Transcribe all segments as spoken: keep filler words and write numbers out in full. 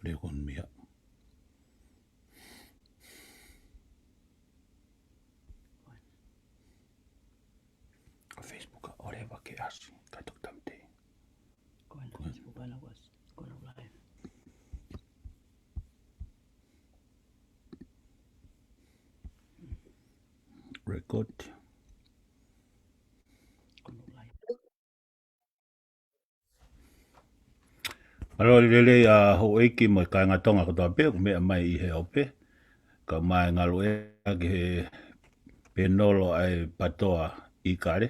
Leo kon mia. Ko e Facebook a ʻoleva ke ʻasi, ka toki tamte. Ko ena Facebook ana was, ko ena live. Record. Ko ena live. Mālō e lelei ʻa houʻeiki mo e kāinga Tonga kotoa pē, ʻoku meʻa mai ʻi he ope. Kau mai ngalo e ki he penolo ʻa e pātoa ʻIkale,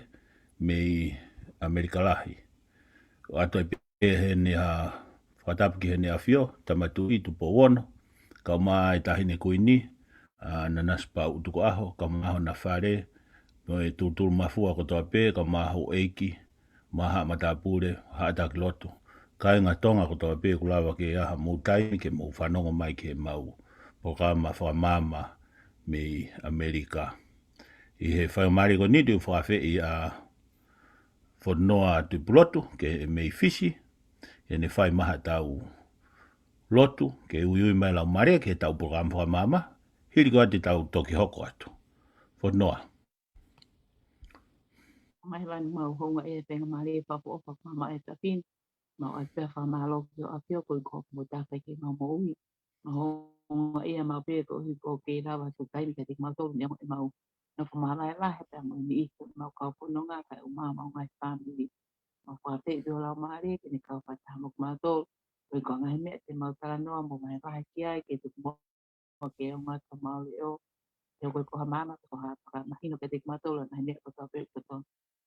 mei ʻAmelika Lahi. ʻOatu ai pē heni ha fakatapu ki heʻene ʻAfio, Tama Tuʻi Tupou Ono, kau mai Taʻahine Kuini, ʻa Nanasipauʻu Tukuʻaho, kau mai hona fale, mo e tulutulu mafua kotoa pē, kau mai houʻeiki, mo haʻa matāpule, haʻa taki lotu. Kāinga Tonga kotoa pē ʻoku lava ke ʻi ai hamou taimi ke mou fanongo mai ki heʻemau polokalama fakamaama mei ʻAmelika. ʻI he faingamālie ko eni te u fakaafeʻi ʻa Fotunoa Tuʻipulotu ke mei Fisi, ʻi heʻene fai mai haʻatau lotu, ke uiui mai Laumālie ki heʻetau polokalama fakamaama, hili ko ia te tau toki hoko atu. Fotunoa. Mai vani mau hounga e faingamālie pea ʻofa ʻofa fakamaama e tafin. Mau ʻai pē ʻa e fakamālō ki hoʻo ʻAfio koeʻuhi ko hoʻo tafe ki heʻemau moʻui. Mau hounga ia mau pē koeʻuhi ko hoʻo kei lava ʻo tuku taimi kiate kimautolu neongo ʻemau nofo māvae lahi pea mo e niʻihi ʻemau kau fononga kae ʻumaʻā homau ngaahi fāmili. Mau fakaafeʻi pē ho Laumālie ke ne kau fakataha mo kimautolu. Koeʻuhi ko e ngaahi meʻa te mau talanoa mo vahevahe ki ai ke tuku mo ke ongo atu homau leʻo. He ko e ko ha maama, ko ha fakamahino kiate kimautolu ʻa e ngaahi meʻa kotoa pē kotoa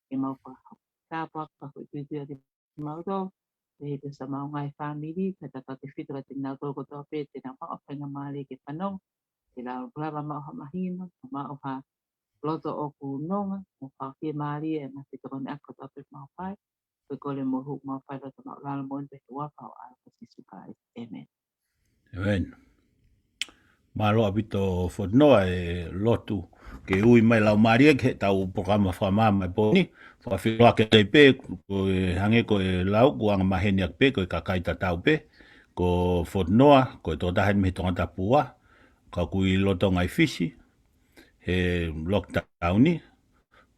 ke mau fakahoko. Tāpuaki pea ko e tuitui ʻa kimautolu, pehē pē ki homau ngaahi fāmili, kae tautautefito kiate kinautolu kotoa pē te nau maʻu ha faingamālie ke fanongo, ke nau lava maʻu ha mahino, maʻu ha loto ʻoku nonga, mo fakafiemālie ʻa e ngaahi fetokoniʻaki kotoa pē mau fai. Ko e kole mo e hū mau fai loto maʻulalo moʻoni pē he huafa ho ʻAlo ko Sīsū Kalaisi. ʻĒmeni. ʻĒmeni. Mālō ʻaupito Fotunoa e lotu ke ui mai Laumālie ki heʻetau polokalama fakamaama e pō ni. Fakafeʻiloaki atu ai pē, ko e hangē ko e lau, kuo anga maheni ʻaki pē, ko e kakai tatau pē. Ko Fotunoa, ko e tokotaha eni mei he Tongatapu ua, ka ʻoku ʻi lolotonga ʻi Fisi, he lockdown ni,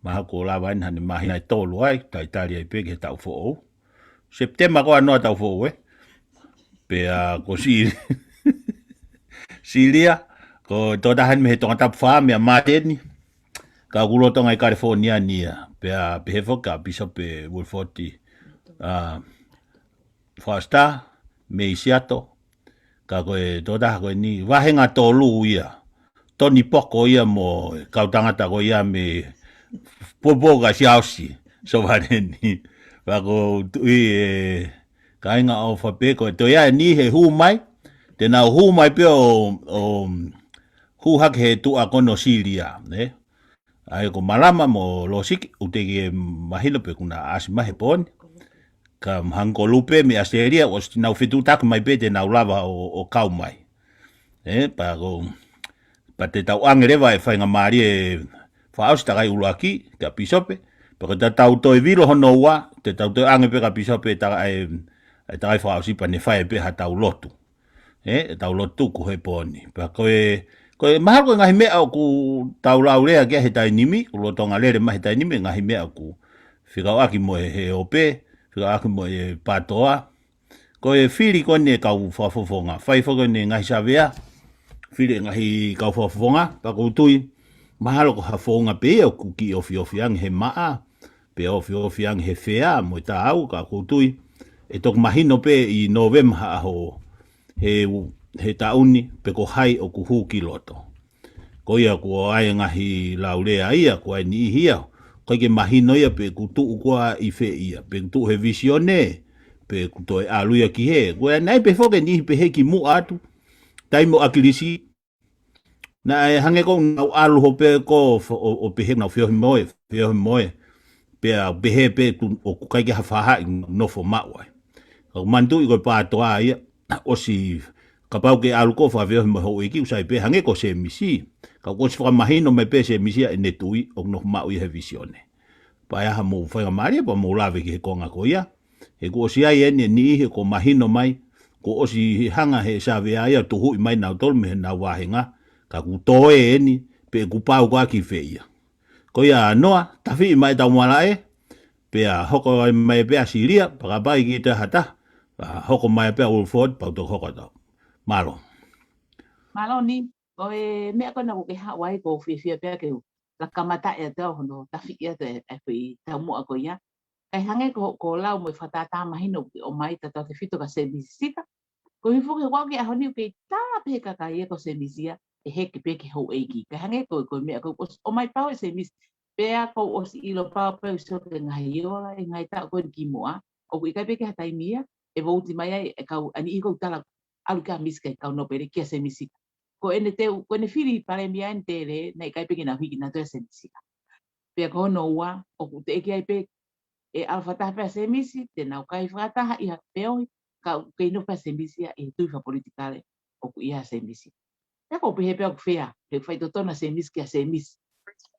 mahalo kuo lava eni haʻane māhina ʻe tolu ai, talitali ai pē ki he taʻu foʻou. Sepitema ko ē ʻa e taʻu foʻou, ē? Pea ko Sili-, Silia, ko e tokotaha eni mei he Tongatapu fā meia Māteni, ka ʻoku lolotonga ʻi California ni ia. Pea pehē foki kia Pīsope Wilford, ʻa, Foster, mei Seattle, ka ko e tokotaha ko eni, vāhenga tolu ia. Tony Poko ia mo e kau tangata ko ia mei Puapuaka Siaosi, Sovaleni. Pea ʻoku ou tui e kāinga ʻofa pē ko e toe ʻi ai e niʻihi ʻe hū mai, te nau hū mai pē ʻo, ʻo hū hake he tuʻa ko eni ʻo Silia, ē? ʻA ia ko Malama mo Losiki, ʻoku teʻeki ke mahino pe kuo nau ʻasi mai he pō ni. Ka mahalo ko Lupe mei ʻAositelēlia, ʻosi nau fetuʻutaki mai pē te nau lava ʻo, ʻo kau mai. Ē, pea ko, pea te tau ʻoange leva e faingamālie fakaʻosi takai ʻuluaki kia Pīsope, pea ko ʻetau toe vilo hono ua, te tau toe ʻoange pē kia Pīsope e takai, e takai fakaʻosi pea ne fai pē haʻatau lotu. Ē, ʻetau lotu tuku he pō ni. Pea ko e, ko e mahalo ko e ngaahi meʻa ʻoku tau lau lea ki ai he taimi ni, ʻoku lolotonga lele mai he taimi ni, ngaahi meʻa ʻoku fekauʻaki mo e he ope, fekauʻaki mo e pātoa. Ko e fili ko eni e kau fakafofonga, fai foki eni e ngaahi savea, fili e ngaahi kau fakafofonga, pea ʻoku ou tui, mahalo ko ha founga pē ia ʻoku kiʻi ofiofi ange he maʻa, pe ofiofi ange he fea, mo e taau, ka ʻoku ou tui, ʻe toki mahino pē ʻi Nōvema ha ʻaho, he, he taʻu ni, pe ko hai ʻoku hū ki loto. Ko ia kuo ʻi ai e ngaahi lau lea ia, kuo ʻi ai e niʻihi ia, ʻoku ʻikai ke mahino ia pe ʻoku tuʻu koā ʻi fē ia, pe ʻoku tuʻu he visione, pe ʻoku toe ʻalu ia ki hē. Ko e naʻe pehē foki e niʻihi pehē kimuʻa atu, taimi ʻo ʻAkilisi, naʻe hangē ko ʻenau ʻalu hoʻo pehē ko ʻo, ʻo, ʻo pehē ʻenau feohi mo e, feohi mo e. Pea pehē pē tu, ʻoku ʻikai ke ha faʻahi nofo maʻu ai. Ka ʻoku manatuʻi ko e pātoa ia, ʻosi kapau ke ʻalu koe ʻo fakafeohi mo e houʻeiki, ʻoku sai pē hangē ko Sēmisi. Ka kuo ʻosi fakamahino mai pē Sēmisi ʻa ʻene tui, ʻoku nofo maʻu ia he visione. Pea ʻi ai haʻamou faingamālie, pea mou lave ki he konga ko ia. He kuo ʻosi ʻi ai eni e niʻihi kuo mahino mai, Kuo ʻosi hanga he Savea ia ʻo tuhuʻi mai nautolu mei heʻenau vāhenga, ka kuo toe eni, pe kuo pau koā ki fē ia. Ko ia Noa, tafiʻi mai ʻetau malaʻe, pea hoko ai mai pē ʻa Silia, pakapai ki te hata, ʻa hoko mai pē ʻa Wilford, pau toki hoko atu. Mālō. Mālō Ni, ko e meʻa ko ena ʻoku ke haʻu ai ʻoku ou fiefia pē ke u kamata atu hono tafiʻi atu e, e foʻi taumuʻa ko ia. Kae hangē ko, ko e lau mo e fakatātā mahino ʻoku ʻomai tautautefito kia Semisi Sita. Ko e hifo ke kuo ke ʻaho ni ʻoku kei tala pē he kakai ia ko Semisi ia, ʻe hiki pē ki he houʻeiki. Kae hangē ko, ko e meʻa ko, ʻosi ʻomai pau ʻe Semisi. Pea kuo ʻosi ʻilo pau pē ʻoku sio ki he ngaahi ola, ʻi he ngaahi taʻu ko eni kimuʻa. ʻOku ʻikai pē ke ha taimi ia, ʻe vouti mai ai e kau, ʻa e niʻihi ʻoku tala ʻalu kia Semisi kae kau nōpele kia Semisi Sita. Ko ʻene teu, ko ʻene fili palēmia ʻeni tele, naʻe ʻikai pē ke nau hiki nautolu ʻa Semisi Sita. Pea ko hono ua, ʻoku teʻeki ai pē ʻe ʻalu fakataha pē ʻa Semisi, te nau kai fakataha ʻi ha feohi, ka ʻoku kei nofo pē ʻa Semisi ia ʻi he tui fakapolitikale ʻoku ʻi ai ʻa Semisi. Pea ʻoku ou pehē pē ʻoku fea, he faitotonu ʻa Semisi kia Semisi.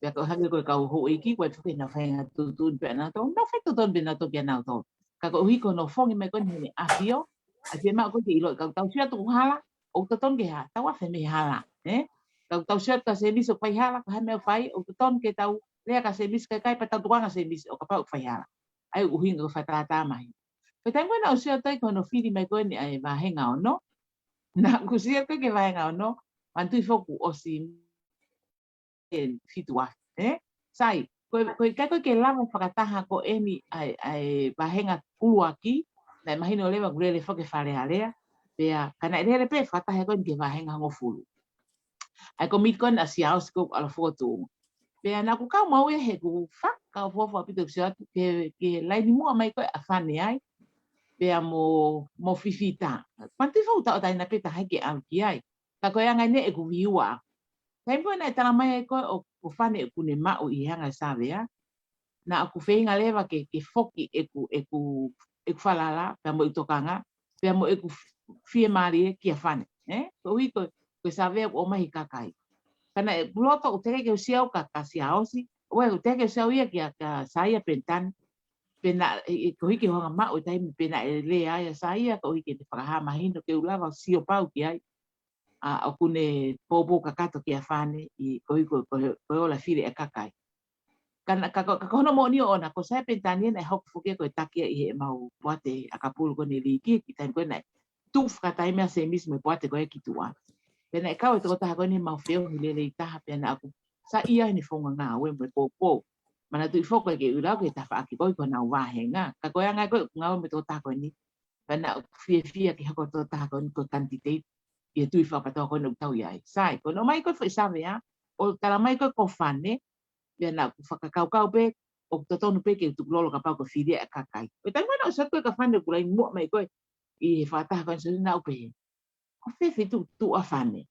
Pea ko e hangē ko e kau houʻeiki, ko e fake na fainga tuʻutuʻuni pē ʻanautolu, nau faitotonu pē nautolu kia nautolu. Ka koeʻuhi ko hono fongi mai ko eni heʻene ʻafio, ʻa e fiemaʻu ko ē ke ʻiloʻi, ka ʻoku tau sio atu ki he hala, ʻoku totonu ke ha, tau afe mei he hala, ē? Ka ʻoku tau sio atu kia Semisi ʻoku fai hala, ko e hā e meʻa ʻoku fai, ʻoku totonu ke tau lea kia Semisi, kae ʻikai pē tau tukuange ʻa Semisi, ʻo kapau ʻoku fai hala. ʻA ia ʻoku ʻuhinga ko e fakatātā mai. Ko e taimi ko ena ʻoku ou sio atu ai ki hono fili mai ko eni ʻa e vāhenga ono. Naʻa ku sio atu ki he vāhenga ono, manatuʻi foki kuo ʻosi ʻe fitu afe, ē? Sai, ko e, ko e ʻikai ko ē ke lava fakataha ko eni ʻa e, ʻa e vāhenga ʻuluaki, naʻe mahino leva kuo lele foki ki he Fale Alea, pea ka naʻe lele pē fakataha ko eni ki he vāhenga hongofulu. ʻA e komiti ko ena ʻa Siaosi ko ʻAlo Fokotuʻu. Pea naʻa ku kau maʻu ia he ʻoku ou fakaʻofoʻofa ʻaupito ʻeku sio atu ki he, ki he laini muʻa mai ko ē ʻa Fane ai, pea mo, mo Fifita. Manatuʻi foki ʻoku tau taʻe na pē taha ke ʻalu ki ai. Ka ko e anga eni ʻeku view ʻaʻaku. Taimi ko ē naʻe tala mai ai ko ē ʻoku, ko Fane ʻoku ne maʻu ʻi he anga ʻo e Savea, naʻa ku feinga leva ke, ke foki ʻeku, ʻeku, ʻeku falala, pea mo ʻeku tokanga, pea mo ʻeku f-, fiemālie kia Fane, ē? Koeʻuhi ko, ko e Savea ʻoku ʻomai ʻe he kakai. Ka naʻe, ʻeku loto ʻoku teʻeki ke u sio au kia, kia Siaosi, ʻoku teʻeki ke u sio au ia kia, kia Saia Penitani, pe naʻe, ʻe, ʻe, koeʻuhi ko e hanga maʻu e taimi pe naʻe lea ai ʻa Saia, koeʻuhi ke ne fakahā mahino ke u lava ʻo sio pau ki ai. ʻA, ʻoku ne poupou kakato kia Fane ʻi, koeʻuhi ko, ko, ko e ola fili ʻa e kakai. Ka na, ka, ka, ka ko hono moʻoni ʻoʻona, ko Saia Penitani naʻe hoko foki ia ko e taki ia ʻi heʻemau poate ʻakapulu ko eni Liki, ki he taimi ko ē naʻe tuʻu fakataimi ʻa Semisi mo e poate ko ē ki tuʻa. Pea naʻe kau e tokotaha ko eni heʻemau feohi lelei taha, pea naʻa ku saiʻia heʻene founga ngāue mo e poupou. Manatuʻi foki ko e ke ʻulau ke tafaʻaki ko ē ko honau vāhenga. Ka ko e anga ko ē ʻeku ngāue mo e tokotaha ko eni, pea naʻa ku fiefia ke hoko e tokotaha ko eni ko e candidate ʻi he tui fakapatoa ko eni ʻoku tau ʻi ai. Sai, ko hono ʻomai ko ē foʻi Savea, ʻo tala mai ko ē ko Fane, pea naʻa ku fakakaukau pē, ʻoku totonu pē ke u tukulolo kapau ko e fili ʻa e kakai. Ko e taimi ko ena ʻoku ou sio atu ko ē kia Fane ʻoku laini muʻa mai ko ē ʻi he fakataha ko eni, naʻa ku pehē, ko fē feituʻu ʻoku tuʻu ai Fane?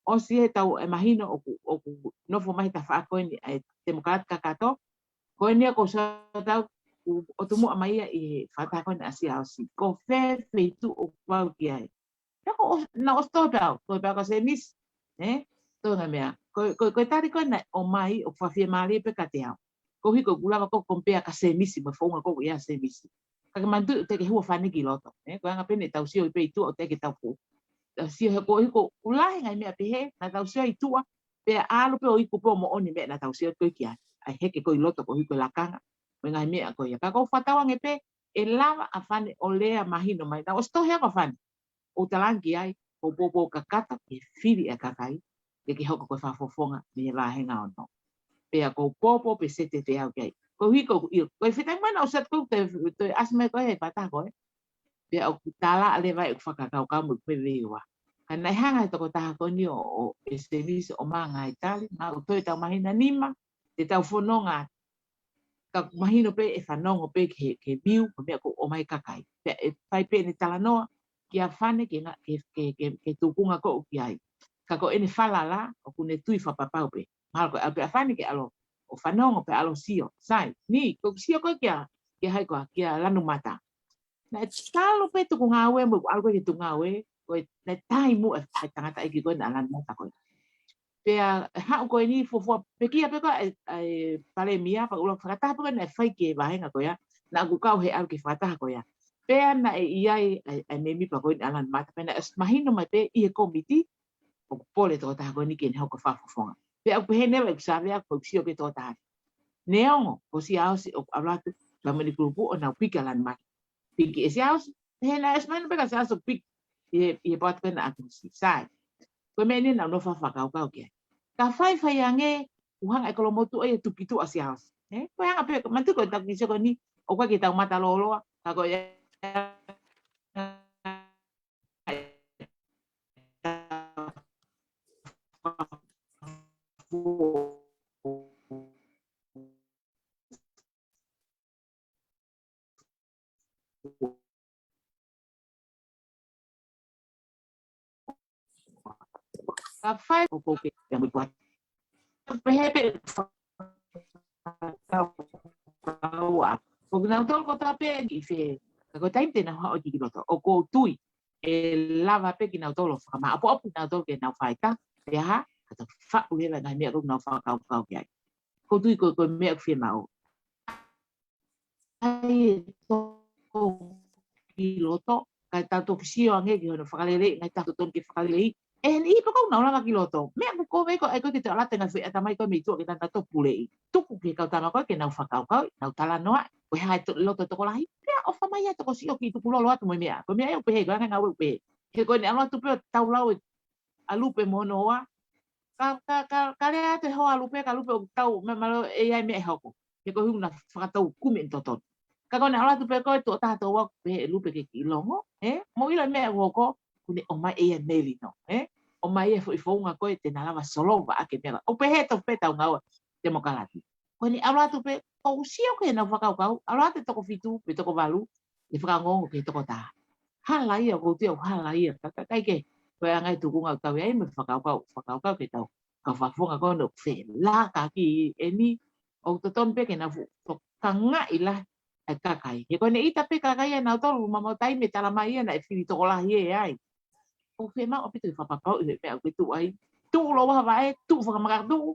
ʻOsi ʻetau, ʻe mahino ʻoku, ʻoku nofo mai he tafaʻaki ko eni ʻa e Temokalati kakato. Ko eni ia ʻoku ou sio atu ʻoku ʻotu muʻa mai ia ʻi he fakataha ko eni ʻa Siaosi. Ko fē feituʻu ʻoku pau ki ai? Pea ko ʻos-, naʻa ʻosi toe pē au, toe pē au kia Semisi, ē? Toe ngaahi meʻa. Ko, ko, ko e tali ko ē naʻe ʻomai ʻoku fakafiemālie pē kiate au. Koeʻuhi ko ʻeku lava ko ē ʻo compare kia Semisi mo e founga ko ē ʻoku ʻi ai ʻa Semisi. Ka ke manatuʻi ʻoku teʻeki ke hua Fane ki loto, ē? Ko e anga pē eni ʻetau sio ʻi pē ʻi tuʻa ʻoku teʻeki ke tau fu-, tau sio he koeʻuhi ko e lahi e ngaahi meʻa pehē naʻa tau sio ʻi tuʻa, pea ʻalu pē ʻo iku pē ʻo moʻoni e meʻa naʻa tau sio ko ē ki ai. ʻA e heke ko ē ʻi loto koeʻuhi ko e lakanga mo e ngaahi meʻa ko ia. Ka ʻoku ou fakatauange pē ʻe lava ʻa Fane ʻo lea mahino mai. Naʻa ʻosi tohi au kia Fane ʻo talaange ki ai, ʻoku ou poupou kakato ki he fili ʻa e kakai, ke ke hoko ko e fakafofonga mei he vāhenga ono. Pea ʻoku ou poupou pē sētete au ki ai. Koeʻuhi ko, ʻio, ko e fē taimi ko ena ʻoku ou sio atu ko ē, toe, toe ʻasi mai ko ē he fakataha ko ē. Pea ʻoku tala leva ʻeku fakakaukau mo ʻeku view ʻaʻaku. Ka naʻe hanga ʻe he tokotaha ko eni ʻo, ʻo, ʻe Semisi ʻo ʻomai e ngaahi tali, mahalo ʻoku toe ʻetau māhina nima, te tau fononga atu. Ka mahino pē ʻe fanongo pē ki he, ki he view, ko e meʻa ʻoku ʻomai ʻe he kakai. Pea ʻe fai pē ʻene talanoa kia Fane ki he nga-, ki he, ki he, ki he, ki he tuʻunga ko ē ʻoku ʻi ai. Ka ko ʻene falala, ʻoku ne tui fakapapau pē. Mahalo ko e ʻalu pē ʻa Fane ke ʻalu ʻo fanongo pē ʻalu ʻo sio. Sai, Ni, ko ʻeku sio ko ē kia, kia hai koā, kia Lanumata. Naʻe talu pē tuku ngāue mo ʻeku ʻalu ko ē ki tuku ngāue, ko e, naʻe tahi muʻa e tangataʻeiki ko ē naʻa Lanumata ko ē. Pea haʻu ko eni fuofua pekia pē ko ē ʻa e, ʻa e palēmia, pea ʻuluaki fakataha pē ko ē naʻe fai ki he vāhenga ko ia, naʻa ku kau he ʻalu ki he fakataha ko ia. Pea naʻe ʻi ai ʻa e, ʻa e mēmipa ko eni ʻAlani Mata, pea naʻe ʻosi mahino mai pē ʻi he kōmiti ʻoku pole tokotaha ko eni ke ne hoko ko e fakafofonga. Pea ʻoku pehē neva ʻeku sāvea ko e sio ki he tokotaha. Neongo ko Siaosi ʻoku ʻalu atu pea mo ʻene kulupu ʻo nau piki ʻa ʻAlani Mata. Piki ʻe Siaosi, he naʻe ʻosi mahino pē kia Siaosi ʻoku piki ʻi he, ʻi he poate ko ena ʻa Siaosi. Ko e meʻa eni naʻa nau fakakaukau ki ai. Ka faifai ange, ʻoku hanga ʻe Kolomotuʻa ia ʻo tuki tuʻa Siaosi. Ē? Ko e anga pē, manatuʻi ko e taku ki sio ko eni, ʻoku ʻikai ke tau mata lōloa, ka ko e Ka fai ko ko ke ia mo i kuat. Pehē pē ʻoku kau ʻa. ʻOku nau tolo ko tā pē ni fe. Ka ko e taimi te nau haʻo ki loto. ʻOku ou tui ʻe lava pē kinautolu ʻo fakamāʻopoʻopo kinautolu ke nau fai tā. Pea hā, ka tau faʻu leva ngaahi meʻa ʻoku nau fakakaukau ki ai. ʻOku ou tui ko, ko e meʻa ʻoku fiemaʻu. ʻAi e toko ki loto, ka tau toki sio ange ki hono fakalelei, ngaahi taha totonu ke fakalelei. ʻE he niʻihi pē ʻoku nau lava ki loto. Meʻa ʻoku ʻikai ko e, ʻikai ko e te ʻalu atu e ngaahi foʻi ʻatamai ko e mei tuʻa ke tau nau toki puleʻi. Tuku ki he kau tama ko ē ke nau fakakaukau, nau talanoa, ko e hā e to-, loto tokolahi. Pea ʻofa mai ia toko siʻi ʻoku tukulolo atu mo e meʻa. Ko e meʻa ia ʻoku pehē, ko e anga e ngāue ʻoku pehē. He ko eni ʻalu atu pē ʻo tau lau e ʻa Lupe mo hono hoa. Ka, ka, ka, ka lea atu e hoa ʻa Lupe, ka Lupe ʻoku tau, meʻa mālō ʻe ʻi ai e meʻa ʻe hoko. He ko e ʻuhinga naʻa fakatau kumi ʻene totonu. Ka ko ʻene ʻalu atu pē ko e tuʻo taha tuʻo ua pehē ʻe Lupe ke kiʻi longo, ē? Mou ʻilo e meʻa ʻoku hoko, kuo ne ʻomai ʻe ia e melino, ē? ʻOmai e foʻi founga ko ē te na lava solova ʻaki e meʻa. ʻOku pehē tofu pē ʻetau ngāue temokalati. Ko ʻene ʻalu atu pē, ʻoku ou sio ki heʻenau fakakaukau, ʻalu atu e toko fitu, pe toko valu, ʻe fakaongoongo ki he toko taha. Hala ia, ʻoku ou tui ʻoku hala ia, ka, ka, ʻikai ke, ko e anga e tuʻunga ʻoku tau ʻi ai mo e fakakaukau, fakakaukau ke tau, kau fakafofonga ko ē ʻoku felaka ki eni, ʻoku totonu pē ke nau fu-, tokangaʻi lahi e kakai. He ko ʻene ʻita pē kakai ʻanautolu, ma mau taimi ʻe talamai ia naʻe fili tokolahi ʻe ai. ʻOku fiemaʻu ʻaupito ke fakapapauʻi he meʻa ʻoku ke tuʻu ai. Tuʻu lōua vaʻe, tuʻu fakamakatuʻu,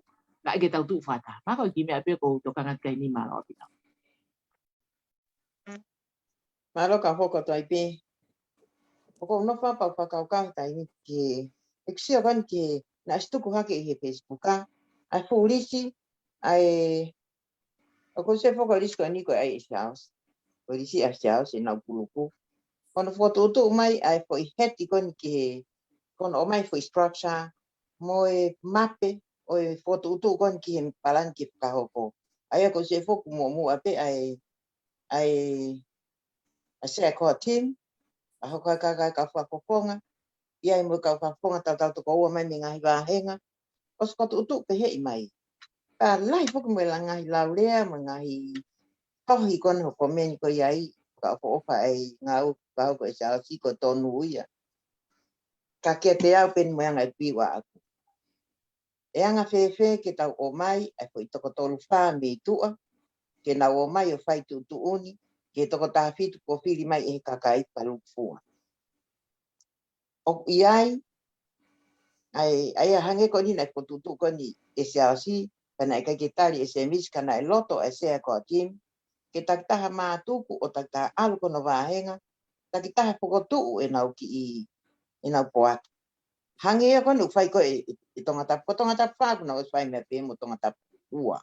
kae ʻikai ke tau tuʻu fakataha. Pea ko e kiʻi meʻa pē ʻoku ou tokanga ki ai ni, mālō ʻaupito. Mālō ka hoko atu ai pē. ʻOku ou nofo pē ʻo fakakaukau he taimi ni ki he, ʻeku sio ko eni ki he, naʻe ʻosi tuku hake ʻi he Facebook ʻa e fuʻu lisi, ʻa e, ʻoku ou sio foki ki he lisi ko eni ko e ʻai ʻe Siaosi. Ko e lisi ʻa Siaosi ʻenau kulupu. Ko hono fokotuʻutuʻu mai ʻa e foʻi heti ko eni ki he, ko hono ʻomai foʻi structure, mo e mape, ʻo e fokotuʻutuʻu ko eni ki he palani ke fakahoko. ʻA ia ʻoku ou sio foki muʻomuʻa pē ʻa e, ʻa e, ʻa e sea ko e team, ʻa hoko ʻa e kakai kau fakafofonga, ʻi ai mo e kau fakafofonga tautau toko ua mai mei he ngaahi vāhenga, ʻosi fokotuʻutuʻu pehē mai. Ka lahi foki mo e la ngaahi laulea, mo e ngaahi tohi ko eni ho komeni ko ia ai, ka ʻofa ʻofa ai ngau, ka hoko ʻe Siaosi ko e tonu ia. Ka kiate au pē eni mo e anga e piu ʻaʻaku. ʻE anga fēfē ke tau ʻomai ʻa e foʻi toko tolu fā mei tuʻa, ke nau ō mai ʻo fai tuʻutuʻuni, ki he toko taha fitu kuo fili mai ʻe he kakai fakalūkufua. ʻOku ʻi ai, ʻa e, ʻa ia hangē ko eni naʻe fokotuʻutuʻu ko eni ʻe Siaosi, ka naʻe ʻikai ke tali ʻe Semisi, ka naʻe loto ʻa e sea ko e team, ke takitaha mātuku ʻo takitaha ʻalu ki hono vāhenga, takitaha fokotuʻu ʻenau kiʻi, ʻenau poaki. Hangē ia ko eni ʻoku fai ko ē ʻe, ʻe Tongatapu, ko Tongatapu fā ʻoku nau ʻosi fai meʻa pē mo Tongatapu ua.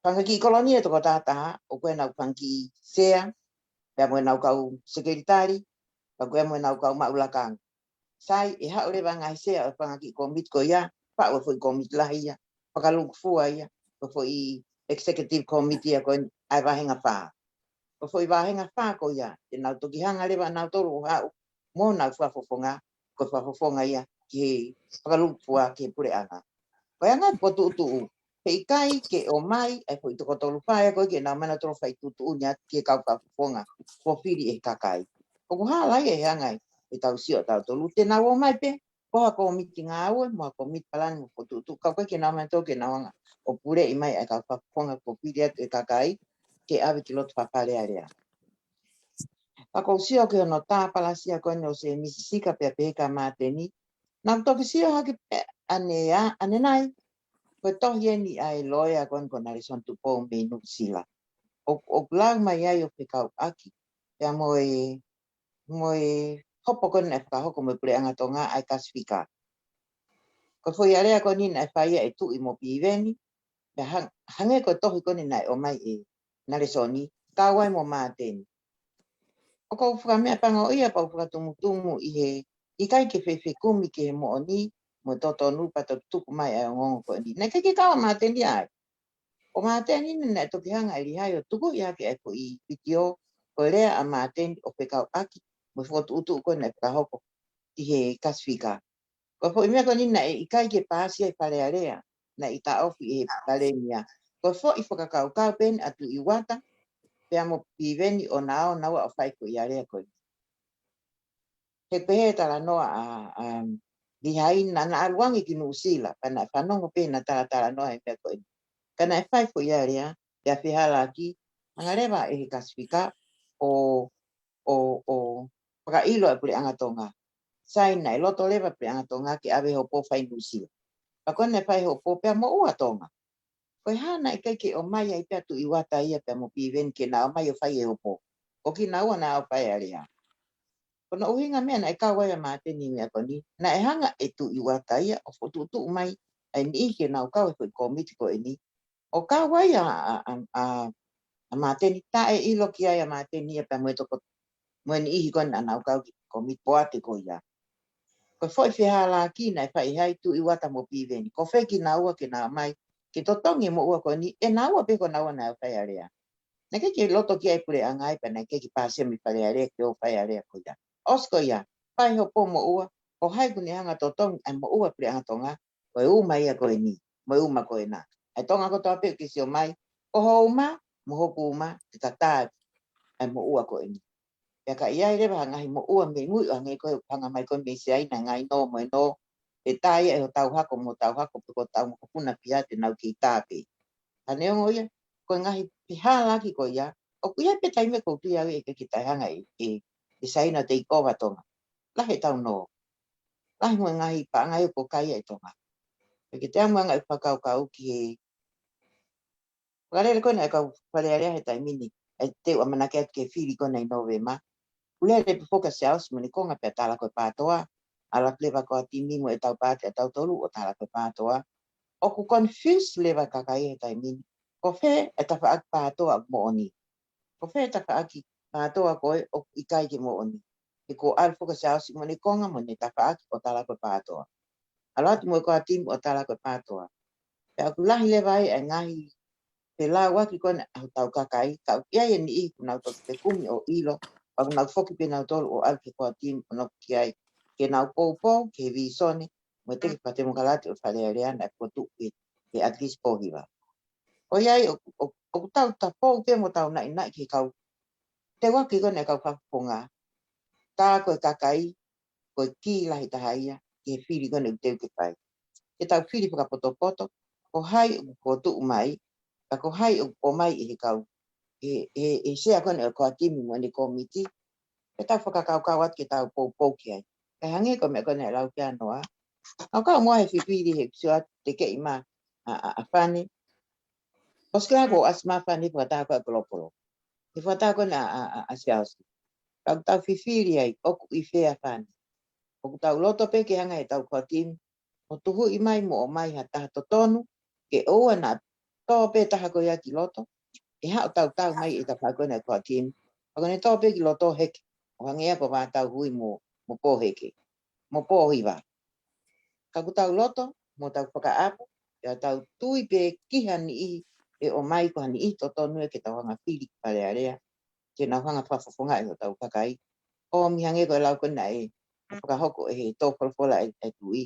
Fanga kiʻi kolonia toko taha taha, ʻoku ʻi ai ʻenau fanga kiʻi sea, pea mo ʻenau kau sekelitali, pea ʻoku ʻi ai mo ʻenau kau maʻu lakanga. Sai, ʻe haʻu leva ngaahi sea ʻo e fanga kiʻi kōmiti ko ia, faʻu e foʻi kōmiti lahi ia, fakalūkufua ia, ko e foʻi executive committee ia ko eni ʻa e vāhenga fā. Ko e foʻi vāhenga fā ko ia, te nau toki hanga leva ʻanautolu ʻo haʻu, mo ʻenau fakafofonga, ko e fakafofonga ia, ki he fakalūkufua, ki he puleʻanga. Ko e anga e fokotuʻutuʻu, he ʻikai ke ō mai, ʻa e foʻi toko tolu fā ia ko ē ke nau ō mai ʻanautolu ʻo fai tuʻutuʻuni atu ki he kau fakafofonga, kuo fili ʻe he kakai. ʻOku hala ia he anga ʻetau sio ʻatautolu, te nau ō mai pē, ko ha kōmiti ngāue, mo ha kōmiti palani mo fokotuʻutuʻu, ka ʻoku ʻikai ke nau ō mai ʻanautolu ke nau hanga ʻo puleʻi mai ʻa e kau fakafofonga kuo fili atu ʻe he kakai, ke ʻave ki loto fakaLeʻaleʻa. Pea ʻoku ou sio ki hono tā palasia ko eni ʻo Semisi Sika pea pehē kia Māteni. Naʻá ku toki sio hake pē ʻanenai, ʻanenai. Ko e tohi eni ʻa e loea ko eni ko Nalesoni Tupou mei Nuʻusila. ʻO, ʻoku lau mai ai ʻo fekauʻaki pea mo e, mo e hopo ko eni naʻe fakahoko mo e Puleʻanga Tonga ʻa e Kasifika. Ko e foʻi alea ko eni naʻe fai ia ʻe Tuʻi mo Piveni, pea hang-, hangē ko e tohi ko eni naʻe ʻomai ʻe Nalesoni, kau ai mo Māteni. ʻOku ou fakameʻapangoʻia pea u fakatumutumu ʻi he ʻikai ke fefekumi ki he moʻoni mo e totonu pea toki tuku mai ʻa e ongoongo ko eni. Naʻe ʻikai ke kau ʻa Māteni ai. Ko Māteni ni naʻe toki hanga ʻe Lihai ʻo tukuʻi hake ʻa e foʻi vitiō ko e lea ʻa Māteni ʻo fekauʻaki mo e fokotuʻutuʻu ko eni naʻe fakahoko ʻi he Kasifika. Ko e foʻi meʻa ko eni naʻe ʻikai ke paasi ai Fale Alea, naʻe taʻofi ʻe he Palēmia. Ko e foʻi fakakaukau pē eni ʻa Tuʻi Uata pea mo Piveni ʻo nau, naua ʻo fai foʻi alea ko eni. He pehē talanoa ʻa, ʻa Lihai naʻa na ʻalu ange ki Nuʻusila, pea naʻe fanongo pē naʻa talatalanoa he meʻa ko eni. Ka naʻe fai foʻi alea, pea fehālaaki, hanga leva ʻe he Kasifika ʻo, ʻo, ʻo fakaʻilo ʻa e Puleʻanga Tonga. Sai naʻe loto leva Puleʻanga Tonga ke ʻave hopo fai Nuʻusila. Pea ko eni naʻe fai hopo pea moʻua Tonga. Ko e hā naʻe ʻikai ke ʻomai ai pea Tuʻi Uata ia pea mo Piveni ke na ō mai ʻo fai e hopo. Ko kinaua naʻa nau fai alea. Ko hono ʻuhinga meʻa naʻe kau ai ʻa Māteni meʻa ko eni. Naʻe hanga ʻe Tuʻi Uata ia ʻo fokotuʻutuʻu mai ʻa e niʻihi ke nau kau he foʻi kōmiti ko eni. ʻO kau ai ʻa, ʻa, ʻa, ʻa, ʻa Māteni, taʻeʻilo ki ai ʻa Māteni ia pea mo e toko, mo e niʻihi ko eni naʻa nau kau ki he kōmiti poate ko ia. Ko e foʻi fehālaaki naʻe fai ʻe Tuʻi Uata mo Piveni. Ko fē kinaua ke na ō mai ke totongi e moʻua ko eni, ʻe naua pē ko naua naʻa nau fai alea. Naʻe ʻikai ke loto ki ai Puleʻanga ai pea naʻe ʻikai ke paasi mei Fale Alea ke ō fai alea ko ia. ʻOsi ko ia, fai hopo moʻua, ko hai kuo ne hanga totongi ʻa e moʻua Puleʻanga Tonga, ko e uma ia ko eni, mo e uma ko ena. ʻA e Tonga kotoa pē ʻoku ke sio mai, ko ho uma, mo hoku uma, ke tatā ʻa e moʻua ko eni. Pea ka ʻi ai leva ha ngaahi moʻua mei mui ʻo hangē ko e hanga mai ko eni mei Siaina, ngaahi nō mo e nō, ʻe tā ia ʻe hotau hako mo hotau hako pe ko hotau mokopuna pē ia te nau kei tā pē. Ka neongo ia, ko e ngaahi fehālaaki ko ia, ʻoku ʻi ai pē taimi ʻoku ou tui au ʻe ʻikai ke toe hanga ʻe, ʻe, ʻe Siaina ʻo take over Tonga. Lahi ʻetau nō. Lahi mo e ngaahi paʻanga ia ʻoku kai ai ʻa Tonga. Pea ke te ʻamu ʻa e ngaahi fakakaukau ki he fakalele ko ena ʻa e kau Fale Alea he taimi ni, ʻa e te u ʻamanaki atu ke fili ko ena ʻi Nōvema. ʻOku lele pē foki ʻa Siaosi mo Nikonga pea tala ko e PATOA, ʻalu atu leva ko Atimi mo ʻetau paati ʻatautolu ʻo tala ko e PATOA. ʻOku confuse leva e kakai he taimi ni. Ko fē e tafaʻaki PATOA moʻoni? Ko fē e tafaʻaki PATOA ko ē ʻoku ʻikai ke moʻoni? He kuo ʻalu foki ʻa Siaosi mo Nikonga mo ʻene tafaʻaki ʻo tala ko e PATOA. ʻAlu atu mo e ko Atimi ʻo tala ko e PATOA. Pea ʻoku lahi leva ai ʻa e ngaahi felāuaki ko ena ʻa hotau kakai, ka ʻoku ʻi ai e niʻihi kuo nau toki fekumi ʻo ʻilo, pea kuo nau foki pē nautolu ʻo ʻalu ki he ko Atimi ʻo nau ki ai, ke nau poupou ki he vīsone mo e teke fakatemokalati ʻo e Fale Alea naʻe fokotuʻu ʻe, ʻe ʻAtikisi Pōhiva. ʻOku ʻi ai, ʻo, ʻo, ʻoku tau tapou pē mo tau naʻinaʻi ki he kau, teuaki ko ena e kau fakafofonga. Tā ko e kakai, ko e kī lahi taha ia ki he fili ko ena ʻoku teu ke fai. Ke tau fili fakapotopoto, ko hai ʻoku fokotuʻu mai, ka ko hai ʻoku ʻomai ʻe he kau, ʻe, ʻe, ʻe he sea ko ena ʻo e ko Atimi mo ʻene kōmiti, ke tau fakakaukau atu ke tau poupou ki ai. Kae hangē ko e meʻa ko ena ʻe lau kia noa. ʻOku ou kau mo e fifili he sio atu tekeʻi mai ʻa, ʻa, ʻa Fane. ʻOsi ko ia kuo ʻasi mai ʻa Fane he fakataha ko ē ʻa Kolopolo. He fakataha ko ena ʻa, ʻa, ʻa, ʻa Siaosi. Ka ʻoku tau fifili ai, ʻoku ʻi fē ʻa Fane? ʻOku tau loto pē ke hanga ʻe heʻetau ko Atimi ʻo tuhuʻi mai mo ʻomai ha taha totonu, ke ʻoua naʻa tō pē taha ko ia ki loto, ʻe haʻu ʻo tautau mai e tafaʻaki ko ena ʻa e ko Atimi. Pea ko ʻene tō pē ki loto heke, ʻo hangē ia ko Vātauhui mo, mo Pōheke, mo Pōhiva. Ka ʻoku tau loto, mo tau fakaʻamu, pea tau tui pē ki ha niʻihi ʻe ʻomai ko ha niʻihi totonu ia ke tau hanga fili ki Fale Alea, ke nau hanga fakafofongaʻi hotau kakai. ʻO mei hangē ko e lau ko ena ʻe, ʻe fakahoko ʻe he tō folofola ʻa e, ʻa e Tuʻi.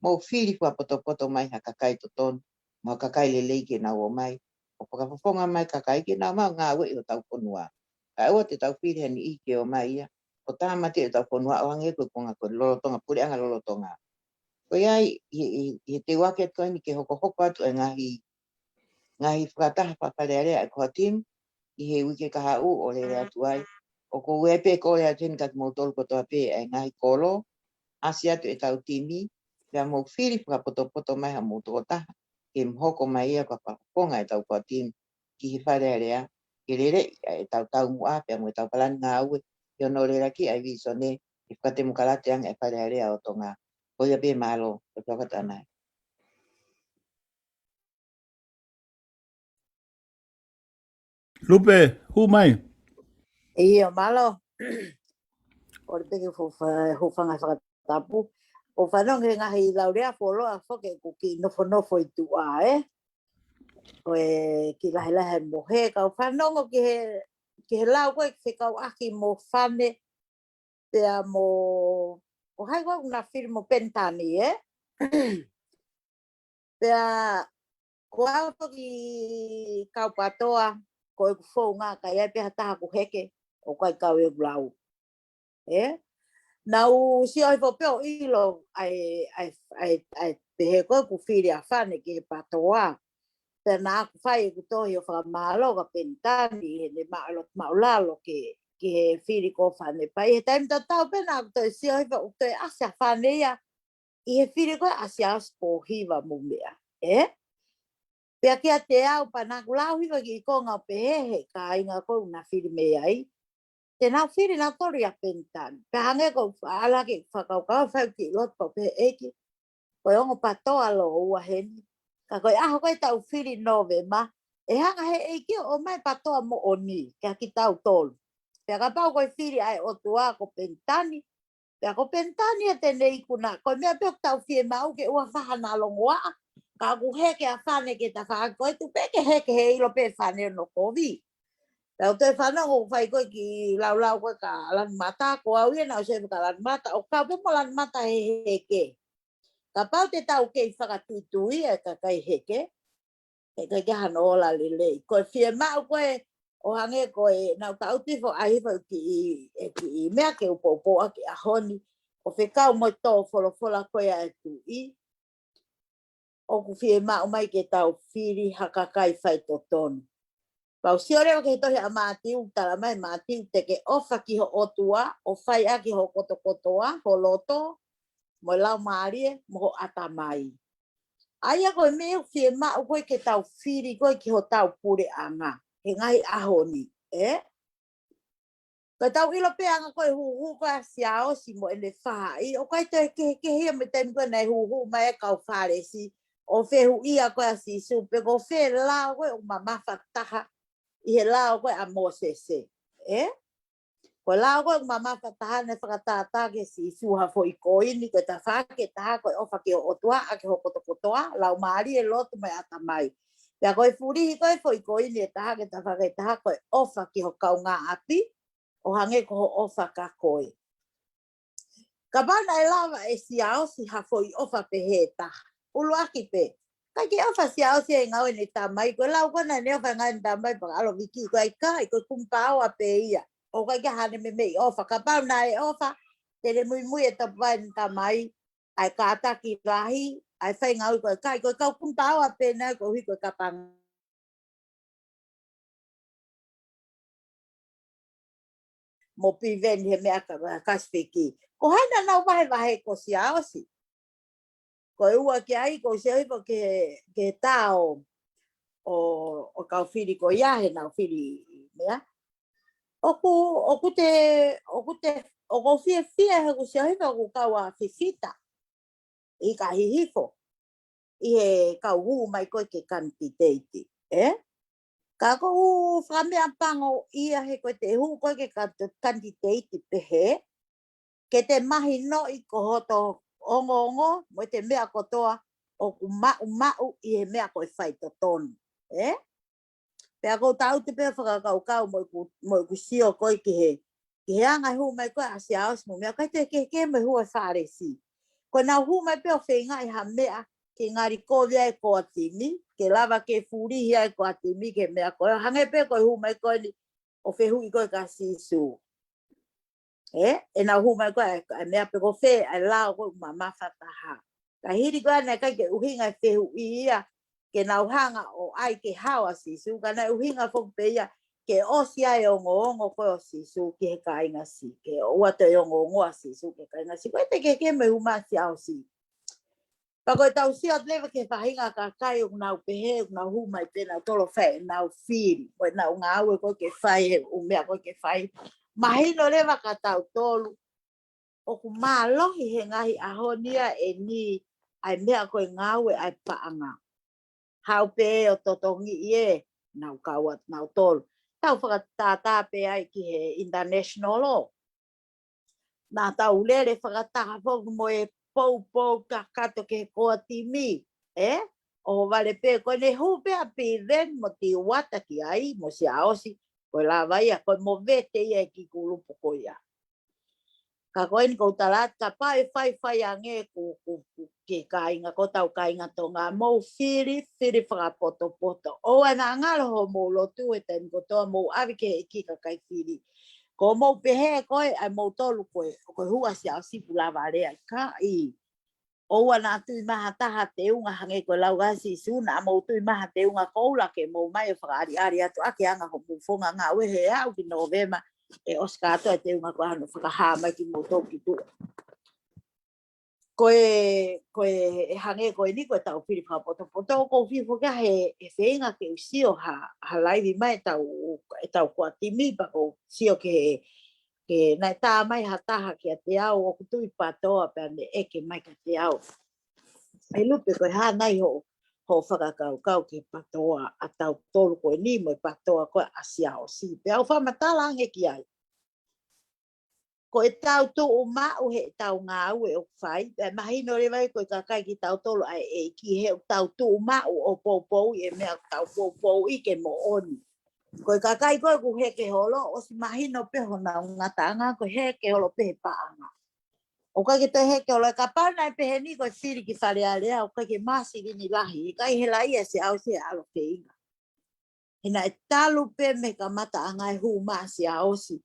Mou fili fakapotopoto mai ha kakai totonu, mo ha kakai lelei ke nau ō mai ʻo fakafofonga mai kakai ke nau maʻu ngāueʻi hotau fonua. Kae ʻoua te tau fili ha niʻihi ke ō mai ia ʻo tāmateʻi hotau fonua ʻo hangē ko e konga ko e lolotonga, puleʻanga lolotonga. Ko ia ʻi, ʻi, ʻi he teuaki atu ko eni ke hokohoko atu e ngaahi, ngaahi fakataha faka-Fale Alea ʻa e ko Atimi ʻi he uike kahaʻu ʻo lele atu ai. ʻOku ou ʻai pē kole atu heni kia kimoutolu kotoa pē ʻa e ngaahi kolo, ʻasi atu ʻetau timi, pea mou fili fakapotopoto mai hamou tokotaha ke hoko mai ia ko e fakafofonga ʻetau ko Atimi ki he Fale Alea, ke lele ʻa e tau taumuʻa pea mo e tau palani ngāue ʻi hono lelaki ʻa e vīsone ʻi he fakatemokalati ange ʻa e Fale Alea ʻo Tonga. Ko ia pē, mālō. Ko e fakataha ʻanai. Lupe, hū mai. ʻIo, mālō. ʻOku ou pehē ke u fa-, hūfanga he fakatapu. ʻOku ou fanongo he ngaahi lauleʻa fuoloa foki ʻoku kiʻi nofonofo ʻi tuʻa, ē? Ko e kiʻi lahilahi mo he kau fanongo ki he, ki he lau ko ē ki he kau ʻaki mo Fane, pea mo, ʻo hai ko ē ʻoku na fili mo Penitani, ē? Pea ko au foki kau PATOA, ko ʻeku founga ka ʻi ai pē ha taha ʻoku heke, ʻoku ʻikai kau ʻeku lau. Ē? Naʻá ku sio hifo pē ʻo ʻilo ʻa e, ʻa e, ʻa e, ʻa e pehē ko ē ʻoku fili ʻa Fane ki he PATOA. Pea naʻá ku fai ʻeku tohi ʻo fakamālō kia Penitani heʻene maʻu, maʻulalo ki, ki he fili ko ē ʻa Fane. Pea ʻi he taimi tatau pē naʻá ku toe sio hifo ʻoku toe ʻasi ʻa Fane ia ʻi he fili ko ē ʻa Siaosi Pōhiva mo meʻa, ē? Pea kiate au pea naʻá ku lau hifo e kiʻi konga ʻo pehē he kāinga ko ē ʻoku na fili mei ai, te nau fili nautolu ʻia Penitani. Pea hangē ko ʻeku faʻa ʻalu hake ʻeku fakakaukau, fai e kiʻi lotu pea u pehē, ʻEiki, ko e ongo PATOA lōua heni. Ka ko e ʻaho ko ē ʻetau fili Nōvema, ʻe hanga he ʻEiki ʻo ʻomai e PATOA moʻoni kia kitautolu. Pea kapau ko e fili ʻa e ʻOtua ko Penitani, pea ko Penitani ia te ne ikuna. Ko e meʻa pē ʻoku tau fiemaʻu ke ʻoua ʻe fai hano longoaʻa. Ka ʻoku heke ʻa Fane ki he tafaʻaki ko ē, tuku pē ke heke he ʻilo pē ʻe Fane hono kovi. Pea u toe fanongo ʻoku fai ko ē e kiʻi laulau ko ē kia Lanumata, ko au ia naʻá ku sio kia Lanumata, ʻoku kau pē mo Lanumata he heke. Kapau te tau kei fakatuitui e kakai heke, heʻikai ke ʻi ai hano ola lelei. Ko e fiemaʻu ko ē ʻo hangē ko ē naʻá ku taʻutu hifo ʻa e hifo e kiʻi, e kiʻi meʻa ke u poupou ʻaki he ʻaho ni, ʻo fekau mo e tō folofola ko ē ʻa e Tuʻi, ʻoku fiemaʻu mai ke tau fili ha kakai faitotonu. Pea u sio leva ki he tohi ʻa Mātiu, talamai ʻe Mātiu, te ke ʻofa ki ho ʻOtua ʻo fai ʻaki ho kotokotoa, ho loto, mo e laumālie, mo ho ʻatamai. ʻA ia ko e meʻa ʻoku fiemaʻu ko ē ke tau fili ko ē ki hotau puleʻanga he ngaahi ʻaho ni, ē? Ka tau ʻilo pē ʻa e anga ko ē e huhu ko ē ʻa Siaosi mo ʻene faʻahi, ʻoku ʻikai toe kehekehe ia mei he taimi ko ē naʻe huhu mai e kau Fālesi, ʻo fehuʻia ko ē ʻa Sīsū, pe ko fē lao ko ē ʻoku mamafa taha ʻi he lao ko ē ʻa Mōsese, ē? Ko e lao ko ē ʻoku mamafa taha naʻe fakatātā ʻe Sīsū ha foʻi koini, ko e tafaʻaki ʻe taha ko e ʻofa ki ho ʻOtua ʻaki ho kotokotoa, laumālie, loto mo e ʻatamai. Pea ko e fulihi ko ē e foʻi koini ʻe taha ki he tafaʻaki ʻe taha ko e ʻofa ki ho kaungāʻapi, ʻo hangē ko hoʻo ʻofa kia koe. Kapau naʻe lava ʻe Siaosi ha foʻi ʻofa pehē ʻe taha, ʻuluaki pē, ʻikai ke ʻofa ʻa Siaosi he ngāue ʻene tamai, ko e lau ko ē naʻá ne ʻofa he ngāue ʻene tamai, pea ʻalu ʻo viki, ko e ʻikai, ko e kumipāoa pē ia. ʻOku ʻikai ke ʻi ai haʻane meimei ʻofa. Kapau naʻe ʻofa, te ne muimui e tapa ʻene tamai, ʻa e kātaki lahi, ʻa e fai ngāue ko e ʻikai, ko e kau kumipāoa pē nai koeʻuhi ko e kapanga mo piveni he meʻa ka, ka, Kasifiki. Ko hai naʻa nau vahevahe ko Siaosi? Ko e ua ki ai, ko Siaosi hifo ki he, ki he tao ʻo, ʻo e kau fili ko ia he nau fili meʻa. ʻOku, ʻoku te, ʻoku te, ʻoku ou fiefia he ko Siaosi hifo ʻoku kau ʻa Fifita ʻi ka hihifo ʻi he kau hū mai ko ē ke kanititeiti, ē? Ka ʻoku ou fakameʻapango ia he ko e te hū ko ē ke kan-, kanititeiti pehē, ke te mahinoʻi ko hoto ongoongo mo e te meʻa kotoa ʻoku maʻumaʻu ʻi he meʻa ko e faitotonu, ē? Pea ʻoku ou taʻutu pē ʻo fakakaukau mo ʻeku, mo ʻeku sio ko ē ki he, ki he anga e hū mai ko ē ʻa Siaosi mo meʻa, ʻikai toe kehekehe mo e hū ʻa e Fālesi. Ko ʻenau hū mai pē ʻo feingaʻi ha meʻa ke ngali kovi ai e koatimi, ke lava ke fulihi ai e koatimi ki he meʻa ko ē. Hangē pē ko e hū mai ko eni ʻo fehuʻi ko ē kia Sīsū. Ē, ʻenau hū mai ko ē, ʻa e meʻa pe ko fē ʻa e lao ko ē ʻoku mamafa taha. Ka hili ko ē naʻe ʻikai ke ʻuhinga e fehuʻi ia ke nau hanga ʻo ʻai ke hao ʻa Sīsū, ka naʻe ʻuhinga foki pē ia ke ʻosi ai e ongoongo ko ē ʻo Sīsū ki he kāinga siʻi, ke ʻoua toe ongoongoa ʻa Sīsū ki he kāinga siʻi. ʻOku ʻikai te kehekehe mo e hū mai ʻa Siaosi. Pea ko e tau sio atu leva ki he faʻahinga kakai ʻoku nau pehē, ʻoku nau hū mai pē nau tolo fai ʻenau fili, ko ʻenau ngāue ko ē ke fai, he ʻū meʻa ko ē ke fai. Mahino leva kia tautolu, ʻoku mālohi he ngaahi ʻaho ni ʻa eni ʻa e meʻa ko e ngāue ʻa e paʻanga. Haʻu pē ʻo totongi ʻe nau kau atu nau tolo. Tau fakatātā pē ai ki he international law. Naʻa tau lele fakataha foki mo e poupou kakato ki he koa timi, ē? ʻO vale pē ko ʻene hū pē ʻa Piveni mo Tiuata ki ai, mo Siaosi, ko e lava ia, ko e movete ia e kiʻi kulupu ko ia. Ka ko eni kou tala atu, kapau ʻe faifai ange ku, ku, ku, ke kāinga, ko tau kāinga Tonga, mou fili, fili fakapotopoto. ʻOua naʻa ngalo hoʻomou lotu he taimi kotoa, mou ʻave ki he ʻEiki kakai fili. Ko mou pehē ko ē, ʻa moutolu ko ē, ko e hū ʻa Siaosi kuo lava lea ʻikai. ʻOua naʻa tui mai ha taha teunga hangē ko e lau ʻa Sīsū, naʻa mou tui mai ha teunga koula ke mou mai ʻo fakaʻaliʻali atu ʻaki e anga hoʻomou founga ngāue he aʻu ki Nōvema ʻe ʻosi kātoa e teunga ko ē hono fakahā mai kimoutolu ki tuʻa. Ko e, ko e, ʻe hangē ko eni ko e tau fili fakapotopoto, kou fifo kia he, he feinga ke u sio ha, ha laivi mai e tau, e tau koa timi pea kou sio ke he, ke naʻe tā mai ha taha kiate au ʻoku tui PATOA pea ne ʻeke mai kiate au. ʻE Lupe, ko e hā nai hoʻo, hoʻo fakakaukau ki he PATOA ʻa tautolu ko eni mo e PATOA ko ē ʻa Siaosi? Pea u fakamatala ange ki ai. Ko e tau tuʻu maʻu he tau ngāue ʻoku fai, pea mahino leva ia ko e kakai kitautolu ʻa e ʻEiki he ʻoku tau tuʻu maʻu ʻo poupouʻi e meʻa ʻoku tau poupouʻi ke moʻoni. Ko e kakai ko ē ʻoku heke holo, ʻosi mahino pē honau ngataʻanga, ko e heke holo pē he paʻanga. ʻOku ʻikai ke toe heke holo, ʻe kapau naʻe pehē ni ko e fili ki Fale Alea, ʻoku ʻikai ke maʻu silini lahi, ʻikai hela ia Siaosi he ʻalu feinga. He naʻe talu pē mei he kamataʻanga e hū mai ʻa Siaosi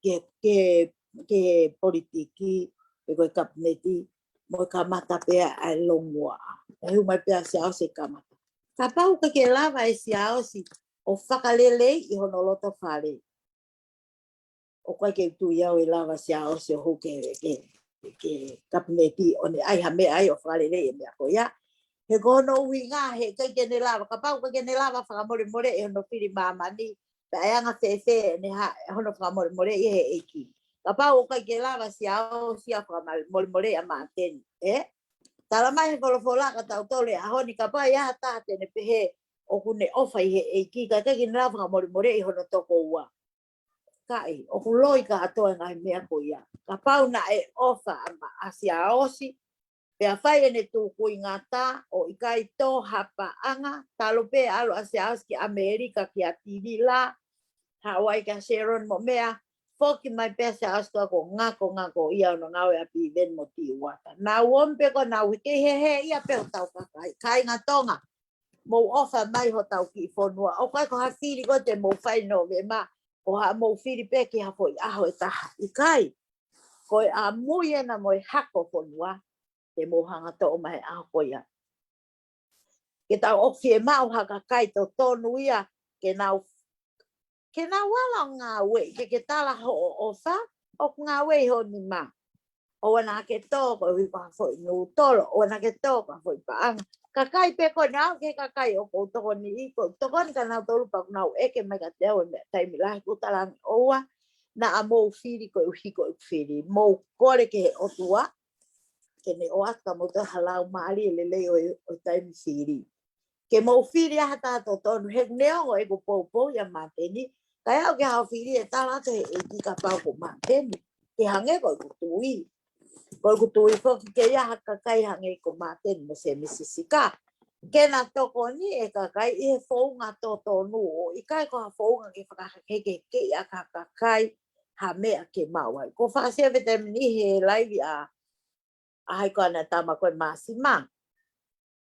ki he, ki he, ki he politiki, pe ko e kapineti, mo e kamata pē ʻa e longoaʻa. ʻE hū mai pē ʻa Siaosi kamata. Kapau ʻoku ʻikai ke lava ʻe Siaosi ʻo fakaleleiʻi hono loto fale, ʻoku ʻikai ke u tui au ʻe lava Siaosi ʻo hū ki he, ki he, ki he kapineti ʻo ne ʻai ha meʻa ai ʻo fakaleleiʻi e meʻa ko ia. He ko hono ʻuhinga he ʻikai ke ne lava, kapau ʻoku ʻikai ke ne lava fakamolemoleʻi hono fili māmani, pea ʻe anga fēfē ʻene hā, hono fakamolemoleʻi he ʻEiki? Kapau ʻoku ʻikai ke lava Siaosi ʻo fakamolemoleʻi ʻa Māteni, ē? Tala mai he folofola kia tautolu he ʻaho ni, kapau ʻe ʻi ai ha taha te ne pehē ʻoku ne ʻofa ʻi he ʻEiki, ka ʻikai ke ne lava fakamolemoleʻi hono tokoua. Kae, ʻoku loi kātoa e ngaahi meʻa ko ia. Kapau naʻe ʻofa ʻa Ma-, ʻa Siaosi, pea fai ʻene tukuingata, ʻo ʻikai tō ha paʻanga, talu pē ʻalu ʻa Siaosi ki ʻAmelika kia Tilila, Hawaii kia Sharon mo meʻa, foki mai pē ʻa Siaosi ko ē ʻo ngako, ngako ia hono ngāue ʻa Piveni mo Tiuata. Nau ō mai pē ko ē nau kei hehē ia pē hotau kakai, kāinga Tonga. Mou ʻofa mai hotau kiʻi fonua. ʻOku ʻikai ko ha fili ko ē te mou fai Nōvema, ko haʻamou fili pē ki ha foʻi ʻaho ʻe taha. ʻIkai. Ko e ʻamui ena mo e hako fonua, te mou hanga toʻo mai he ʻaho ko ia. Ke tau ʻoku fiemaʻu ha kakai totonu ia, ke nau, ke nau ala ngāue, ke ke tala hoʻo ʻofa, ʻoku ngāue ʻi ho nima. ʻOua naʻa ke tō koeʻuhi ko ha foʻi nūtolo, ʻoua naʻa ke tō ko ha foʻi paʻanga. Kakai pē ko ena, ʻoku ʻikai ke kakai ʻoku ou tokoniʻi, ʻoku ou tokoni kia nautolu pea ʻoku nau ʻeke mai kiate au e meʻa taimi lahi, kou tala ange ʻoua naʻa mou fili koeʻuhi ko ʻeku fili. Mou kole ki he ʻOtua ke ne ʻoatu kia moutolu ha laumālie lelei ʻo e, ʻo e taimi fili. Ke mou fili ʻa ha taha totonu, he neongo ʻeku poupou ʻia Māteni, kae ʻai ke haʻo fili ʻe tala atu he ʻEiki kapau ko Māteni, ke hangē ko ʻeku tui. Ko ʻeku tui foki ke ʻi ai ha kakai hangē ko Māteni mo Sēmisi Sika, ke na tokoni e kakai ʻi he founga totonu, ʻo ʻikai ko ha founga ke fakahekeheke ʻa e kakai ha meʻa ke maʻu ai. Ko e fakaʻosi pē taimi ni he laivi ʻa, ʻa hai ko ʻene tama ko e Māsima.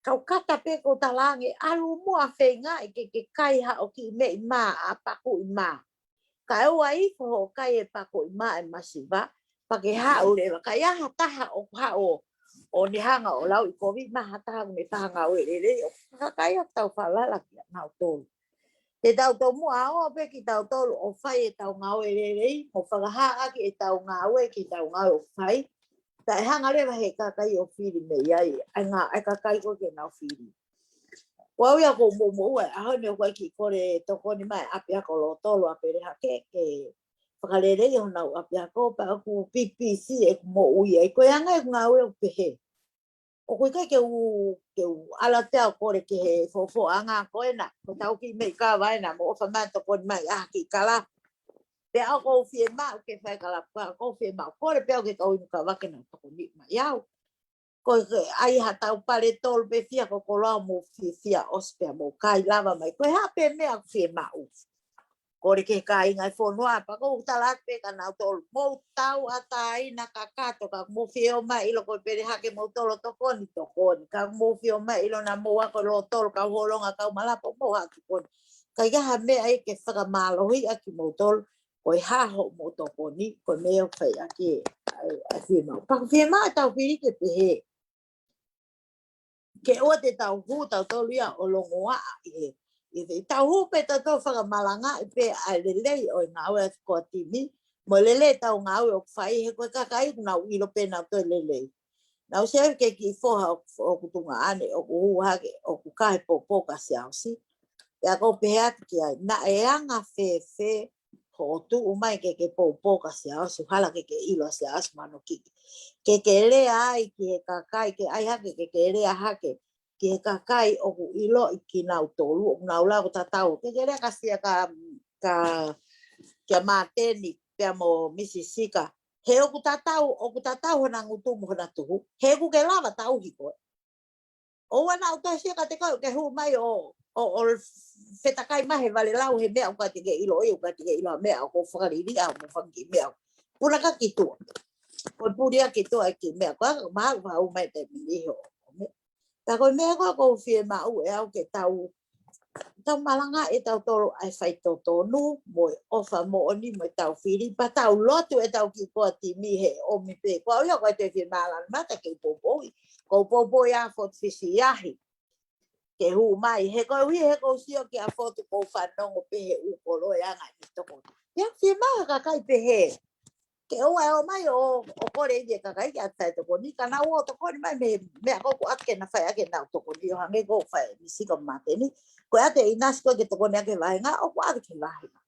Kau kata pē kou tala ange, ʻalu muʻa feinga ʻe ke, ke kai haʻo kiʻi meʻi mā ʻa pakuʻi mā. Kae ʻoua ifo hoʻo kai e pakuʻi mā e masiva, pea ke haʻu leva. Ka ʻi ai ha taha ʻoku haʻu ʻo ne hanga ʻo lauʻikovi mai ha taha ʻoku ne fai ha ngāue lelei, ʻoku fakaʻaongaʻi ʻetau falala kia nautolu. Te tau tomuʻa ō pē kitautolu ʻo fai ʻetau ngāue lelei, mo fakahā ʻaki ʻetau ngāue ki heʻetau ngāue ʻoku fai. Pea ʻe hanga leva he kakai ʻo fili mei ai, ʻa e ngā, ʻa e kakai ko ē ke nau fili. Ko au ia ʻoku ou moʻumoʻua, ʻaho ni ʻoku ʻikai ke kole tokoni mai ʻapiako lōtolu ʻa Pele Hake, ke fakaleleiʻi honau ʻapiako, pea ʻoku pipisi ʻeku moʻui ai. Ko e anga ʻeku ngāue ʻoku pehē. ʻOku ʻikai ke u, ke u ala te au kole ki he fofoʻanga ko ena, ko ʻetau kiʻi meʻi kava ena, mo ʻofa mai tokoni mai ʻa ha kiʻi kalapu. Pea ʻoku ou fiemaʻu ke fai kalapu, ka ʻoku ou fiemaʻu kole pea ʻoku ke kau inu kava ke nau tokoni mai au. Ko e, ʻai ha tau pale tolu pe fia ko koloa mo fiefia ʻosi pea mo kai lava mai. Ko e hā pē meʻa ʻoku fiemaʻu. Kole ki he kāinga ʻi fonua, pea ʻoku ou tala atu pē kia nautolu, mou tauʻatāina kakato, ka mou fie ō mai ʻilo ko e Pele Hake moutolu ʻo tokoni, tokoni. Ka mou fie ō mai ʻilo naʻa mou ako lōtolu, kau holonga, kau malapo, mou haʻu tokoni. ʻIkai ke ʻi ai ha meʻa ia ke fakamālohiʻi kimoutolu, ko e hā hoʻomou tokoni, ko e meʻa ʻoku fai ʻaki ʻa e, ʻa e fiemaʻu. Pea ʻoku fiemaʻu ʻetau fili ke pehē. Ke ʻoua te tau hū tautolu ia ʻo longoaʻa ʻi he, ʻi he tau hū pē tautolu fakamalangaʻi pē ʻa e lelei ʻo e ngāue ʻa e kau timi, mo e lelei ʻetau ngāue ʻoku fai he ko e kakai ʻoku nau ʻilo pē nautolu e lelei. Naʻa ku sio ki he kiʻi foha ʻoku, ʻoku tuongaʻane, ʻoku hū hake, ʻoku kahe poupou kia Siaosi. Pea ʻoku ou pehē atu ki ai, naʻe anga fēfē hoʻo tuʻu mai ke ke poupou kia Siaosi, hala ke ke ʻilo ʻa Siaosi mo hono kiki. Ke ke lea ai ki he kakai, ke ʻai hake, ke ke lea hake ki he kakai ʻoku ʻiloʻi kinautolu, ʻoku nau lau ʻoku tatau. Ke ke lea kia Sia, kia, kia, kia Māteni, pea mo Misi Sika. He ʻoku tatau, ʻoku tatau hona ngutu mo hona tuhu. He ʻoku ke lava tauhi koe. ʻOua naʻa ʻoua toe sio kiate koe ke hū mai ʻo, ʻo, ʻo fetakai mai he vale lau he meʻa ʻoku ʻikai te ke ʻilo ʻe, ʻoku ʻikai te ke ʻilo meʻa ʻoku fakaliliʻa mo fanga kiʻi meʻa. Puna ka ki tuʻa. Ko e puli ia ki tuʻa e kiʻi meʻa. Ko e mahaʻu, mahaʻu mai te mini ho. Ka ko e meʻa ko ē ʻoku ou fiemaʻu ʻe au ke tau, tau malangaʻi ʻe tautolu ʻa e faitotonu, mo e ʻofa moʻoni, mo ʻetau fili, pea tau lotu ʻetau kiʻi kau timi he ʻomi pē. Ko au ia ʻoku ʻikai te u fiemaʻu ʻa Laumata ke u poupouʻi. Ko u poupouʻi ʻa Fort Fisiahi. Ke hū mai, he ko e ʻuhi he ʻoku ou sio kia Fort ʻoku ou fanongo pē he ʻū kolo e anga ʻene tokoni. Pea fiemaʻu ha kakai pehē. Ke ʻoua ʻe ō mai ʻo, ʻo kole ʻi he kakai ke ʻatu ʻa e tokoni, ka nau ō tokoni mai mei he meʻa ko ē ʻoku ʻatu ke na fai ʻaki ʻenau tokoni ʻo hangē ko e fai ʻe Misi Sika mo Māteni. Ko e ʻatu e ʻinasi ko ē ke tokoni ʻaki e vāhenga, ʻoku ʻatu ki he vāhenga.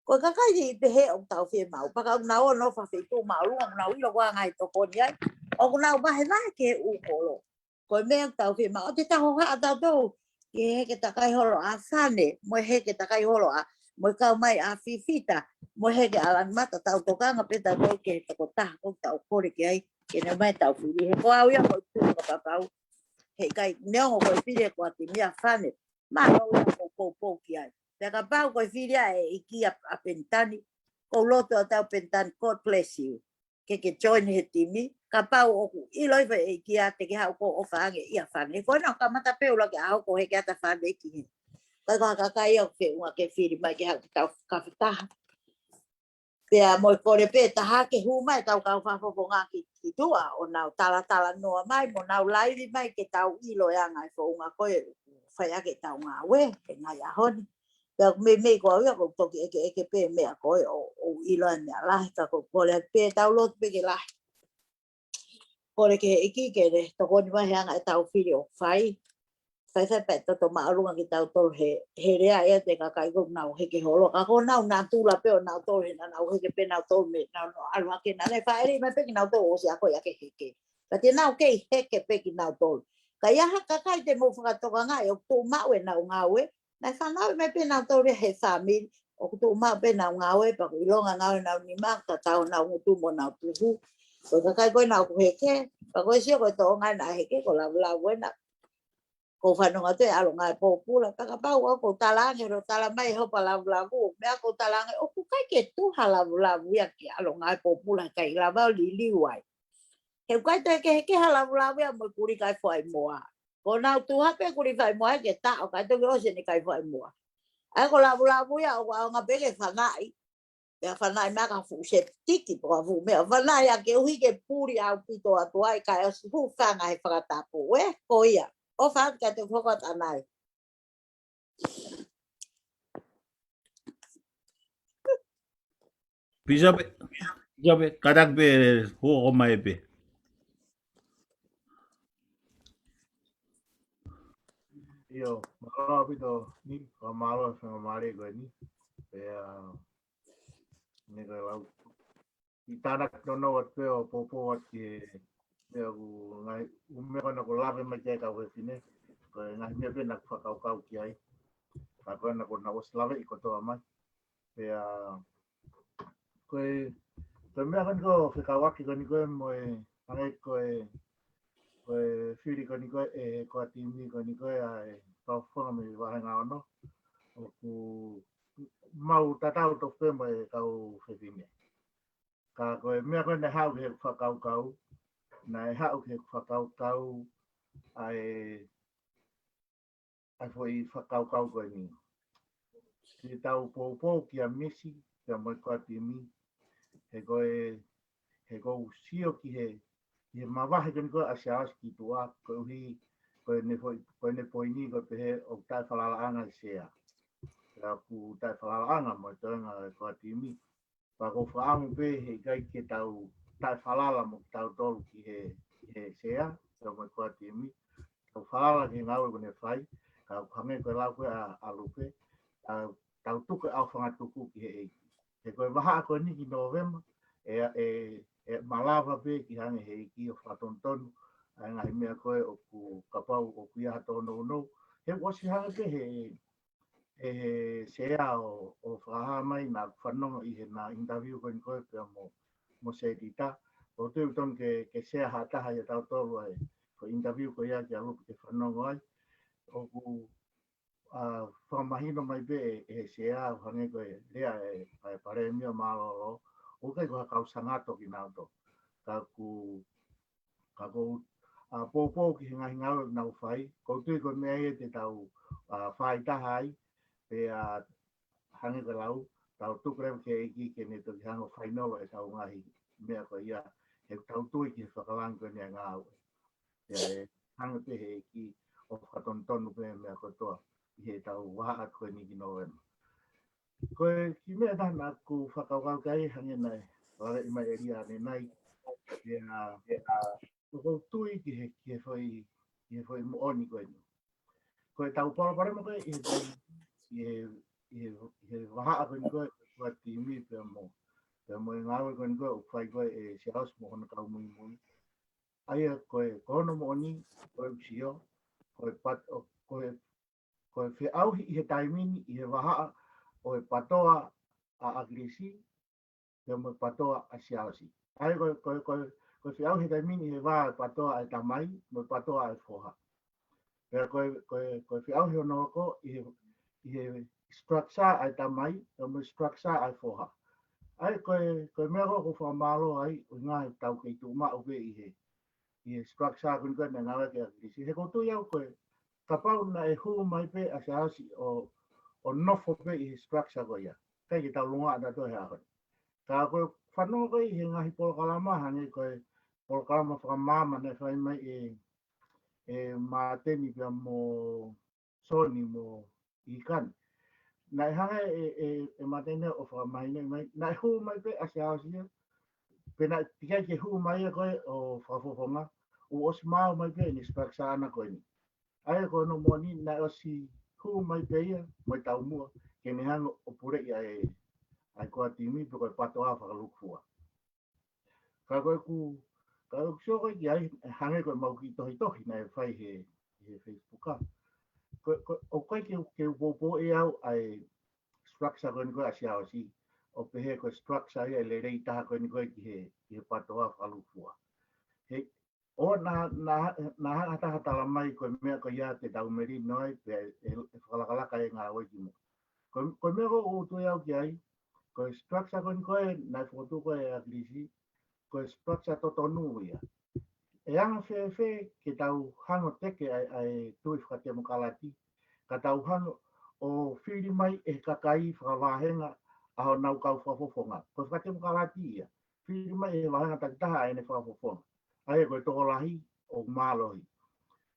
Ko e kakai ʻi pehē ʻoku tau fiemaʻu, pea ka ʻoku nau ō ʻo nofo he feituʻu māʻolunga, ʻoku nau ʻilo ko e anga e tokoni ai, ʻoku nau vahevahe ki he ʻū kolo. Ko e meʻa ʻoku tau fiemaʻu, ʻoua te tau hohaʻa tautolu ki he heke takai holo ʻa Fane, mo e heke takai holo ʻa, mo e kau mai ʻa Fifita, mo e heke ʻa Laumata, tau tokanga pē tautolu ki he tokotaha ʻoku tau kole ki ai, ke ne ō mai ʻetau fili. He ko au ia ʻoku ou tui kapau he ʻikai, neongo ko e fili ʻe he kau timi ʻa Fane, mālō ia ʻoku ou poupou ki ai. Pea kapau ko e fili ʻa e ʻEiki ʻa, ʻa Penitani, ʻoku ou lotu atu au Penitani, God bless you. Ke ke join he timi, kapau ʻoku ʻilo ʻe he ʻEiki ia te ke haʻu ʻo ʻofa ange ia Fane. Ko ena kamata pē ʻuluaki ʻaho ko e heke atu ʻa Fane ki hē. Ka ko e kakai ia ʻoku feʻunga ke fili mai ke haʻu ke tau kafataha. Pea mo e kole pē taha ke hū mai ʻetau kau fakafofonga ki, ki tuʻa ʻo nau talatalanoa mai, mo nau laivi mai ke tau ʻilo e anga e founga ko ē ʻoku fai ʻaki ʻetau ngāue he ngaahi ʻaho ni. Pea meimei ko au ia ʻoku ou toki ʻekeʻeke pē meʻa ko ē ʻo, ʻo ʻilo e meʻa lahi ka ʻoku ou kole pē tau lotu pē ke lahi. Kole ki he ʻEiki ke ne tokoni mai he anga ʻetau fili ʻoku fai. Faifai pē ʻe toto māʻolunga kitautolu he, he lea ʻe te kakai ʻoku nau heke holo. Ka ko nau natula pē ʻo nautolu he naʻa nau heke pē nautolu mei naʻa nau ʻalu hake naʻa ne fāʻeleʻi mai pē kinautolu ʻosi ako ia ke heke. Ka te nau kei heke pē kinautolu. Ka ʻi ai ha kakai te mou fakatokangaʻi ʻoku tuʻu maʻu ʻenau ngāue, naʻe fanauʻi mai pē nautolu ia he fāmili, ʻoku tuʻu maʻu pē ʻenau ngāue, pea ʻoku ʻilonga ngāue ʻenau nima, tatau ʻenau ngutu mo ʻenau tuhu. Ko e kakai ko ē naʻa ku heke, pea ko e sio ko e toʻonga naʻa heke, ko Lavulavu ena. ʻOku ou fanongo atu ʻe ʻAlongaʻi Pōpula, pea kapau ʻoku ou tala ange, lo tala mai hopa Lavulavu, meʻa ʻoku ou tala ange, ʻoku ʻikai ke tuha Lavulavu ia ki ʻAlongaʻi Pōpula, ʻikai lava ʻo liliu ai. He ʻoku ʻikai toe kehekehe ha Lavulavu ia mo e Kulikaifo ʻi Moa. Ko nau tuha pē Kulikaifo ʻi Moa ke taʻo, ʻikai toe ʻosi ʻene Kaifo ʻi Moa. ʻA ia ko Lavulavu ia ʻoku ʻaonga pē ke fanaʻi. Pea fanaʻi mai ka fuʻu sepitiki, pea fuʻu meʻa fanaʻi ʻa ke ʻuhi ke puli ʻaupito atu ai, kae ʻosi hūfanga he fakatapu. ʻE, ko ia. ʻOfa atu ka te foko tanai. Pīsope, Pīsope, kātaki pē huo ko mai pē. ʻIo, mālō ʻaupito ni, fakamālō e faingamālie ko eni. Pea, ne ka lau. ʻI tānaki nono atu pē ʻo poupou atu ki he meʻa ʻoku ngaahi, ʻū meʻa ko ena ʻoku lave mai ki ai e kau fefine. Ko e ngaahi meʻa pē naʻa ku fakakaukau ki ai. Ka ko ena ʻoku nau ʻosi laveʻi kotoa mai. Pea, ko e, ko e meʻa ko eni ko e fekauʻaki ko eni ko e mo e, hangē ko e, ko e fili ko eni ko e, ʻe he core team ko eni ko e ʻa e fakafofonga mei he vāhenga ono. ʻOku mau tatau tofu pē mo e kau fefine. Ka ko e meʻa ko ē naʻe haʻu ki heʻeku fakakaukau, naʻe haʻu ki heʻeku fakakaukau ʻa e, ʻa e foʻi fakakaukau ko eni. Ke tau poupou kia Misi, kia mo e core team, he ko e, he ʻoku ou sio ki he, ki he mavahe ko eni ko e ʻa Siaosi ki tuʻa, koeʻuhi, ko ʻene foʻi, ko ʻene poini ko e pehē ʻoku taʻefalalaʻanga e sea. Pea ʻoku taʻefalalaʻanga mo e toenga e core team. Pea ʻoku ou fakaʻamu pē he ʻikai ke tau taʻefalala mo kitautolu ki he, ki he sea, pea mo e core team. Tau falala ki he ngāue ʻoku ne fai, ka ʻoku hangē ko e lau ko ē ʻa, ʻa Lupe, tau, tau tuku e ʻaofangatuku ki he ʻEiki. He ko e vahaʻa ko eni ki Nōvema, ʻe, ʻe, ʻe malava pē ke hanga ʻe he ʻEiki ʻo fakatonutonu ʻa e ngaahi meʻa ko ē ʻoku kapau ʻoku ʻi ai ha tōnounou. He ʻoku ʻosi hanga pē he, ʻe he sea ʻo, ʻo fakahā mai naʻa ku fanongo ʻi heʻena interview ko eni ko ē pea mo, mo Setita. ʻOku ou tui ʻoku totonu ke, ke share ha taha ʻia tautolu ʻa e, ko e interview ko ia kia Lupe ke fanongo ai. ʻOku, ʻa, fakamahino mai pē ʻe, ʻe he sea ʻo hangē ko e lea ʻe, ʻa e Palēmia mālōlō. ʻOku ʻikai ko ha kau sangato kinautolu. Ka ʻoku Ka ʻoku ou, ʻa, poupou ki he ngaahi ngāue ʻoku nau fai, ʻoku ou tui ko e meʻa ia te tau, ʻa, fai taha ai, pea, ʻa, hangē ko e lau, tau tuku leva ki he ʻEiki ke ne toki hanga ʻo fainolo ʻetau ngaahi meʻa ko ia, he ʻoku tau tui ki he fakalangi ko eni ʻa e ngāue. Pea ʻe hanga pē he ʻEiki ʻo fakatonutonu pē meʻa kotoa, ʻi heʻetau vahaʻa ko eni ki Nōvema. Ko e kiʻi meʻa taha naʻa ku fakakaukau ki ai hangē naʻe lave mai ʻElia ʻanenai. Pea, pea, ʻoku ou tui ki he, ki he foʻi, ki he foʻi moʻoni ko eni. Ko ʻetau palopalema ko ē ʻi he, ʻi he, ʻi he, ʻi he vahaʻa ko eni ko ē, ʻa e core team pea mo, pea mo e ngāue ko eni ko ē, ʻoku fai ko ē ʻe Siaosi mo hono kau muimui. ʻA ia ko e, ko hono moʻoni, ko e sio, ko e pat-, ʻo, ko e ko e feʻauhi ʻi he taimi ni ʻi he vahaʻa ʻo e patoa ʻa ʻAkilisi, pea mo e patoa ʻa Siaosi. ʻA ia ko e, ko e, ko e, ko e feʻauhi he taimi ni ʻi he vā ʻo e patoa ʻa e tamai, mo e patoa ʻa e foha. Pea ko e, ko e, ko e feʻauhi hono hoko ʻi he, ʻi he structure ʻa e tamai, pea mo e structure ʻa e foha. ʻA ia ko e, ko e meʻa ko ē ʻoku ou fakamālō ai, ʻuhinga he ʻoku tau kei tuʻu maʻu pē ʻi he ʻi he structure ko eni ko ē naʻe ngāueʻaki ʻe ʻAkilisi. He ʻoku ou tui au ko e, kapau naʻe hū mai pē ʻa Siaosi ʻo, ʻo nofo pē ʻi he structure ko ia. ʻIkai ke tau longoaʻa tautolu he ʻaho ni. Ka ko e fanongo ko ē ʻi he ngaahi polokalama hangē ko e polokalama fakamaama naʻe fai mai ʻe, ʻe Māteni pea mo Soni mo ʻIkani. Naʻe hanga ʻe, ʻe, ʻe Māteni ʻo fakamahinoʻi mai, naʻe hū mai pē ʻa Siaosi ia, pe naʻe teʻeki ai ke hū mai ia ko ē ʻo fakafofonga, ʻoku ʻosi maau mai pē ʻene structure ʻana ko eni. ʻA ia ko hono moʻoni naʻe ʻosi hū mai pē ia, mo e taumuʻa, ke ne hanga ʻo puleʻi ʻa e, ʻa e core team pe ko e patoa fakalukufua. Ka ko ʻeku, ka ʻeku sio ko ē ki ai, hangē ko ʻemau kiʻi tohitohi naʻe fai he, he Facebook ʻa. Ko, ko, ʻoku ʻikai ke, ke u poupouʻi au ʻa e structure ko eni ko ē ʻa Siaosi, ʻo pehē ko e structure ia ʻe lelei taha ko eni ko ē ki he, ki he patoa fakalukufua. He, ʻoua naʻa, naʻa, naʻa ha taha tala mai ko e meʻa ko ia te tau melino ai, pea ʻe, ʻe fakalakalaka e ngāue ki muʻa. Ko, ko e meʻa ko ē ʻoku ou tui au ki ai, ko e structure ko eni ko ē naʻe fokotuʻu ko ē ʻe ʻAkilisi, ko e structure totonu ia. ʻE anga fēfē ke tau hanga ʻo teke ʻa e, ʻa e tui fakatemokalati, ka tau hanga ʻo fili mai ʻe he kakai fakavāhenga ʻa honau kau fakafofonga. Ko e fakatemokalati ia. Fili mai ʻe he vāhenga takitaha ʻa ʻene fakafofonga. ʻA ia ko e tokolahi ʻoku mālohi.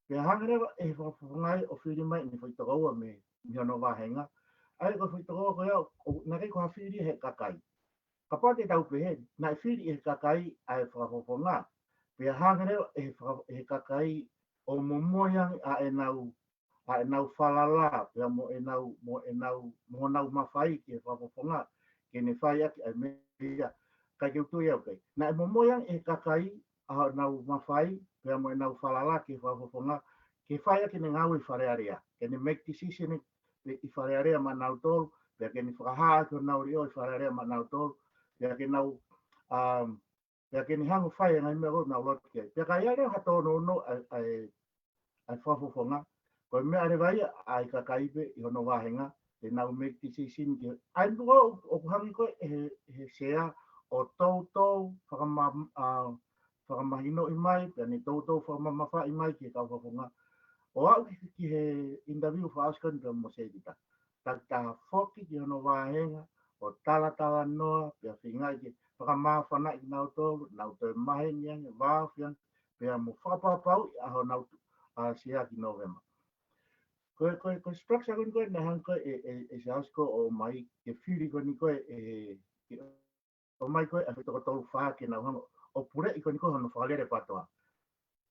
Pea hanga leva ʻe he fakafofonga ia ʻo fili mai ʻene foʻi tokoua mei, mei hono vāhenga. ʻA ia ko e foʻi tokoua ko ia, ʻo, naʻe ʻikai ko ha fili ʻe he kakai. Kapau te tau pehē, naʻe fili ʻe he kakai ʻa e fakafofonga. Pea hanga leva ʻe he faka-, ʻe he kakai ʻo momoi ange ʻa ʻenau, ʻa ʻenau falala, pea mo ʻenau, mo ʻenau, mo honau mafai ki he fakafofonga, ke ne fai ʻaki ʻa e meʻa ia. Kae ke u tui au pē. Naʻe momoi ange ʻe he kakai ʻa honau mafai, pea mo ʻenau falala ki he fakafofonga, ke fai ʻaki ʻene ngāue ʻi Fale Alea. Ke ne make decision ʻi Fale Alea maʻanautolu, pea ke ne fakahā ʻaki honau leʻo ʻi Fale Alea maʻanautolu, pea ke nau, um, pea ke ne hanga ʻo fai e ngaahi meʻa ko ē ʻoku nau loto ki ai. Pea ka ʻi ai leva ha tōnounou ʻa e, ʻa e, ʻa e fakafofonga, ko e meʻa leva ia ʻa e kakai pē ʻi hono vāhenga, te nau make decision ki ai. Pea ko ē ʻoku hanga ko ē ʻe he, he sea ʻo toutou fakama-, ʻa, fakamahinoʻi mai, pea ne toutou fakamamafaʻi mai ki he kau fakafofonga. ʻO aʻu ki, ki he interview fakaʻosi ko eni pea mo Seitita. Takitaha foki ki hono vāhenga, ʻo talatalanoa, pea feingaʻi ke fakamāfanaʻi kinautolu, nau toe maheni ange, vāofi ange, pea mo fakapapauʻi ʻa honau tu-, ʻa sea ki Nōvema. Ko e, ko e, ko e structure ko eni ko ē, naʻe hanga ko ē ʻe, ʻe, ʻe Siaosi ko ē ʻo ʻomai, ke fili ko eni ko ē, ʻe, ke ʻomai ko ē ʻa e faitoko tolu fā ke nau hanga ʻo puleʻi ko eni ko ē hono fakalele PATOA.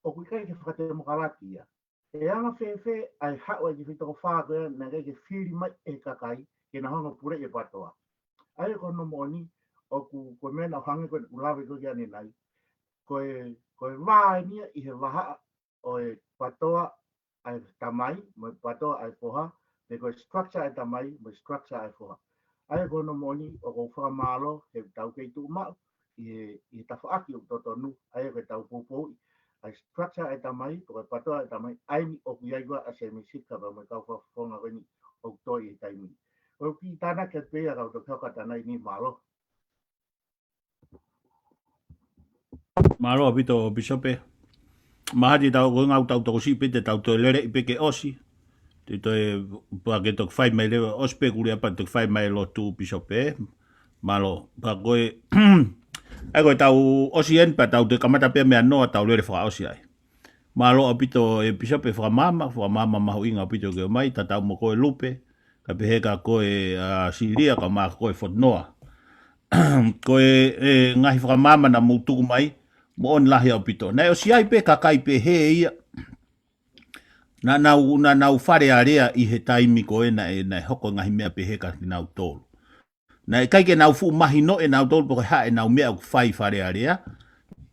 ʻOku ʻikai ke fakatemokalati ia. ʻE anga fēfē ʻa e haʻu ʻa e kiʻi faitoko fā ko ē naʻe ʻikai ke fili mai ʻe he kakai ke nau hanga ʻo puleʻi e PATOA. ʻA ia ko hono moʻoni, ʻoku, ko e meʻa naʻa ku hanga ko ē ʻo lave ko ē ki ai ʻanenai. Ko e, ko e vā eni ia ʻi he vahaʻa ʻo e PATOA ʻa e tamai, mo e PATOA ʻa e foha, pe ko e structure ʻa e tamai, mo e structure ʻa e foha. ʻA ia ko hono moʻoni, ʻoku ou fakamālō, he ʻoku tau kei tuʻu maʻu ʻi he, ʻi he tafaʻaki ʻoku totonu, ʻa ia ko ʻetau poupouʻi ʻa e structure ʻa e tamai, pe ko e PATOA ʻa e tamai, ʻa eni ʻoku ʻi ai ko ē ʻa Sēmisi Sika pea mo e kau fakafofonga ko eni ʻoku toe ʻi he taimi ni. ʻOku ou kiʻi tānaki atu pē ia ka u toki hoko atu ʻanai ni, mālō. Mālō ʻaupito Pīsope. Mahalo te tau, ko e ngaahi taʻu tokosiʻi pē te tau toe lele pē ke ʻosi. Te toe, pea ke toki fai mai leva ʻosi pē kulia pea toki fai mai lotu Pīsope. Mālō. Pea ko e, ʻa ia ko ʻetau ʻosi eni pea tau toe kamata pē meʻa noa tau lele fakaʻosi ai. Mālō ʻaupito ʻe Pīsope fakamaama, fakamaama mahuʻinga ʻaupito ke ʻomai, tatau mo koe Lupe, kae pehē kia koe ʻa Silia, kae ʻumaʻā koe Fotunoa. Ko e, e ngaahi fakamaama naʻa mou tuku mai, moʻoni lahi ʻaupito. Naʻe ʻosi ʻi ai pē kakai pehē ia, naʻa nau, naʻa nau Fale Alea ʻi he taimi ko ē naʻe, naʻe hoko e ngaahi meʻa pehē kia kinautolu. Naʻe ʻikai ke nau fuʻu mahinoʻi ʻe nautolu pe ko e hā ʻenau meʻa ʻoku fai Fale Alea,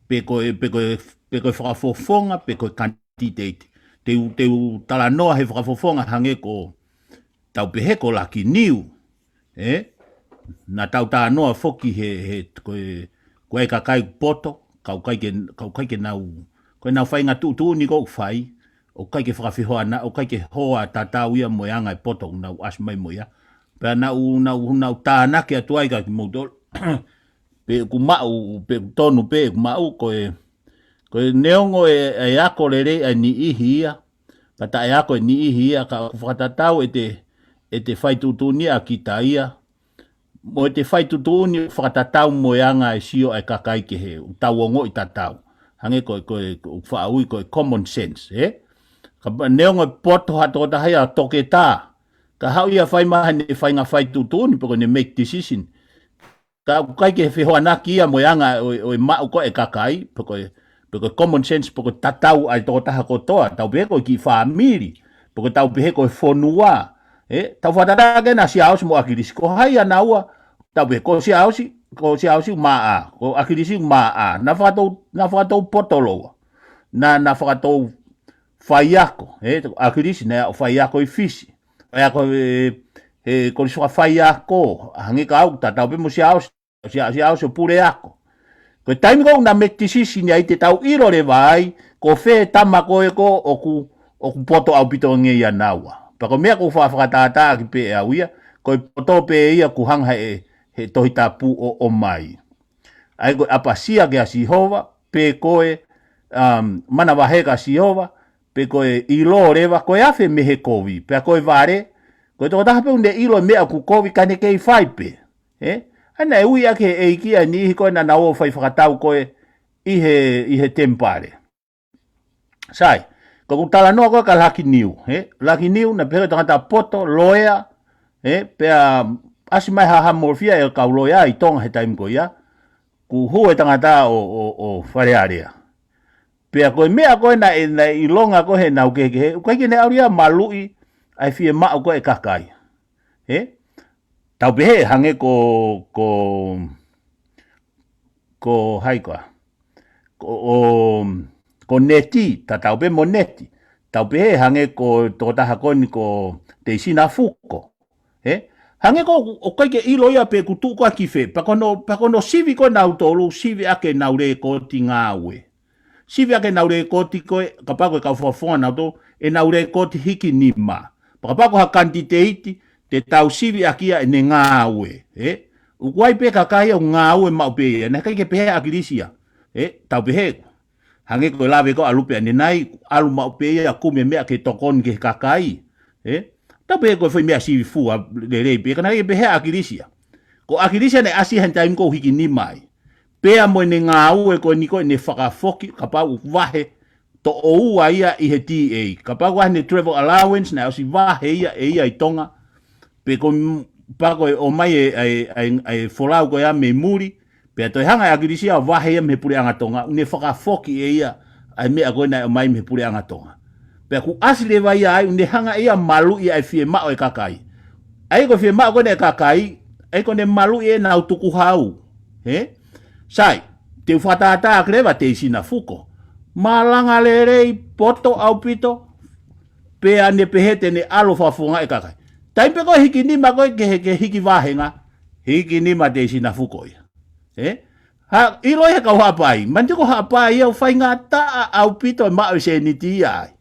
pe ko e, pe ko e, pe ko e fakafofonga, pe ko e candidate. Te u, te u talanoa he fakafofonga hangē ko, tau pehē ko Lucky Niu, ē? Naʻa tau talanoa foki he, he, ko e, ko e kakai poto, ka ʻoku ʻikai ke, ka ʻoku ʻikai ke nau, ko ʻenau faʻahinga tuʻutuʻuni ko ē ʻoku fai, ʻoku ʻikai ke fakafehoana, ʻoku ʻikai ke hoa tatau ia mo e anga e poto ʻoku nau ʻasi mai mo ia. Pea naʻa ku, naʻa ku, naʻa ku tānaki atu ai kia kimoutolu. Pe ʻoku maʻu, pe ʻoku tonu pe ʻoku maʻu, ko e, ko e neongo e, e ako lelei ʻa e niʻihi ia, ka taʻe ako e niʻihi ia, ka ʻoku fakatatau ʻete, ʻete fai tuʻutuʻuni ʻa kita ia, mo ʻete fai tuʻutuʻuni ʻoku fakatatau mo e anga e sio ʻa e kakai kehe, ʻoku tau ongoʻi tatau. Hangē ko e, ko e, ko e faʻa ui ko e common sense, ē? Ka neongo e poto ha tokotaha ia toketā, ka haʻu ia fai mai haʻane faʻahinga fai tuʻutuʻuni, pe ko ʻene make decision. Ka ʻoku ʻikai ke fehoanaki ia mo e anga ʻo, ʻo e maʻu ko ē ʻa e kakai, pe ko e, pe ko e common sense, pe ko e tatau ʻa e tokotaha kotoa, tau pehē ko e kiʻi fāmili, pe ko e tau pehē ko e fonua. Ē, tau fakatatau ange kia Siaosi mo ʻAkilisi, ko hai ʻa naua, tau pehē ko Siaosi, ko Siaosi ʻoku maʻa, ko ʻAkilisi ʻoku maʻa, naʻa fakatou, naʻa fakatou poto lōua. Naʻa, naʻa fakatou faiako, ē, ʻAkilisi naʻe ʻo faiako ʻi Fisi. Faiako he, he kolisi fakafaiako, hangē ka ʻoku tatau pē mo Siaosi, Sia, Siaosi ʻo puleako. Ko e taimi ko ē naʻa make decision ai te tau ʻilo leva ai, ko fē tama ko ē ko ē ʻoku, ʻoku poto ʻaupito ange ia naua. Pea ko e meʻa ʻoku ou faʻa fakatātā ʻaki pē ʻe au ia, ko e poto pē ia ʻoku hanga he, he Tohi Tapu ʻo, ʻomai. ʻA ia ko e ʻapasia kia Sihova, pe ko e, um, manavahē kia Sihova, pe ko e ʻilo leva, ko e afe mei he kovi, pea ko e vale, ko e tokotaha pē ʻoku ne ʻilo e meʻa ʻoku kovi ka ne kei fai pē. Ē? ʻA ia naʻe ui ʻaki ʻe he ʻEiki ʻa e niʻihi ko ē naʻa nau ō ʻo fai fakatau ko ē ʻi he, ʻi he temipale. Sai, ko ʻeku talanoa ko ē kia Lucky Niu, ē? Lucky Niu, naʻe pehē ko e tangata poto, loea, ē? Pea ʻasi mai haʻamolofia ʻe he kau loea ʻi Tonga he taimi ko ia, kuo hū e tangata ʻo, ʻo, ʻo Fale Alea. Pea ko e meʻa ko ē naʻe, naʻe ʻilonga ko ē heʻenau kehekehe, ʻoku ʻikai ke ne ʻalu ia ʻo maluʻi, ʻa e fiemaʻu ko ē ʻa e kakai. Ē? Tau pehē hangē ko, ko, ko hai koā? Ko, ʻo, ko Neti, tatau pē mo Neti. Tau pehē hangē ko e tokotaha ko eni ko Teisina Fuko. Ē? Hangē ko ʻoku ʻikai ke ʻilo ia pe ʻoku tuʻu koā ki fē. Pea ko hono, pea ko hono sivi ko ē ʻa nautolu, sivi ʻaki ʻenau lēkooti ngāue. Sivi ʻaki ʻenau lēkooti ko ē, kapau ko e kau fakafofonga ʻa nautolu, ʻenau lēkooti hiki nima. Pea kapau ko ha kanititeiti, te tau sivi ʻaki ia ʻene ngāue. Ē? ʻOku ʻi ai pē kakai ʻoku ngāue maʻu pē ia, naʻe ʻikai ke pehē ʻe ʻAkilisi ia. Ē? Tau pehē. Hangē ko e lave ko ē ʻa Lupe ʻanenai, ʻalu maʻu pē ia ʻo kumi e meʻa ke tokoni ki he kakai. Ē? Tau pehē ko e foʻi meʻa sivi fua lelei pē, ka naʻe ʻikai ke pehē ʻe ʻAkilisi ia. Ko ʻAkilisi ia naʻe ʻasi he taimi ko ē ʻoku hiki nima ai. Pea mo ʻene ngāue ko eni ko ē ʻene fakafoki, kapau ʻoku vahe toʻo ua ia ʻi he T A. Kapau ʻoku ʻi ai haʻane travel allowance, naʻe ʻosi vahe ia ʻe ia ʻi Tonga. Pe ko m-, pea ko e ʻomai e, e, e, e folau ko ia mei muli, pea toe hanga ʻe ʻAkilisi ia ʻo vahe ia mei he Puleʻanga Tonga, ʻo ne fakafoki ʻe ia ʻa e meʻa ko ē naʻe ʻomai mei he Puleʻanga Tonga. Pea kuo ʻasi leva ia ai, ʻo ne hanga ʻe ia ʻo maluʻi ʻa e fiemaʻu ʻa e kakai. ʻA ia ko e fiemaʻu ko ē ʻa e kakai, ʻa ia ko ʻene maluʻi ʻenau tukuhau. Ē? Sai, te u fakatātā ʻaki leva Teisina Fuko. Malanga lelei, poto ʻaupito, pea ne pehē te ne ʻalu ʻo fakafofongaʻi e kakai. Taimi pē ko ē hiki nima ko ē ke, ke hiki vāhenga, hiki nima Teisina Fuko ia. Ē? Ha, ʻilo ia ʻe he kau Haʻapai. Manatuʻi ko Haʻapai ia ʻoku faingataʻa ʻaupito e maʻu e sēniti ia ai.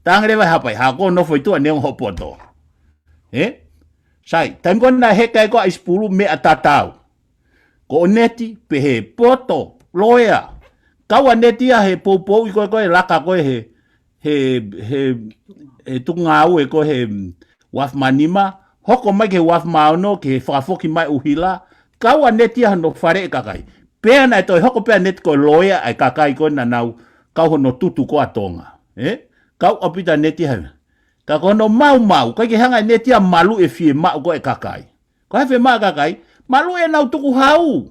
Talaange leva ʻe Haʻapai, haʻu koe ʻo nofo ʻi tuʻa neongo hoʻo poto. Ē? Sai, taimi ko ē naʻe heka ai ko ē ʻa ʻIsipulu, meʻa tatau. Ko ʻAneti, pehē poto, loea. Kau ʻa ʻAneti ia he poupouʻi ko ē ko ē laka ko ē he, he, he, he tukungāue ko ē he, mm, uaafe mā nima, hoko mai ki he uaafe mā ono, ki he fakafoki mai ʻuhila, kau ʻa ʻAneti ia hono faleʻi e kakai. Pea naʻe toe hoko pē ʻa ʻAneti ko e loea ʻa e kakai ko ē naʻa nau kau hono tutu ko ē ʻa Tonga. Ē? Kau ʻaupito ʻa ʻAneti ia he. Ka ko hono maumau, ʻikai ke hanga ʻe ʻAneti ia ʻo maluʻi e fiemaʻu ko ē ʻa e kakai. Ko e hā e fiemaʻu ʻa e kakai, maluʻi ʻenau tukuhau.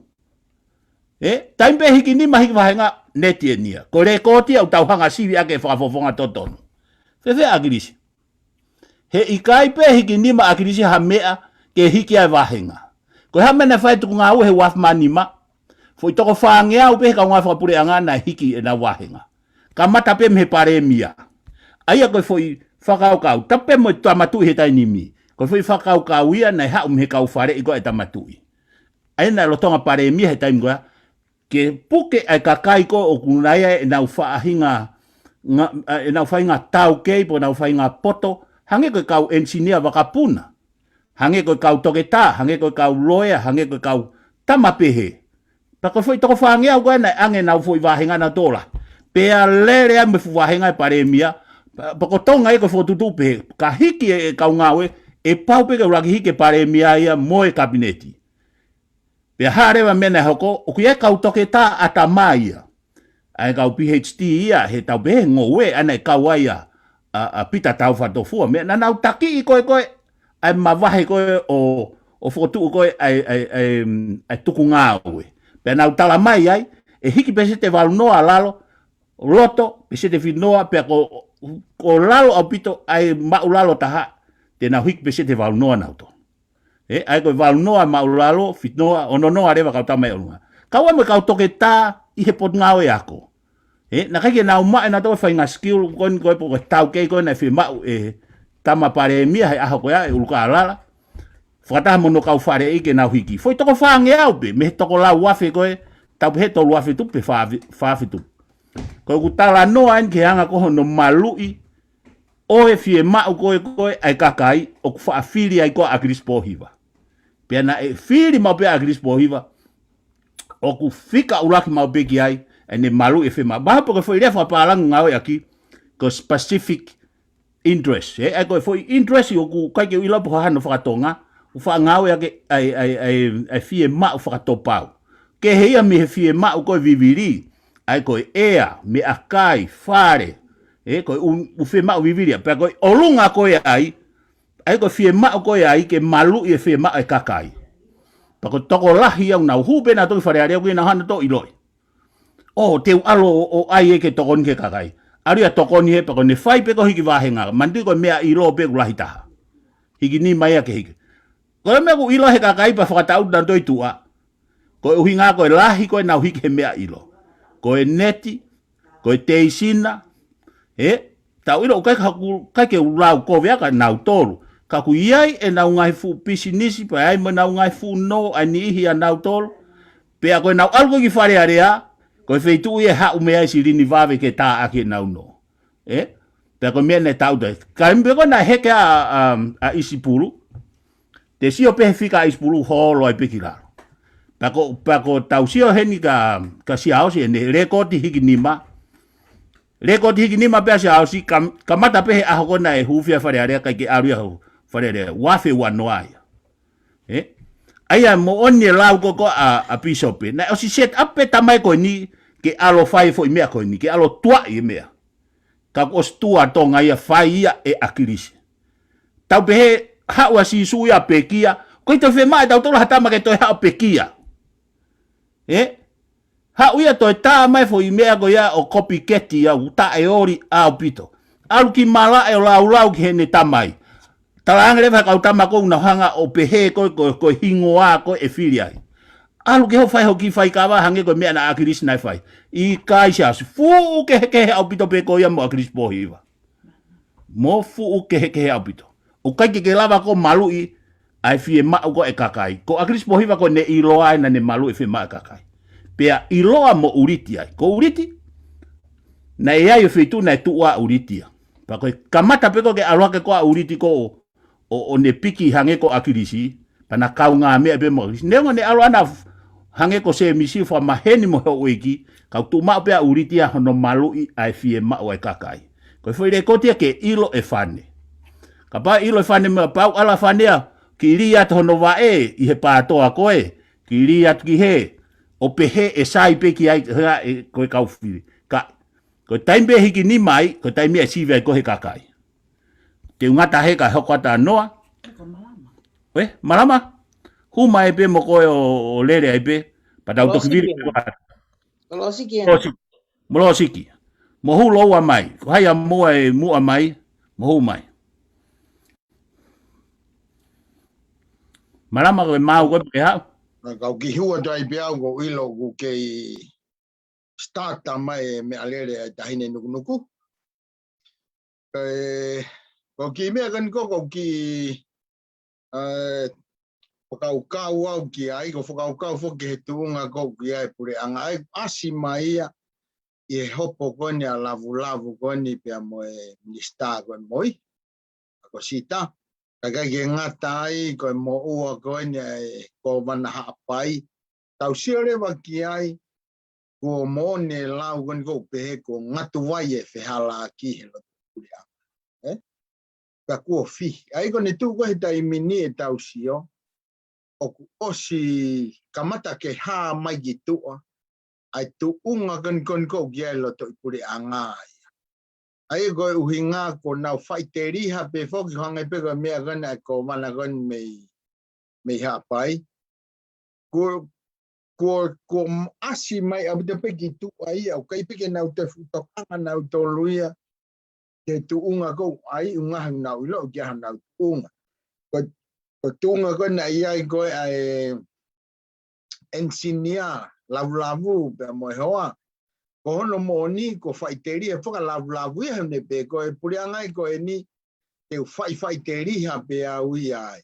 Ē, taimi pē hiki nima hiki vāhenga, ʻAneti eni ia. Ko e lēkooti ia ʻoku tau hanga ʻo sivi ʻaki e fakafofonga totonu. Fēfē ʻa ʻAkilisi? He ʻikai pē hiki nima ʻa ʻAkilisi ha meʻa ke hiki ai e vāhenga. Ko e hā e meʻa naʻe fai ʻe he tukungāue he uaafe mā nima? Foʻi toko fāngeau pē he kau ngāue fakapuleʻanga naʻe hiki ʻenau vāhenga. Kamata pē mei he palēmia. ʻA ia ko e foʻi fakakaukau, tapu pē mo e Tama Tuʻi he taimi ni. Ko e foʻi fakakaukau ia naʻe haʻu mei he kau faleʻi ko ē ʻa e Tama Tuʻi. ʻA ia naʻe lolotonga palēmia he taimi ko ia, ke puke ʻa e kakai ko ē ʻoku nau ʻi ai ʻenau faʻahinga, nga-, ʻa, ʻenau faʻahinga taukei, pe ko ʻenau faʻahinga poto, hangē ko e kau ʻenisinia vakapuna. Hangē ko e kau toketā, hangē ko e kau loea, hangē ko e kau tama pehē. Pea ko e foʻi toko fāngeau ko ē naʻe ʻoange ʻenau foʻi vāhenga naʻa nau tola. Pea lele ai mo e fuʻu vāhenga ʻa e palēmia, pea, pea ko Tonga ia ko e fokotuʻutuʻu pehē, ka hiki e, e kau ngāue, ʻe pau pē ke ʻuluaki hiki e palēmia ia mo e kapineti. Pea hā leva e meʻa naʻe hoko, ʻoku ʻi ai e kau toketā ʻatamai ia. ʻA e kau P H D ia, he tau pehē he ngoue, ʻa ia naʻe kau ai ʻa, ʻa, ʻa Pita Taufatofua, meʻa naʻa nau takiʻi ko ē ko ē, ʻa e mavahe ko ē ʻo, ʻo fokotuʻu ko ē ʻa e, ʻa e, ʻa e, mm, ʻa e tukungāue. Pea nau tala mai ai, ʻe hiki peseti ʻe valu noa ʻa lalo, loto, peseti ʻe fitu noa, pea ko, ko lalo ʻaupito, ʻa e māʻulalo taha, te nau hiki peseti ʻe valu noa nautolu. Ē, ʻa ia ko e valu noa māʻulalo, fitu noa, ono noa leva kau tama ʻi ʻolunga. Kau ai mo e kau toketā ʻi he potungāue ako. Ē, naʻe ʻikai ke nau maʻu ʻenautolu e faʻahinga skill, ko eni ko e poko taukei ko ē naʻe fiemaʻu ʻe he tama palēmia he ʻaho ko ia ʻe ʻUlukālala. Fakataha mo hono kau faleʻi ke nau hiki. Foʻi toko fāngeau pē, mei he toko lau afe ko ē, tau pehē tolu afe tupu pe fā afe, fā afe tupu. Ko ʻeku talanoa eni ki he anga ko ē hono maluʻi, ʻo e fiemaʻu ko ē ko ē ʻa e kakai ʻoku faʻa fili ai ko ē ʻa ʻAkilisi Pōhiva. Pea naʻe fili maʻu pē ʻa ʻAkilisi Pōhiva, ʻoku fika ʻuluaki maʻu pē ki ai, ʻa ʻene maluʻi e fiemaʻu. Mahalo pē ko e foʻi lea fakapālangi ngāueʻaki, ko e specific interest. Ē, ʻa ia ko e foʻi interest ʻoku ʻikai ke u ʻilo pe ko e hā hono fakatonga, ʻoku faʻa ngāueʻaki ʻa e, ʻa e, ʻa e, ʻa e fiemaʻu fakatopau. Kehe ia mei he fiemaʻu ko ē vivili, ʻa ia ko e ʻea, meʻakai, fale, ē, ko e ʻū, ʻū fiemaʻu vivili ia. Pea ko e ʻolunga ko ē ai, ʻa ia ko e fiemaʻu ko ē ai ke maluʻi e fiemaʻu ʻa e kakai. Pea ko e tokolahi ia ʻoku nau hū pē nautolu ki Fale Alea ʻoku ʻikai ke nau hanga ʻo ʻiloʻi. ʻO te u ʻalu ʻo, ʻo ʻai ia ke tokoni ki he kakai. ʻAlu ia tokoni he pea ko ʻene fai pē ko e hiki vāhenga. Manatuʻi ko e meʻa ʻilo pē ʻoku lahi taha. Hiki nima ia ke hiki. Ko e meʻa ʻoku ʻilo he kakai pea fakataʻu nautolu ʻi tuʻa. Ko e ʻuhinga ko e lahi ko ē ʻenau hiki he meʻa ʻilo. Ko e neti, ko e teisina, ē, tau ʻilo ʻoku ʻikai ke u lau kovi ʻa kinautolu. Ka ʻoku ʻi ai ʻenau ngaahi fuʻu pisinisi, pea ʻi ai mo ʻenau ngaahi fuʻu nō, ʻa e niʻihi ʻanautolu. Pea ko ʻenau ʻalu ko ē ki Fale Alea, ko e feituʻu ia ʻe haʻu mei ai e silini vave ke tāʻaki ʻenau nō. Ē? Pea ko e meʻa naʻe tau te. Ka ʻi he meʻa ko ē naʻe heke ʻa, ʻa, ʻa ʻIsipulu, te sio pē he fika ʻa ʻIsipulu holo ai pē ki lalo. Pea ko, pea ko ʻetau sio heni kia, kia Siaosi ʻene lēkooti hiki nima. Lēkooti hiki nima pē ʻa Siaosi, ka, kamata pē he ʻaho ko ē naʻe hūfia Fale Alea, ʻikai ke ʻalu ia ʻo Fale Alea, ua afe ua noa ia. Ē? ʻA ia moʻoni e lau ko ē ʻa, ʻa Pīsope. Naʻe ʻosi set up pē tamai ko eni ke ʻalu ʻo fai e foʻi meʻa ko eni, ke ʻalu ʻo tuaʻi e meʻa. Ka kuo ʻosi tuʻu ʻa Tonga ia, fai ia ʻe ʻAkilisi. Tau pehē haʻu ʻa Sīsū ia ʻo pekia, ʻoku ʻikai toe fiemaʻu ʻe tautolu ha tama ke toe haʻu ʻo pekia. Ē? Haʻu ia ʻo toe tā mai e foʻi meʻa ko ia ʻo kopiketi ia ʻoku taʻeoli ʻaupito. ʻAlu ki malaʻe ʻo laulau ki heʻene tamai. Talaange leva ʻe he kau tama ko ē ʻoku nau hanga ʻo pehē ko e, ko e, ko e hingoa ko ē ʻe fili ai. ʻAlu ke hoʻo fai hoʻo kiʻi faikava hangē ko e meʻa naʻa ʻAkilisi naʻe fai. ʻIkai, Siaosi, fuʻu kehekehe ʻaupito pē koe ia mo ʻAkilisi Pōhiva. Mo fuʻu kehekehe ʻaupito. ʻOku ʻikai ke ke lava ʻo maluʻi ʻa e fiemaʻu ko ē ʻa e kakai. Ko ʻAkilisi Pōhiva ko ʻene ʻiloa ʻa ʻene maluʻi e fiemaʻu ʻa e kakai. Pea ʻiloa mo ʻUliti ai. Ko ʻUliti, naʻe ʻi ai e feituʻu naʻe tuʻu ai ʻa ʻUliti ia. Pea ko e kamata pē ko ē ke ʻalu hake ko ē ʻa ʻUliti ko ē ʻo, ʻo, ʻo ne piki hangē ko ʻAkilisi, pea na kaungāmeʻa pē mo ʻAkilisi. Neongo ʻene ʻalu ʻana f-, hangē ko Sēmisi ʻo fakamaheni mo e houʻeiki, ka ʻoku tuʻu maʻu pē ʻa ʻUliti ia hono maluʻi ʻa e fiemaʻu ʻa e kakai. Ko e foʻi lēkooti ia ke ʻilo ʻe Fane. Kapau ʻe ʻilo ʻe Fane mo pau ʻala Fane ia, kiʻi lī atu hono vaʻe ʻi he pātoa ko ē, kiʻi lī atu ki hē, ʻo pehē ʻe sai pē ki ai, hea, ʻe, ko e kau fili. Ka, ko e taimi pē hiki nima ai, ko e taimi ia ʻe sivi ai ko ē he kakai. Te u ngata he ka hoko atu ʻa Noa. Ko Malama. Ē, Malama? Hū mai pē mo koe ʻo, ʻo lele ai pē. Pea tau toki vili. Molosiki ē. Molosiki. Molosiki. Mo hū lōua mai. Ko hai ʻa muʻa ʻe muʻa mai. Mo hū mai. Malama ko e maau ko ē pē haʻu. Ka u kiʻi hū atu ai pē au ʻoku ou ʻilo ʻoku kei start mai e meʻalele ʻa e Taʻahine Nukunuku. Ē, ko e kiʻi meʻa ko eni ko ē ʻoku ou kiʻi, ē, fakakaukau au ki ai, ʻoku ou fakakaukau foki ki he tuʻunga ko ē ʻoku ʻi ai e puleʻanga ʻa ia ʻoku ʻasi mai ia ʻi he hopo ko eni ʻa Lavulavu ko eni pea mo e minisitā ko ē mo ia, ʻa ko Sita. Ka ʻikai ke ngata ai ko e moʻua ko eni ʻa e Kōvana Haʻapai. Tau sio leva ki ai, kuo moʻoni e lau ko eni ʻoku pehē kuo ngatu vai e fehālaaki he loto puleʻanga. Ē? Ka kuo fihi. ʻA ia ko ʻene tuʻu ko ē he taimi ni ʻetau sio, ʻoku ʻosi kamata ke hā mai ki tuʻa ʻa e tuʻunga ko eni ʻoku ʻi ai e lotoʻi puleʻanga ia. ʻA ia ko e ʻuhinga kuo nau faʻiteliha pē foki, hangē pē ko e meʻa ko ena ʻa e Kōvana ko eni mei, mei Haʻapai. Kuo, kuo, kuo ʻasi mai ʻaupito pē ki tuʻa ia, ʻoku ʻikai pē ke nau toe fuʻu tokanga nautolu ia ki he tuʻunga ko ē ʻa ia ʻoku nau ʻiloʻi ki ai honau tuʻunga. Ko, ko e tuʻunga ko ē naʻe ʻi ai ko ē ʻa e engineer Lavulavu pea mo e hoa. Ko hono moʻoni kuo faʻiteliha foki ʻa Lavulavu ia he ʻoku ne pehē ko e puleʻanga ia ko eni te u faʻifaʻiteliha pē au ia ai.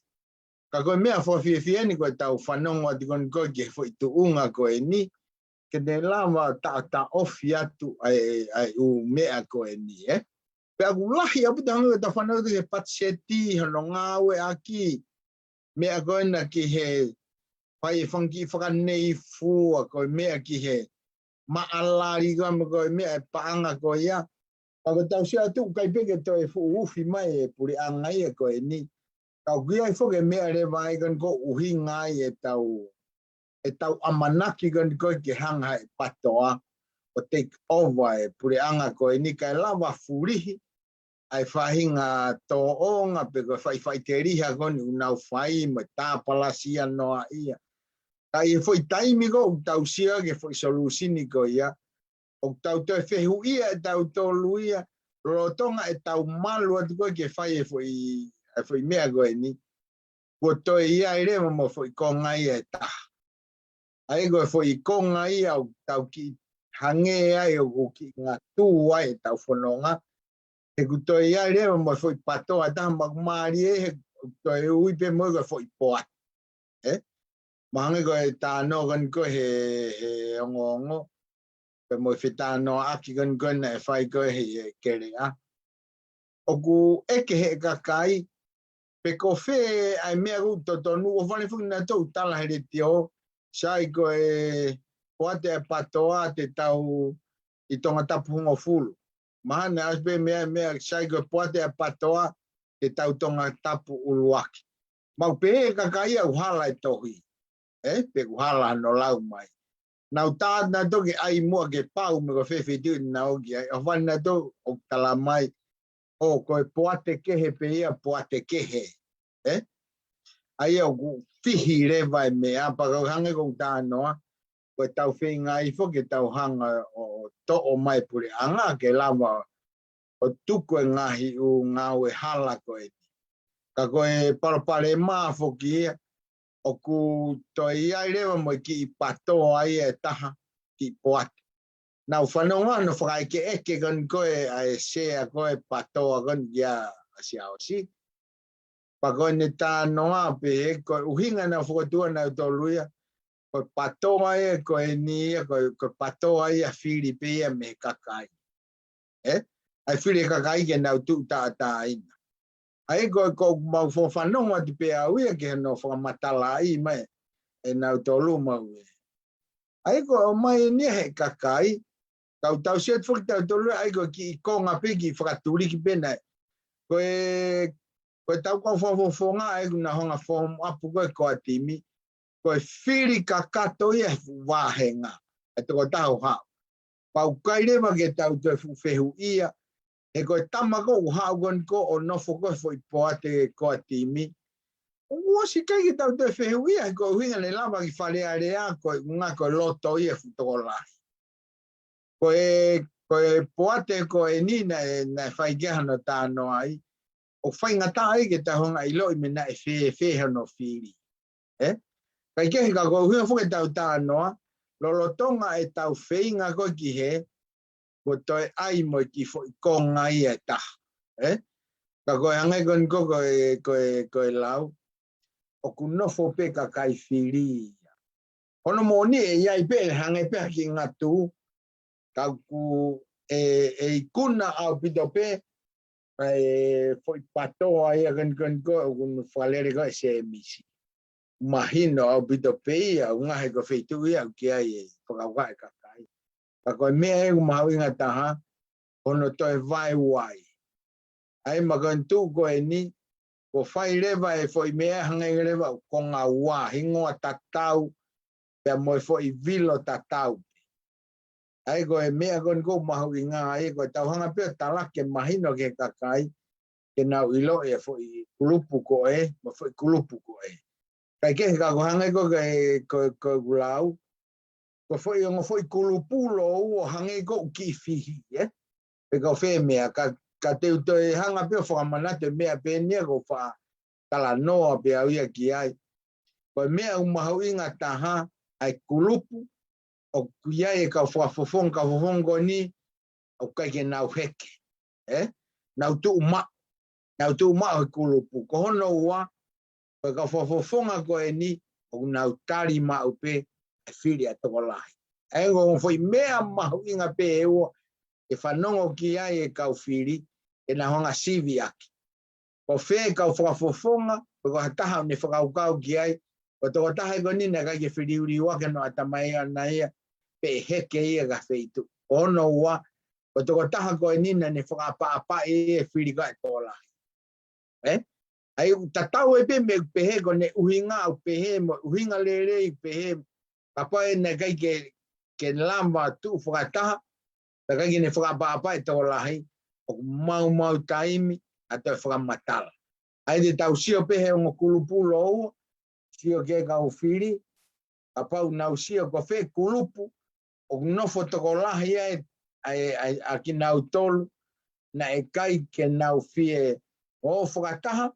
Ka ko e meʻa fakafiefia eni ko ʻetau fanongo atu ko eni ko ē ki he foʻi tuʻunga ko eni, ke ne lava ʻo taʻotaʻofi atu ʻa e, ʻa e ʻū meʻa ko eni, ē? Pea ʻoku lahi ʻaupito hangē ko ʻetau fanongo atu ki he patiseti, hono ngāueʻaki, meʻa ko ena ki he fai e fanga kiʻi fakaneifua, ko e meʻa ki he maʻalali ko ē mo e ko e meʻa e paʻanga ko ia. Ka ko ʻetau sio atu ʻoku ʻikai pē ke toe fuʻu ufi mai e puleʻanga ia ko eni. Ka ʻoku ʻi ai foki e meʻa leva ia ko eni ʻoku ʻuhinga ai ʻetau, ʻetau ʻamanaki ko eni ko ē ke hanga ʻe he PTOA ʻo take over e puleʻanga ko eni kae lava fulihi ʻa e faʻahinga tōʻonga pe ko e faʻifaʻiteliha ko eni ʻoku nau fai mo e tāpalasia noa ia. Ka ʻi he foʻi taimi ko ē ʻoku tau sio ki he foʻi solusini ko ia, ʻo ʻOku tau toe fehuʻia ʻe tautolu ia, lolotonga ʻetau malu atu ko ē ke fai e foʻi, e foʻi meʻa ko eni. Kuo toe ʻi ai leva mo e foʻi konga ia ʻe taha. ʻA ia ko e foʻi konga ia ʻoku tau kiʻi hangē ai ʻoku kiʻi ngatū ai ʻetau fononga. He kuo toe ʻi ai leva mo e foʻi patoa ʻe taha, ʻoku mālie he ʻoku toe ui pē mo ia ko e foʻi poate. Ē? Mahalo ko e talanoa ko eni ko ē he, he ongoongo. Pea mo e fetalanoaʻaki ko eni ko ē naʻe fai ko ē he, he Keleʻa. ʻOku ʻeke ʻe he kakai, pe ko fē ʻa e meʻa ʻoku totonu, ʻoku fale foki nautolu ʻo tala he letiō, sai ko e poate ʻa e patoa te tau ʻi Tongatapu hongofulu. Mahalo naʻe ʻosi pē meʻa, meʻa, sai ko e poate ʻa e patoa te tau Tongatapu ʻuluaki. Mau pehē ʻe he kakai ia ʻoku hala e tohi. Ē, pe ʻoku hala hono lau mai. Nau tā nautolu ke ʻai muʻa ke pau mo e ko fē feituʻu naʻa nau ō ki ai. ʻOku fale nautolu ʻo tala mai, ʻo ko e poate kehe pē ia, poate kehe. Ē? ʻA ia ʻoku fihi leva e meʻa, pea ʻoku hangē ko ʻeku talanoa, ko ʻetau feinga ʻi foki ke tau hanga ʻo, ʻo toʻo mai puleʻanga ke lava ʻo tuku e ngaahi ʻū ngāue hala ko eni. Ka ko e palopalema foki ia, ʻoku toe ʻi ai leva mo e kiʻi patoa ia ʻe taha, kiʻi poate. Naʻa ku fanongo hono fakaʻekeʻeke ko eni ko ē ʻa e sea ko ē patoa ko eni kia Siaosi. Pea ko ʻene talanoa pehē ko e ʻuhinga naʻe fokotuʻu ʻe nautolu ia, ko e patoa ia ko eni ia, ko e, ko e patoa ia fili pē ia mei he kakai. Ē? ʻA e fili ʻe he kakai ke nau tuʻu taʻataʻaina. ʻA ia ko, ko ʻeku mau fanongo atu pē au ia ki hono fakamatalaʻi mai ʻe nautolu mau ē. ʻA ia ko e ʻomai eni ia ʻe he kakai, tau tau sio atu foki tautolu ē, ʻa ia ko e kiʻi konga pē kiʻi fakatuliki pē naʻe. Ko e, ko ʻetau kau fakafofonga ʻa ia ʻoku nau hanga ʻo form up ko ē ko e timi, ko e fili kakato ia he fuʻu vāhenga, ʻa e tokotaha ʻoku haʻu. Pea ʻoku ʻikai leva ke tau toe fuʻu fehuʻia, he ko e tama ko ē ʻoku haʻu ko eni ko ē ʻo nofo ko ē he foʻi poate ko e timi. ʻOku ʻosi ʻikai ke tau toe fehuʻia, he ko e ʻuhinga naʻe lava ki Fale Alea, ko e ʻuhinga ko e loto ia e fuʻu tokolahi. Ko e, ko e poate ko eni naʻe, naʻe fai ki ai hono talanoaʻi, ʻoku faingataʻa ia ke tau hanga ʻo ʻiloʻi meʻa naʻe fēfē hono fili. Ē? Kae kehe ka ko e ʻuhinga foki ʻetau talanoa, lolotonga ʻetau feinga ko ē ki hē, kuo toe ʻai mo e kiʻi foʻi konga ia ʻe taha. Ē? Ka ko e hangē ko eni ko, ko e, ko e, ko e lau, ʻoku nofo pē kakai fili ia. Hono moʻoni ʻe ʻi ai pē, hangē pē ha kiʻi ngatū, ka ʻoku ʻe, ʻe ikuna ʻaupito pē, ʻa e foʻi patoa ia ko eni ko eni ko ē, ʻoku ne fakalele ko ē ʻe Sēmisi. Mahino ʻaupito pē ia, ʻoku ngaahi ko e feituʻu ia ʻoku ʻi ai e fakakaukau ʻa e kakai. Ka ko e meʻa ia ʻoku mahuʻinga taha, ko hono toe vaeuai. ʻA ia ma ko eni tuʻu ko eni, kuo fai leva e foʻi meʻa hangē leva ʻoku konga ua, hingoa tatau, pea mo e foʻi vilo tatau. ʻA ia ko e meʻa ko eni ʻoku mahuʻinga, ʻa ia ko ʻetau hanga pē ʻo talaki ke mahino ki he kakai, ke nau ʻiloʻi e foʻi kulupu ko ē, mo e foʻi kulupu ko ē. Kae kehe ka ko e hangē ko e, ko e, ko ʻeku lau, ko e foʻi ongo foʻi kulupu lōua hangē ko ʻeku kiʻi fihi, ē? Pe ko fē meʻa, ka, ka te u toe hanga pē ʻo fakamanatu e meʻa pē eni ia ʻoku ou faʻa talanoa pē au ia ki ai. Ko e meʻa ʻoku mahuʻinga taha, ʻa e kulupu, ʻoku ʻi ai e kau fakafofonga, kau fakafofonga ko eni, ʻoku ʻikai ke nau heke. Ē? Nau tuʻu maʻu. Nau tuʻu maʻu he kulupu. Ko hono ua, ko e kau fakafofonga ko eni, ʻoku nau tali maʻu pē e fili ʻa e tokolahi. ʻA ia ko e foʻi meʻa mahuʻinga pē ʻe ua, ʻe fanongo ki ai e kau fili, ʻe nau hanga ʻo siviʻaki. Ko fē kau fakafofonga, pe ko ha taha ʻoku ne fakakaukau ki ai, ko e tokotaha ko eni naʻe ʻikai ke feliuliuaki hono ʻatamai ʻana ia, pe ʻe heke ia ki ha feituʻu. Ko hono ua, ko e tokotaha ko eni naʻa ne fakaʻapaʻapaʻi e fili ko ē ʻa e tokolahi. Ē? ʻA ia ʻoku tatau ai pē mei he ʻoku pehē ko ʻene ʻuhinga ʻoku pehē mo e ʻuhinga lelei ʻoku pehē, kapau ʻe naʻe ʻikai ke, ke lava tuʻu fakataha, pea ʻikai ke ne fakaʻapaʻapaʻi e tokolahi, ʻoku maumau taimi ʻa e toe fakamatala. ʻA ia te tau sio pē he ongo kulupu lōua, sio ki he kau fili, kapau nau sio ko fē kulupu, ʻoku nofo tokolahi ai ʻa e, ʻa e, ʻa kinautolu naʻe ʻikai ke nau fie ō fakataha,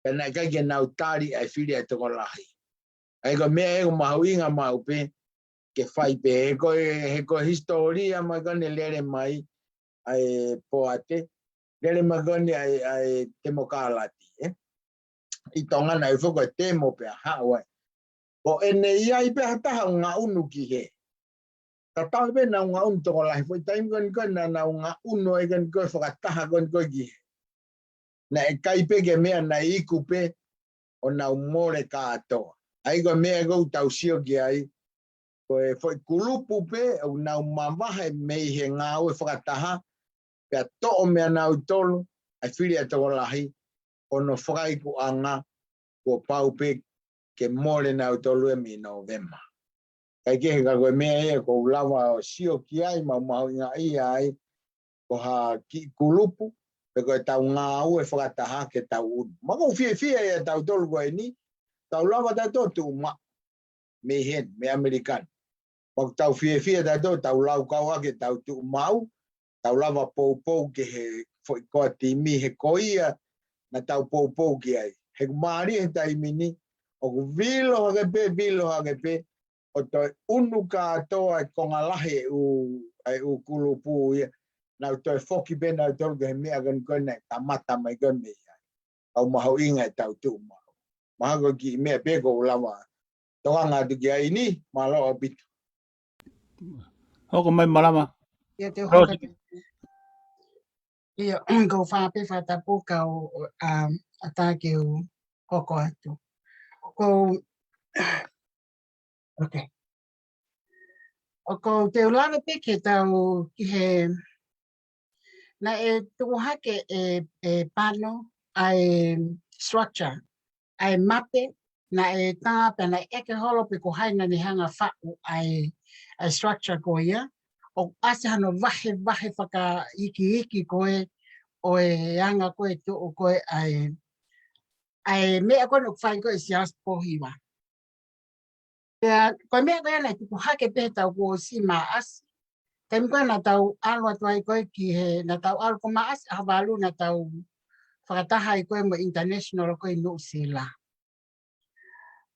pea naʻe ʻikai ke nau tali ʻa e fili ʻa e tokolahi. ʻA ia ko e meʻa ia ʻoku mahuʻinga maʻu pē ke fai pē, he ko e, he ko e hisitōlia mai ko eni lele mai ʻa e poate, lele mai ko eni ʻa e, ʻa e temokalati, ē? ʻI Tonga naʻe foki ko e temo pea haʻu ai. Ko ʻene ʻi ai pē ha taha ʻoku ngaʻunu ki hē. Tatau pē naʻa nau ngaʻunu tokolahi, foʻi taimi ko eni ko ē naʻa nau ngaʻunu ai ko eni ko ē fakataha ko eni ko ē ki hē. Naʻe ʻikai pē ke meʻa, naʻe iku pē ʻo nau mole kātoa. ʻA ia ko e meʻa ʻoku tau sio ki ai, ko e foʻi kulupu pē ʻoku nau mavahe mei he ngāue fakataha, pea toʻo meia nautolu ʻa e fili ʻa e tokolahi, ʻo nau fakaikuʻanga kuo pau pē ke mole nautolu ia mei Nōvema. Kae kehe ka ko e meʻa ia ʻoku ou lava ʻo sio ki ai, mau mahuʻingaʻia ai, ko ha kiʻi kulupu, pe ko e tau ngāue fakataha ke tau ʻunu. Mau fiefia ia tautolu ko eni, tau lava tautolu tuʻu maʻu mei heni, mei ʻAmelika ni. Mau tau fiefia tautolu, tau laukau ake tau tuʻu maʻu, tau lava poupou ki he foʻi koa timi he ko ia naʻa tau poupou ki ai. He ʻoku mālie he taimi ni, ʻoku vilo hake pē, vilo hake pē, ʻo toe ʻunu kātoa e konga lahi e ʻū, e ʻū kulupu ia. Nau toe foki pē nautolu ki he meʻa ko eni ko ē naʻe kamata mai ko ē mei ai. Kau mahuʻinga e tau tuʻu maʻu. Mahalo ko e kiʻi meʻa pē ʻoku ou lava tokanga atu ki ai ni, mālō ʻaupito. Hoko mai Malama. Ia te Rose. Hoko atu. Ia, ʻoku ou fakaafeʻi fakatapu kau, um, ʻatā ke u hoko atu. ʻOku ou, okay. ʻOku ou te u lave pē ke tau ki he, naʻe tuku hake ʻe, ʻe Pano ʻa e structure, ʻa e mape, naʻe tā pē naʻe ʻeke holo pe ko hai naʻa ne hanga faʻu ʻa e, ʻa e structure ko ia, ʻo ʻasi hano vahevahe fakaikiiki ko ē, ʻo e anga ko ē tuʻu ko ē ʻa e, ʻa e meʻa ko ē naʻe fai ko ē ʻe Siaosi Pōhiva. Pea, ko e meʻa ko ia naʻe tuku hake pē he taʻu kuo ʻosi Maʻasi. Taimi ko ia naʻa tau ʻalu atu ai ko ē ki he, naʻa tau ʻalu ko Maʻasi ʻaho valu naʻa tau fakataha ai ko ē mo e International ko ē ʻi Nuʻusila.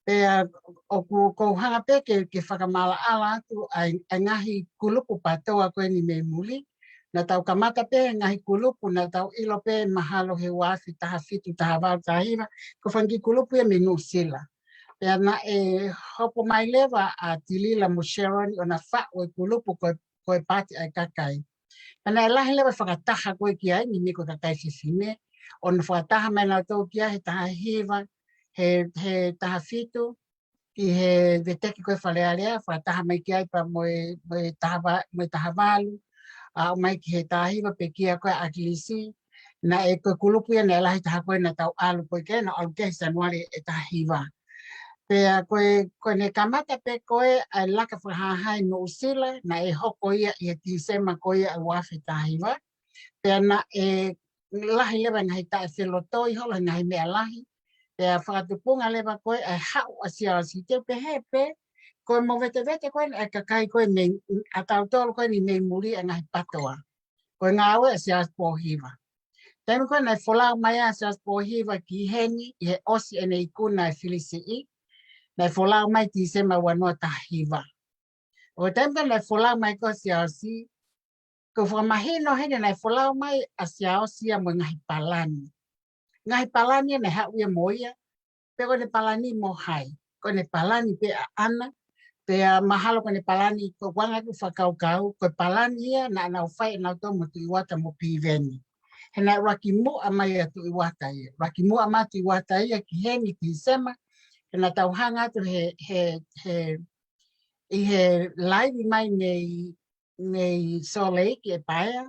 Pea, ʻoku, ʻoku ou hanga pē ke, ke fakamaʻalaʻala atu ʻa e, ʻa e ngaahi kulupu PATOA ko eni mei muli. Naʻa tau kamata pē he ngaahi kulupu, naʻa tau ʻilo pē mahalo he ua afe taha fitu, taha valu, taha hiva, ko e fanga kiʻi kulupu ia mei Nuʻusila. Pea naʻe hopo mai leva ʻa Tilila mo Sharon ʻo na faʻu e kulupu ko e, ko e Paati ʻa e Kakai. Pea naʻe lahi leva e fakataha ko ē ki ai, meimei ko e kakai fefine, ʻo na fakataha mai nautolu ki ai he taha hiva, he, he taha fitu, ʻi he veteki ko ē Fale Alea, fakataha mai ki ai pea mo e, mo e taha va-, mo e taha valu, ʻa, ʻo mai ki he taha hiva pē ki ai ko ē ʻAkilisi, naʻe ko e kulupu ia naʻe lahi taha ko ē naʻa tau ʻalu ko ē ki ai, naʻa ʻalu ki ai he Sānuali ʻe taha hiva. Pea ko e, ko ʻene kamata pē ko ē ʻa e laka fakahāhā ʻi Nuʻusila, naʻe hoko ia ʻi he Tīsema ko ia ʻa e ua afe taha hiva. Pea naʻe lahi leva e ngaahi taʻefelotoi holo he ngaahi meʻa lahi. Pea fakatupunga leva ko ē ʻa e haʻu ʻa Siaosi, te u pehē pē, ko e movetevete ko ē ʻa e kakai ko ē mei, ʻa tautolu ko eni mei muli ʻa e ngaahi PATOA. Ko e ngāue ʻa Siaosi Pōhiva. Taimi ko ē naʻe folau mai ai ʻa Siaosi Pōhiva ki heni, ʻi he ʻosi ʻene ikuna e fili siʻi, naʻe folau mai Tīsema ua noa taha hiva. ʻO taimi ko ē naʻe folau mai ko ē ʻa Siaosi, ʻoku fakamahino heni naʻe folau mai ʻa Siaosi ia mo e ngaahi palani. Ngaahi palani ia naʻe haʻu ia mo ia, pe ko ʻene palani mo hai. Ko ʻene palani pē ʻaʻana, pea mahalo ko ʻene palani ko e anga ʻeku fakakaukau, ko e palani ia naʻa nau fai ʻe nautolu mo Tuʻi Uata mo Piveni. He naʻe ʻuluaki muʻa mai ʻa Tuʻi Uata ia. ʻUluaki muʻa mai ʻa Tuʻi Uata ia ki heni Tīsema, he naʻa tau hanga atu he, he, he, ʻi he laivi mai mei, mei Salt Lake ʻe Paea,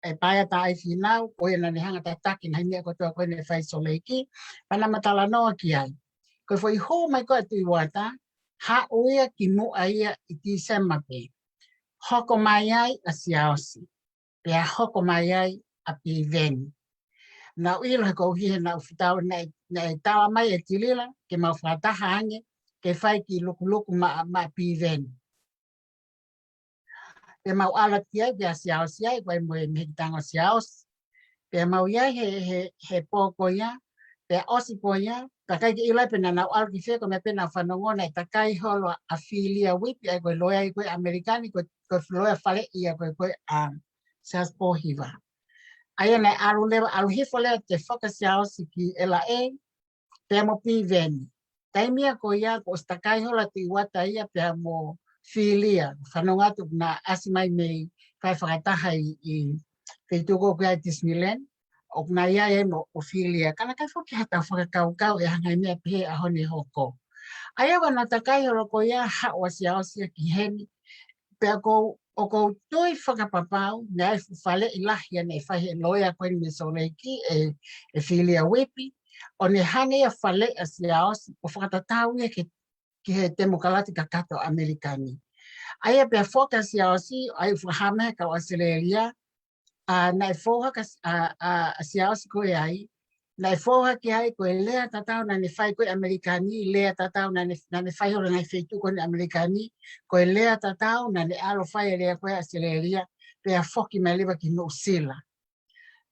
ʻe Paea Taʻaifinau, ko ia naʻa ne hanga tataki ngaahi meʻa kotoa ko ē naʻe fai Salt Lake, pea naʻa ma talanoa ki ai. Ko e foʻi hū mai ko ē ʻa Tuʻi Uata, haʻu ia kimuʻa ia ʻi Tīsema pē. Hoko mai ai ʻa Siaosi, pea hoko mai ai ʻa Piveni. Naʻa ku ʻilo he koeʻuhi he naʻa ku fetau naʻe, naʻe tala mai ʻe Tilila, ke mau fakataha ange, ke fai e kiʻi lukuluku maʻa, maʻa Piveni. Pea mau ʻalu ki ai, pea Siaosi ai, ko e mo e mehekitanga ʻo Siaosi. Pea mau ʻi ai he, he, he pō ko ia, pea ʻosi pō ia, pea ʻikai ke ʻilo ai pe naʻa nau ʻalu ki fē, ko e meʻa pē naʻa ku fanongo naʻe takai holo ʻa Filia Uipi, ʻa ia ko e loea ia ko ē ʻAmelika ni, ko e, ko e loea faleʻi ia ko ē ko ē ʻa Siaosi Pōhiva. ʻA ia naʻe ʻalu leva, ʻalu hifo leva ʻa Tefoka Siaosi ki L A, pea mo Piveni. Taimi ia ko ia, kuo ʻosi takai holo ʻa Tuʻi Uata ia pea mo Filia, fanongo atu naʻa ʻasi mai mei fai fakataha ʻi, ʻi feituʻu ko ē ʻoku ʻi ai Disneyland, ʻoku na ʻi ai mo, mo Filia. Ka naʻe ʻikai foki ha tau fakakaukau ʻe ʻi ai ha ngaahi meʻa pehē ʻaho ni ʻe hoko. ʻA ia ʻoku na takai holo ko ia, haʻu ʻa Siaosi ia ki heni, pea ʻoku ou, ʻoku ou tui fakapapau, naʻe ʻi ai e fuʻu faleʻi lahi ia naʻe fai he loea ko eni mei Salt Lake ʻe, ʻe Filia Uipi, ʻo ne hanga ia ʻo faleʻi ʻa Siaosi, ʻo fakatatau ia ki, ki he temokalati kakato ʻAmelika ni. ʻA ia pea foki ʻa Siaosi, ʻa ia ʻoku fakahā mai he kau ʻAositelēlia, ʻa, naʻe fou hake ʻa, ʻa, ʻa Siaosi ko ē ai, naʻe fou hake ai ko e lea tatau naʻa ne fai ko ē ʻAmelika ni, lea tatau naʻa ne, naʻa ne fai holo he ngaahi feituʻu ko eni ʻAmelika ni, ko e lea tatau naʻa ne ʻalu ʻo fai e lea ko ē ʻAositelēlia, pea foki mai leva ki Nuʻusila.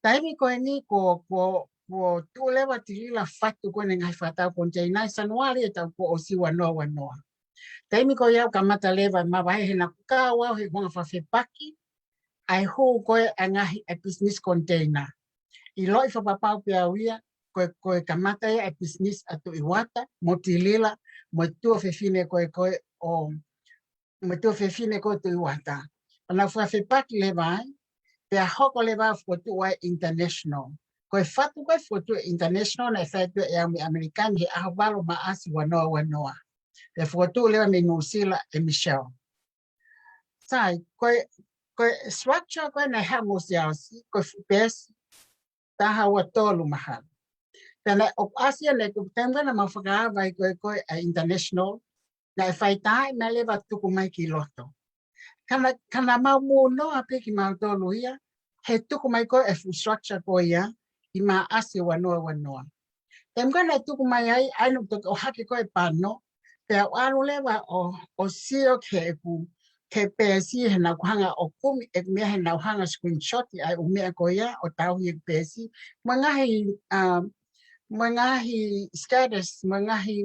Taimi ko eni kuo, kuo, kuo tuʻu leva ʻa Tilila ʻo fatu ko eni e ngaahi fakatau koniteina ʻi Sānuali ʻo e taʻu kuo ʻosi ua noa ua noa. Taimi ko ia ʻoku kamata leva e mavahe he naʻa ku kau au he kuonga fakafepaki, ʻa e hū ko ē ʻa e ngaahi ʻa e business koniteina. ʻIloʻi fakapapau pē au ia, ko e, ko e kamata ia e business ʻa Tuʻi Uata, mo Tilila, mo e tuofefine ko ē ko ē ʻo, mo e tuofefine ko ē ʻo Tuʻi Uata. ʻO nau fakafepaki leva ai, pea hoko leva ʻo fokotuʻu ai e International. Ko e fatu ko ē fokotuʻu e International naʻe fai atu ʻe au mei ʻAmelika ni he ʻaho valu Maʻasi ua noa ua noa. Pea fokotuʻu leva mei Nuʻusila ʻe Michelle. Sai, ko e, ko e structure ko ē naʻe haʻu mo Siaosi, ko e fuʻu peesi, taha ua tolu mahalo. Pea naʻe ʻoku ʻasi ia naʻe ko e taimi ko ē naʻa mau fakaava ai ko ē ko ē ʻa e International, naʻe fai tā mai leva ʻo tuku mai ki loto. Ka naʻa, ka naʻa mau mūnoa pē kimautolu ia, he tuku mai ko ē e fuʻu structure ko ia, ʻi Maʻasi ua noa ua noa. Taimi ko ē naʻe tuku mai ai, ʻa ia naʻa ku toki ʻohake ko ē e pano, pea u ʻalu leva ʻo, ʻo sio ki heʻeku, ki he peesi, he naʻa ku hanga ʻo kumi ʻeku meʻa he naʻa ku hanga ʻo screenshot ʻa e ʻū meʻa ko ia, ʻo tauhi ʻeku peesi, mo e ngaahi, um, mo e ngaahi status, mo e ngaahi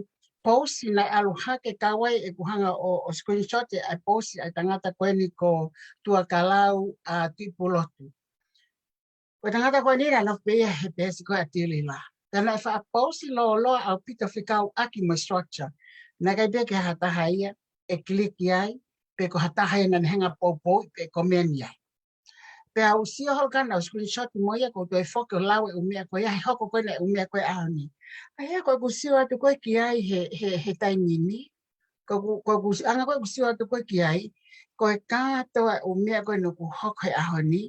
post naʻe ʻalu hake, kau ai ʻeku hanga ʻo, ʻo screenshot ʻa e post ʻa e tangata ko eni ko Tuakalau ʻa Tuʻipulotu. Ko e tangata ko eni naʻe nofo pē ia he peesi ko ē ʻa Tilila. Ka naʻe faʻa post lōloa ʻaupito fekauʻaki mo e structure. Naʻe ʻikai pē ke ha taha ia ʻe click ai, pe ko ha taha ia naʻa ne hanga ʻo poupouʻi pe comment ai. Pea u sio holo ka naʻa ku screenshot mo ia, ko u toe foki ʻo lau e ʻū meʻa ko ia, he hoko ko ē ʻa e ʻū meʻa ko ē ʻaho ni. ʻA ia ko ʻeku sio atu ko ē ki ai he, he, he taimi ni, ko ʻeku, ko ʻeku anga ko ē ʻeku sio atu ko ē ki ai, ko e kātoa e ʻū meʻa ko ē naʻa ku hoko he ʻaho ni,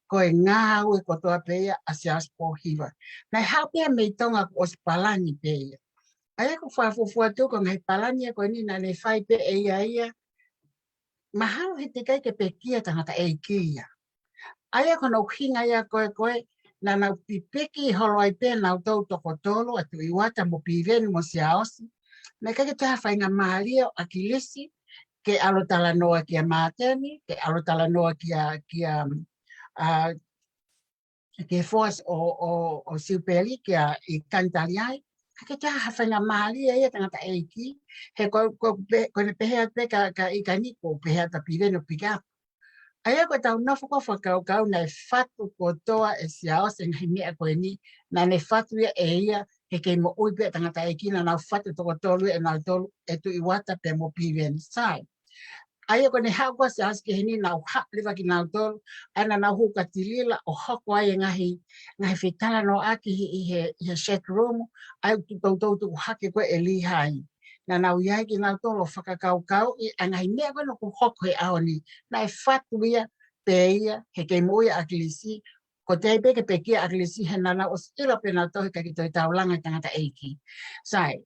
ko e ngāue kotoa pē ia ʻa Siaosi Pōhiva. Naʻe haʻu pē ia mei Tonga kuo ʻosi palani pē ia. ʻA ia ko e fakafuofua atu ko e ngaahi palani ia ko eni naʻa ne fai pē ʻe ia ia, mahalo he teʻeki ai ke pekia e tangataʻeiki ia. ʻA ia ko hono ʻuhinga ia ko ē ko ē, naʻa nau pipiki holo ai pē nautolu toko tolu, ʻa Tuʻi Uata mo Piveni mo Siaosi. Naʻe ʻikai ke toe ha faingamālie ʻo ʻAkilisi, ke ʻalu ʻo talanoa kia Māteni, ke ʻalu ʻo talanoa kia, kia, a, ke foasi ʻo, ʻo, ʻo Siupeli kia ʻIkani Taliai. ʻIkai ke toe ha faingamālie ia e tangataʻeiki, he ko, ko, pe, ko ʻene pehē atu pē kia, kia ʻIkani ko e pehē atu ʻa Piveni ʻo pick up. ʻA ia ko ʻetau nofo ko ē ʻo fakakaukau naʻe fatu kotoa ʻe Siaosi e ngaahi meʻa ko eni, naʻa ne fatu ia ʻe ia, he kei moʻui pē e tangataʻeiki, naʻa nau fatu toko tolu ʻe nautolu, ʻe Tuʻi Uata pea mo Piveni. Sai. ʻA ia ko ʻene haʻu ko ē ʻa Siaosi ki heni naʻa nau haʻu leva kinautolu, ʻa ia naʻa nau hū kia Tilila ʻo hoko ai e ngaahi, ngaahi fetalanoaʻaki ʻi, ʻi he, ʻi he chat room, ʻa ia ʻoku toutou tuku hake ko ē ʻe Lihai. Naʻa nau ʻi ai kinautolu ʻo fakakaukauʻi ʻa e ngaahi meʻa ko ē naʻa ku hoko he ʻaho ni, naʻe fatu ia pē ia, he kei moʻui ʻa ʻAkilisi, ko e teʻeki ai pē ke pekia ʻa ʻAkilisi, he naʻa nau ʻosi ʻilo pē nautolu he ʻikai ke toe taulanga e tangataʻeiki. Sai,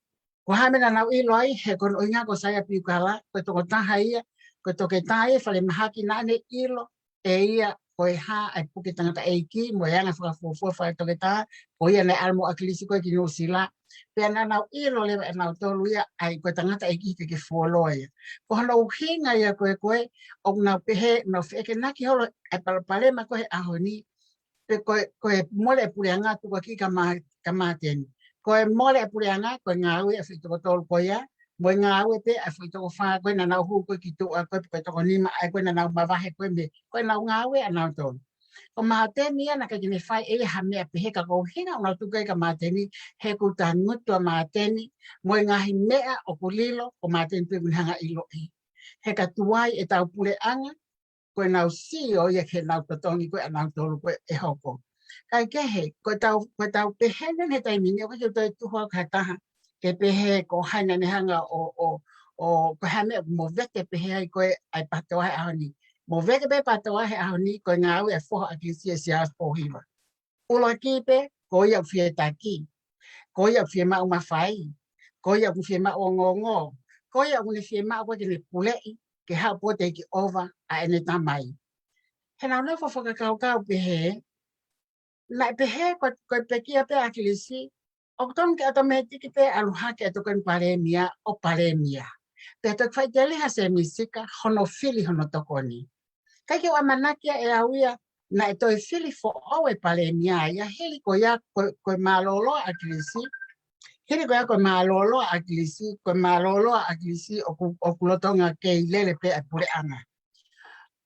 ko e hā e meʻa naʻa nau ʻilo ai, he ko hono ʻuhinga ko Saia Piukala, ko e tokotaha ia, ko e toketā ia falemahaki naʻa ne ʻilo ʻe ia ko e hā ʻa e puke tangataʻeiki, mo e anga fakafuofua fakatoketā, ko ia naʻe ʻalu mo ʻAkilisi ko ē ki Nuʻusila, Pea naʻa nau ʻilo leva ʻe nautolu ia ʻa e ko e tangataʻeiki ke ke fuoloa ia. Ko hono ʻuhinga ia ko ē ko ē ʻoku nau pehē, nau feʻekenaki holo ʻa e palopalema ko ē he ʻaho ni, pe ko e, ko e mole ʻa e puleʻanga tuku ʻaki kia Ma-, kia Māteni. Ko e mole ʻa e puleʻanga, ko e ngāue ʻa e foʻi toko tolu ko ia, mo e ngāue pē ʻa e foʻi toko fā ko ē naʻa nau hū ko ē ki tuʻa ko ē, pe ko e toko nima ʻa ē ko ē naʻa nau mavahe ko ē mei, ko ʻenau ngāue ʻanautolu. Ko Māteni ia naʻe ʻikai ke ne fai ʻe ia ha meʻa pehē ka ko e ʻuhinga ʻoku nau tuku ai kia Māteni, he ʻoku tangutu ʻa Māteni, mo e ngaahi meʻa ʻoku lilo, ko Māteni pē ʻoku ne hanga ʻo ʻiloʻi. He ka tuai ʻetau puleʻanga, ko ʻenau sio ia ki heʻenau totongi ko ē ʻanautolu ko ē ʻe hoko. Kae kehe, ko ʻetau, ko ʻetau pehē ʻeni he taimi ni, ʻoku ʻikai ke u toe tuhu au ki ha taha ke pehē ko hai naʻa ne hanga ʻo, ʻo, ʻo, ko e hā e meʻa ʻoku movete pehē ai ko ē ʻa e PATOA he ʻaho ni. Movete pē PATOA he ʻaho ni, ko e ngāue ʻa e foha ʻa ʻAkilisi ʻa Siaosi Pōhiva. ʻUluaki pē, ko ia ʻoku fie taki. Ko ia ʻoku fie maʻu mafai. Ko ia ʻoku fie maʻu ongoongo. Ko ia ʻoku ne fie maʻu ko ē ke ne puleʻi, ke haʻu ʻo take over ʻa ʻene tamai. He naʻa nau fakakaukau pehē, naʻe pehē ko, ko e pekia pē ʻa ʻAkilisi, ʻoku tonu ke ʻotomētiki pē ʻalu hake ʻa e tokoni palēmia ʻo palēmia. Pea toki faʻiteliha ʻa Sēmisi Sika hono fili hono tokoni. ʻIkai ke u ʻamanaki ʻe au ia naʻe toe fili foʻou e palēmia ia hili ko ia ko, ko e mālōlō ʻa ʻAkilisi. Hili ko ia ko e mālōlō ʻa ʻAkilisi, ko e mālōlō ʻa ʻAkilisi ʻoku, ʻoku lolotonga kei lele pē ʻa e puleʻanga.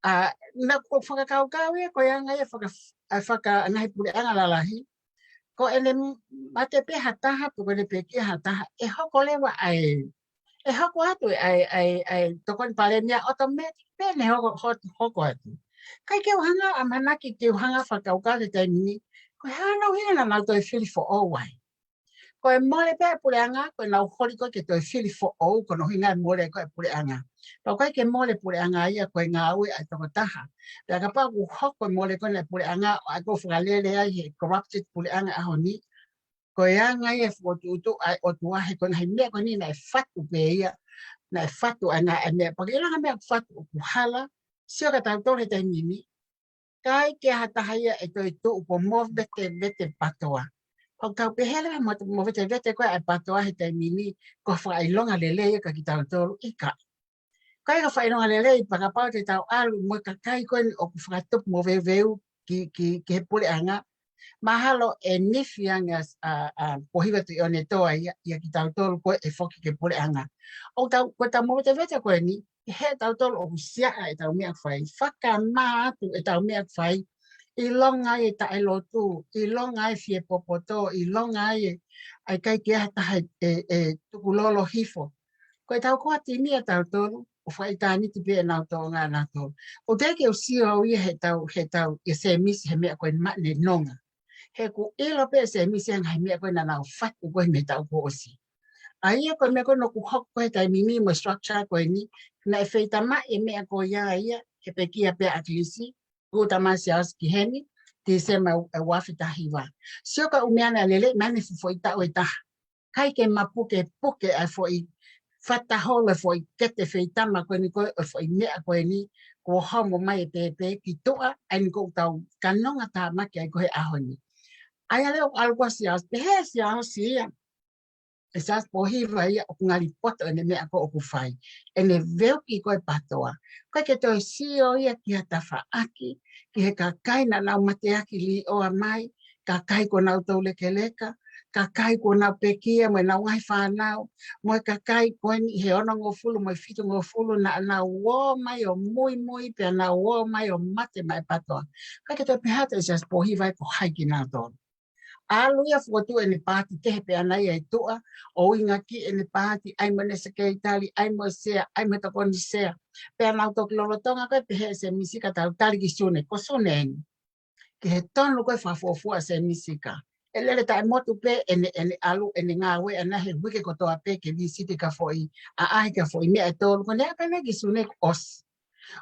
ʻA, naʻa ku fakakaukau ia ko e anga ia faka, ʻa e faka ngaahi puleʻanga lalahi. Ko ʻene mate pē ha taha, pe ko ʻene pekia ha taha, ʻe hoko leva ʻa e, ʻe hoko atu ʻa e, ʻa e, ʻa e tokoni palēmia ʻotomētiki pē ʻene hoko, hoko, hoko atu. ʻIkai ke u hanga ʻo ʻamanaki ke u hanga ʻo fakakaukau he taimi ni, ko e hā hono ʻuhinga naʻa nau toe fili foʻou ai. Ko e mole pē ʻa e puleʻanga, ko ʻenau holi ko ē ke toe fili foʻou, ko hono ʻuhinga e mole ko ē ʻa e puleʻanga. Pea ʻoku ʻikai ke mole puleʻanga ia ko e ngāue ʻa e tokotaha. Pea kapau ʻoku hoko e mole ko ē ʻa e puleʻanga, ʻo ʻai ko ē ʻo fakalele ai he corrupted puleʻanga ʻaho ni. Ko e anga ia e fokotuʻutuʻu ʻa e ʻOtua he ko e ngaahi meʻa ko eni naʻe fatu pē ia, naʻe fatu ʻa e ngaahi meʻa, pea ko e ʻilonga meʻa ʻoku fatu ʻoku hala, sio kia tautolu he taimi ni, ʻikai ke ha taha ia ʻe toe tuʻu ko e movetevete PATOA. Pea ʻoku tau pehē leva mo, movetevete ko ē ʻa e PATOA he taimi ni, ko e fakaʻilonga lelei ia kia kitautolu ʻikai. ʻIkai ko e fakaʻilonga lelei pea kapau te tau ʻalu mo e kakai ko eni ʻoku fakatupu moveuveu ki, ki, ki he puleʻanga. Mahalo ʻe nifi ange ʻa, ʻa, ʻa Pōhiva Tuʻiʻonetoa ia, ia kitautolu ko ē ʻe foki ki he puleʻanga. ʻOku tau, ko ʻetau movetevete ko eni, he tautolu ʻoku siaʻa ʻetau meʻa ʻoku fai, fakamā atu ʻetau meʻa ʻoku fai, ʻilonga ai e taʻelotu, ʻilonga ai e fie popoto, ʻilonga ai e, ʻa e ʻikai ke ʻi ai ha taha ʻe, ʻe tukulolo hifo. Ko ʻetau core team ia ʻa tautolu, ʻoku fakaʻitāniti pē ʻenau tōʻonga ʻanautolu. ʻOku teʻeki ke u sio au ia he tau, he tau, ʻia Sēmisi he meʻa ko eni naʻa ne nonga. He ʻoku ʻilo pē ʻe Sēmisi ʻa e ngaahi meʻa ko ē naʻa nau fatu ko ē mei he taʻu kuo ʻosi. ʻA ia ko e meʻa ko ē naʻa ku hoko ko ē he taimi ni mo e structure ko eni, naʻe feitamaʻi e meʻa ko ia ia, he pekia pē ʻa ʻAkilisi, ʻo Tamasiasi ki heni, Tīsema ʻe ua afe taha hiva. Sio ko e ʻū meʻa naʻe lele, naʻa ne fuʻu foʻi taʻu ʻe taha. ʻIkai ke mapukepuke ʻa e foʻi fakaholo e foʻi kete feitama ko eni ko ē, ʻo e foʻi meʻa ko eni, kuo homo mai e pēpē ki tuʻa, ʻa eni ko ʻetau kanonga tāmaki ai ko ē he ʻaho ni. ʻA ia leva ʻoku ʻalu ko ē ʻa Siaosi, pehē ʻe Siaosi ia, ʻe Siaosi Pōhiva ia ʻoku ngali poto ʻene meʻa ko ē ʻoku fai. ʻEne veuki ko ē PATOA. ʻIkai ke toe sio ia ki ha tafaʻaki, ki he kakai naʻa nau mateaki līʻoa mai, kakai kuo nau toulekeleka, kakai kuo nau pekia mo ʻenau ngaahi fānau, mo e kakai ko eni he onongofulu mo e fitungofulu naʻa nau ō mai ʻo muimui pea nau ō mai ʻo mate maʻa e PATOA. ʻIkai ke toe pehē atu ʻe Siaosi Pōhiva ia ko hai kinautolu. ʻAlu ia fokotuʻu ʻene paati kehe pē ʻana ia ʻi tuʻa, ʻo ʻuhinga ki heʻene paati, ʻai mo ʻene sekelitali, ʻai mo e sea, ʻai mo e tokoni sea. Pea nau toki lolotonga ko ē pehē ʻe Sēmisi Sika, tau tali ki Sune, ko Sune eni. Ki he tonu ko ē fakafuofua ʻa Sēmisi Sika. ʻE lele taʻemotu pē ʻene, ʻene ʻalu, ʻene ngāue ʻana he uike kotoa pē ke visiti ki ha foʻi ʻaʻahi, ki ha foʻi meʻa ʻe tolu, ko ʻene ʻalu pē ʻana ki Sune kuo ʻosi.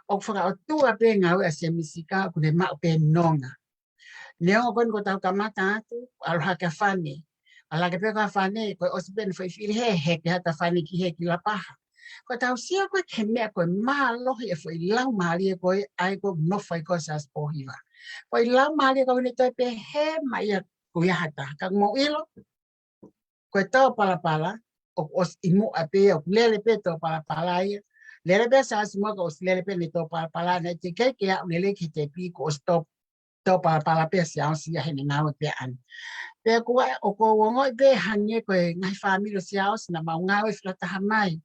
ʻOku fakaʻotua pē ngāue ʻa Sēmisi Sika, ʻoku ne maʻu pē nonga. Neongo ko eni kuo tau kamata atu, ʻalu hake ʻa Fane. ʻAlu hake pē ko ē ʻa Fane, ko e ʻosi pē ʻene foʻi fili he, heke atu ʻa Fane ki hē ki Lapaha. Ko ʻetau sio ko ē ki he meʻa ko e mālohi e foʻi laumālie ko ē, ʻa ē ko ē ʻoku nofo ai ko ē ʻa Siaosi Pōhiva. Foʻi laumālie ko ē ʻoku ne toe pehē mai ia ko ia ha taha. Ka mou ʻilo, ko e tō palapala, ʻoku ʻosi ʻi muʻa pē ia, ʻoku lele pē tō palapala ia. Lele pē Siaosi muʻa, ka ʻosi lele pē ʻene tō palapala, naʻe teʻeki ke aʻu lelei ki he tepi, kuo ʻosi tō, tō palapala pē Siaosi ia heʻene ngāue pē ʻaʻana. Pea ko e, ʻoku ou ongoʻi pē hangē ko e ngaahi fāmili ʻo Siaosi naʻa mau ngāue fakataha mai.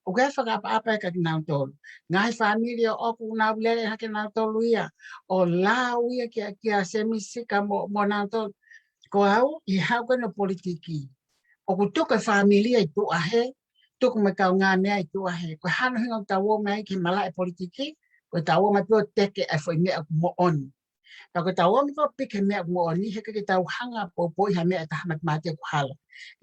ʻOku ʻi ai e fakaʻapaʻapa ia kia kinautolu. Ngaahi fāmili ʻoku nau lele hake nautolu ia, ʻo lau ia kia, kia Semisi ka mo, mo nautolu. Ko au, ʻi he haʻu ko eni ʻo politiki, ʻoku tuku e fāmili ia ʻi tuʻa hē, tuku mo e kaungāmeʻa ʻi tuʻa hē. Ko e hā hono ʻuhinga ʻoku tau ō mai ki he malaʻe politiki? Ko ʻetau ō mai pē ʻo teke ʻa e foʻi meʻa ʻoku moʻoni. Pea ko ʻetau ō mai ko ē ʻo piki e meʻa ʻoku moʻoni, heʻikai ke tau hanga ʻo poupouʻi ha meʻa ʻe taha ʻi he mate ʻoku hala.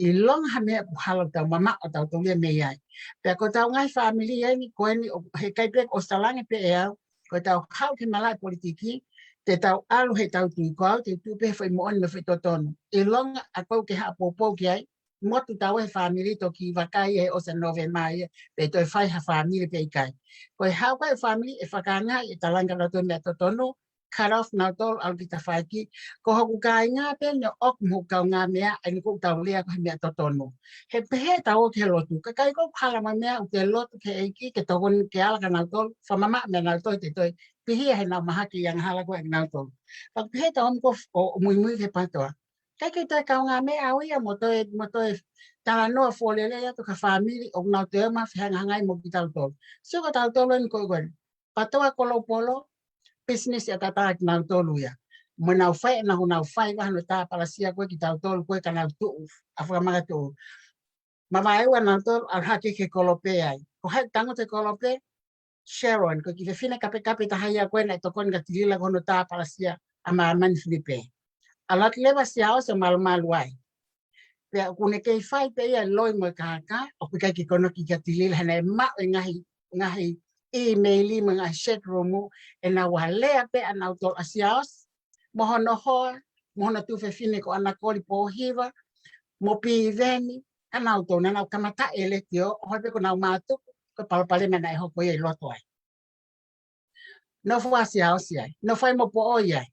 ʻIlonga ha meʻa ʻoku hala, ʻoku tau mamaʻo ʻo tau toli ia mei ai. Pea ko ʻetau ngaahi fāmili eni, ko eni, ʻo, heʻikai pē ʻoku ou talaange pē ʻe au, ko ʻetau haʻu ki he malaʻe politiki, te tau ʻalu heʻetau tui. Ko au te u tuʻu pē he foʻi moʻoni mo e foʻi totonu. ʻIlonga ʻoku ʻikai ke u haʻu ʻo poupou ki ai, motu taua he fāmili, toki vakai he ʻosi ʻa Nōvema ia, pe toe fai ha fāmili pe ʻikai. Ko e haʻu ko ē e fāmili ʻe fakaangaʻi, ʻe talaange kia nautolu e meʻa totonu, cut off nautolu, ʻalu ki tafaʻaki. Ko hoku kāinga pē eni ʻoku mo hoku kaungāmeʻa, ʻa eni ʻoku tau lea ko e meʻa totonu. He pehē ʻetau ō ki he lotu. Ka ʻikai ko ē ʻoku hala mai e meʻa, ʻoku te lotu ki he ʻEiki, ke tokoni ke ala kia nautolu, fakamamaʻo mai nautolu, te toe pihia heʻenau mahaki ʻi he angahala ko ē ʻa kinautolu. Pea pehē ʻetau ō mai ko ē ʻo, ʻo muimui ki he PATOA. ʻIkai ke toe kaungāmeʻa au ia mo toe, mo toe talanoa fua lelei atu ki ha fāmili ʻoku nau toe ō mai ʻo fehangahangai mo kitautolu. Sio ko tautolu eni ko ē ko eni. PATOA Kolopolo, business ʻataʻatā ʻa kinautolu ia. Mo nau fai, nau, nau fai ʻa hono tāpalasia ko ē kitautolu ko ē ka nau tuʻu, ʻa fakamaka tuʻu. Mavaeua nautolu, ʻalu hake ki he kolope ai. Ko hai tangutu he kolope? Sharon, ko e kiʻi fefine kapekape taha ia ko ē naʻe tokoni kia Tilila ko hono tāpalasia ʻa māmani Filipe. ʻAlu atu leva Siaosi ʻo malumalu ai. Pea ʻoku ne kei fai pē ia e loi mo e kākā, ʻoku ʻikai ke konoki kia Tilila, he naʻe maʻu e ngaahi, ngaahi ʻīmeili mo e ngaahi chat room, ʻenau alea pē ʻa nautolu ʻa Siaosi, mo hono hoa, mo hono tuofefine ko ʻAnakoli Pōhiva, mo Piveni, ʻa nautolu naʻa nau kamata e letiō, ʻo hoi pē ko ʻenau mātuku, ko e palopalema naʻe hoko ia ʻi loto ai. Nofo ʻa Siaosi ai, nofo ai mo Poʻoi ai.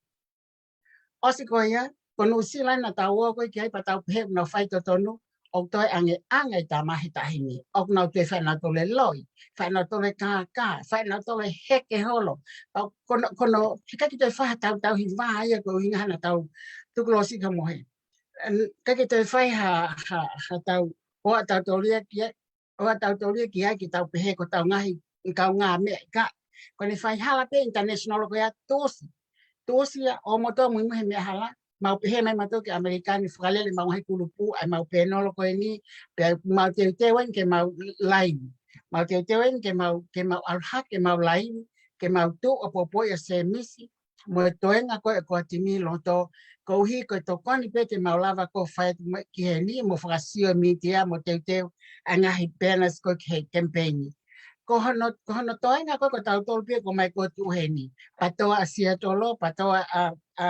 ʻOsi ko ia, ko Nuʻusila naʻa tau ō ko ē ki ai pea tau pehē ʻoku nau fai totonu, ʻoku toe ʻangeʻange e tama he taimi ni. ʻOku nau toe fai ʻe nautolu e loi, fai ʻe nautolu e kākā, fai ʻe nautolu e heke holo. Pea ko hono, ko hono, heʻikai ke toe fai ha tautauhi vā ia ko e ʻuhinga naʻa tau tukulōsika mo he. ʻIkai ke toe fai ha, ha, ha tau, ʻoua ʻe tau toli ia ki ai, ʻoua ʻe tau toli ia ki ai ke tau pehē ko ʻetau ngaahi kaungāmeʻa ka. Ko ʻene fai hala pē international ko ia tuʻusi. Tuʻusi ia ʻo moutolu muimui he meʻa hala. Mau pehē mai mautolu ki ʻAmelika ni fakalele ʻemau ngaahi kulupu, ʻa ʻemau pēnolo ko eni, pea mau teuteu eni ke mau laivi. Mau teuteu eni ke mau, ke mau ʻalu hake, ke mau laivi, ke mau tuʻu ʻo poupouʻi ʻa Semisi, mo e toenga ko ē ʻa e kau timi lotu, koeʻuhi ko e tokoni pē te mau lava ko ē ʻo fai atu mo e ki heni, mo fakasio e mītia, mo teuteu ʻa e ngaahi banners ko ē ki he campaign. Ko hono, ko hono toenga ko ē ko tautolu pē ko ē ʻoku ʻomai ko ē ʻo tuʻu heni. PATOA ʻa Seattle, PATOA ʻa, ʻa,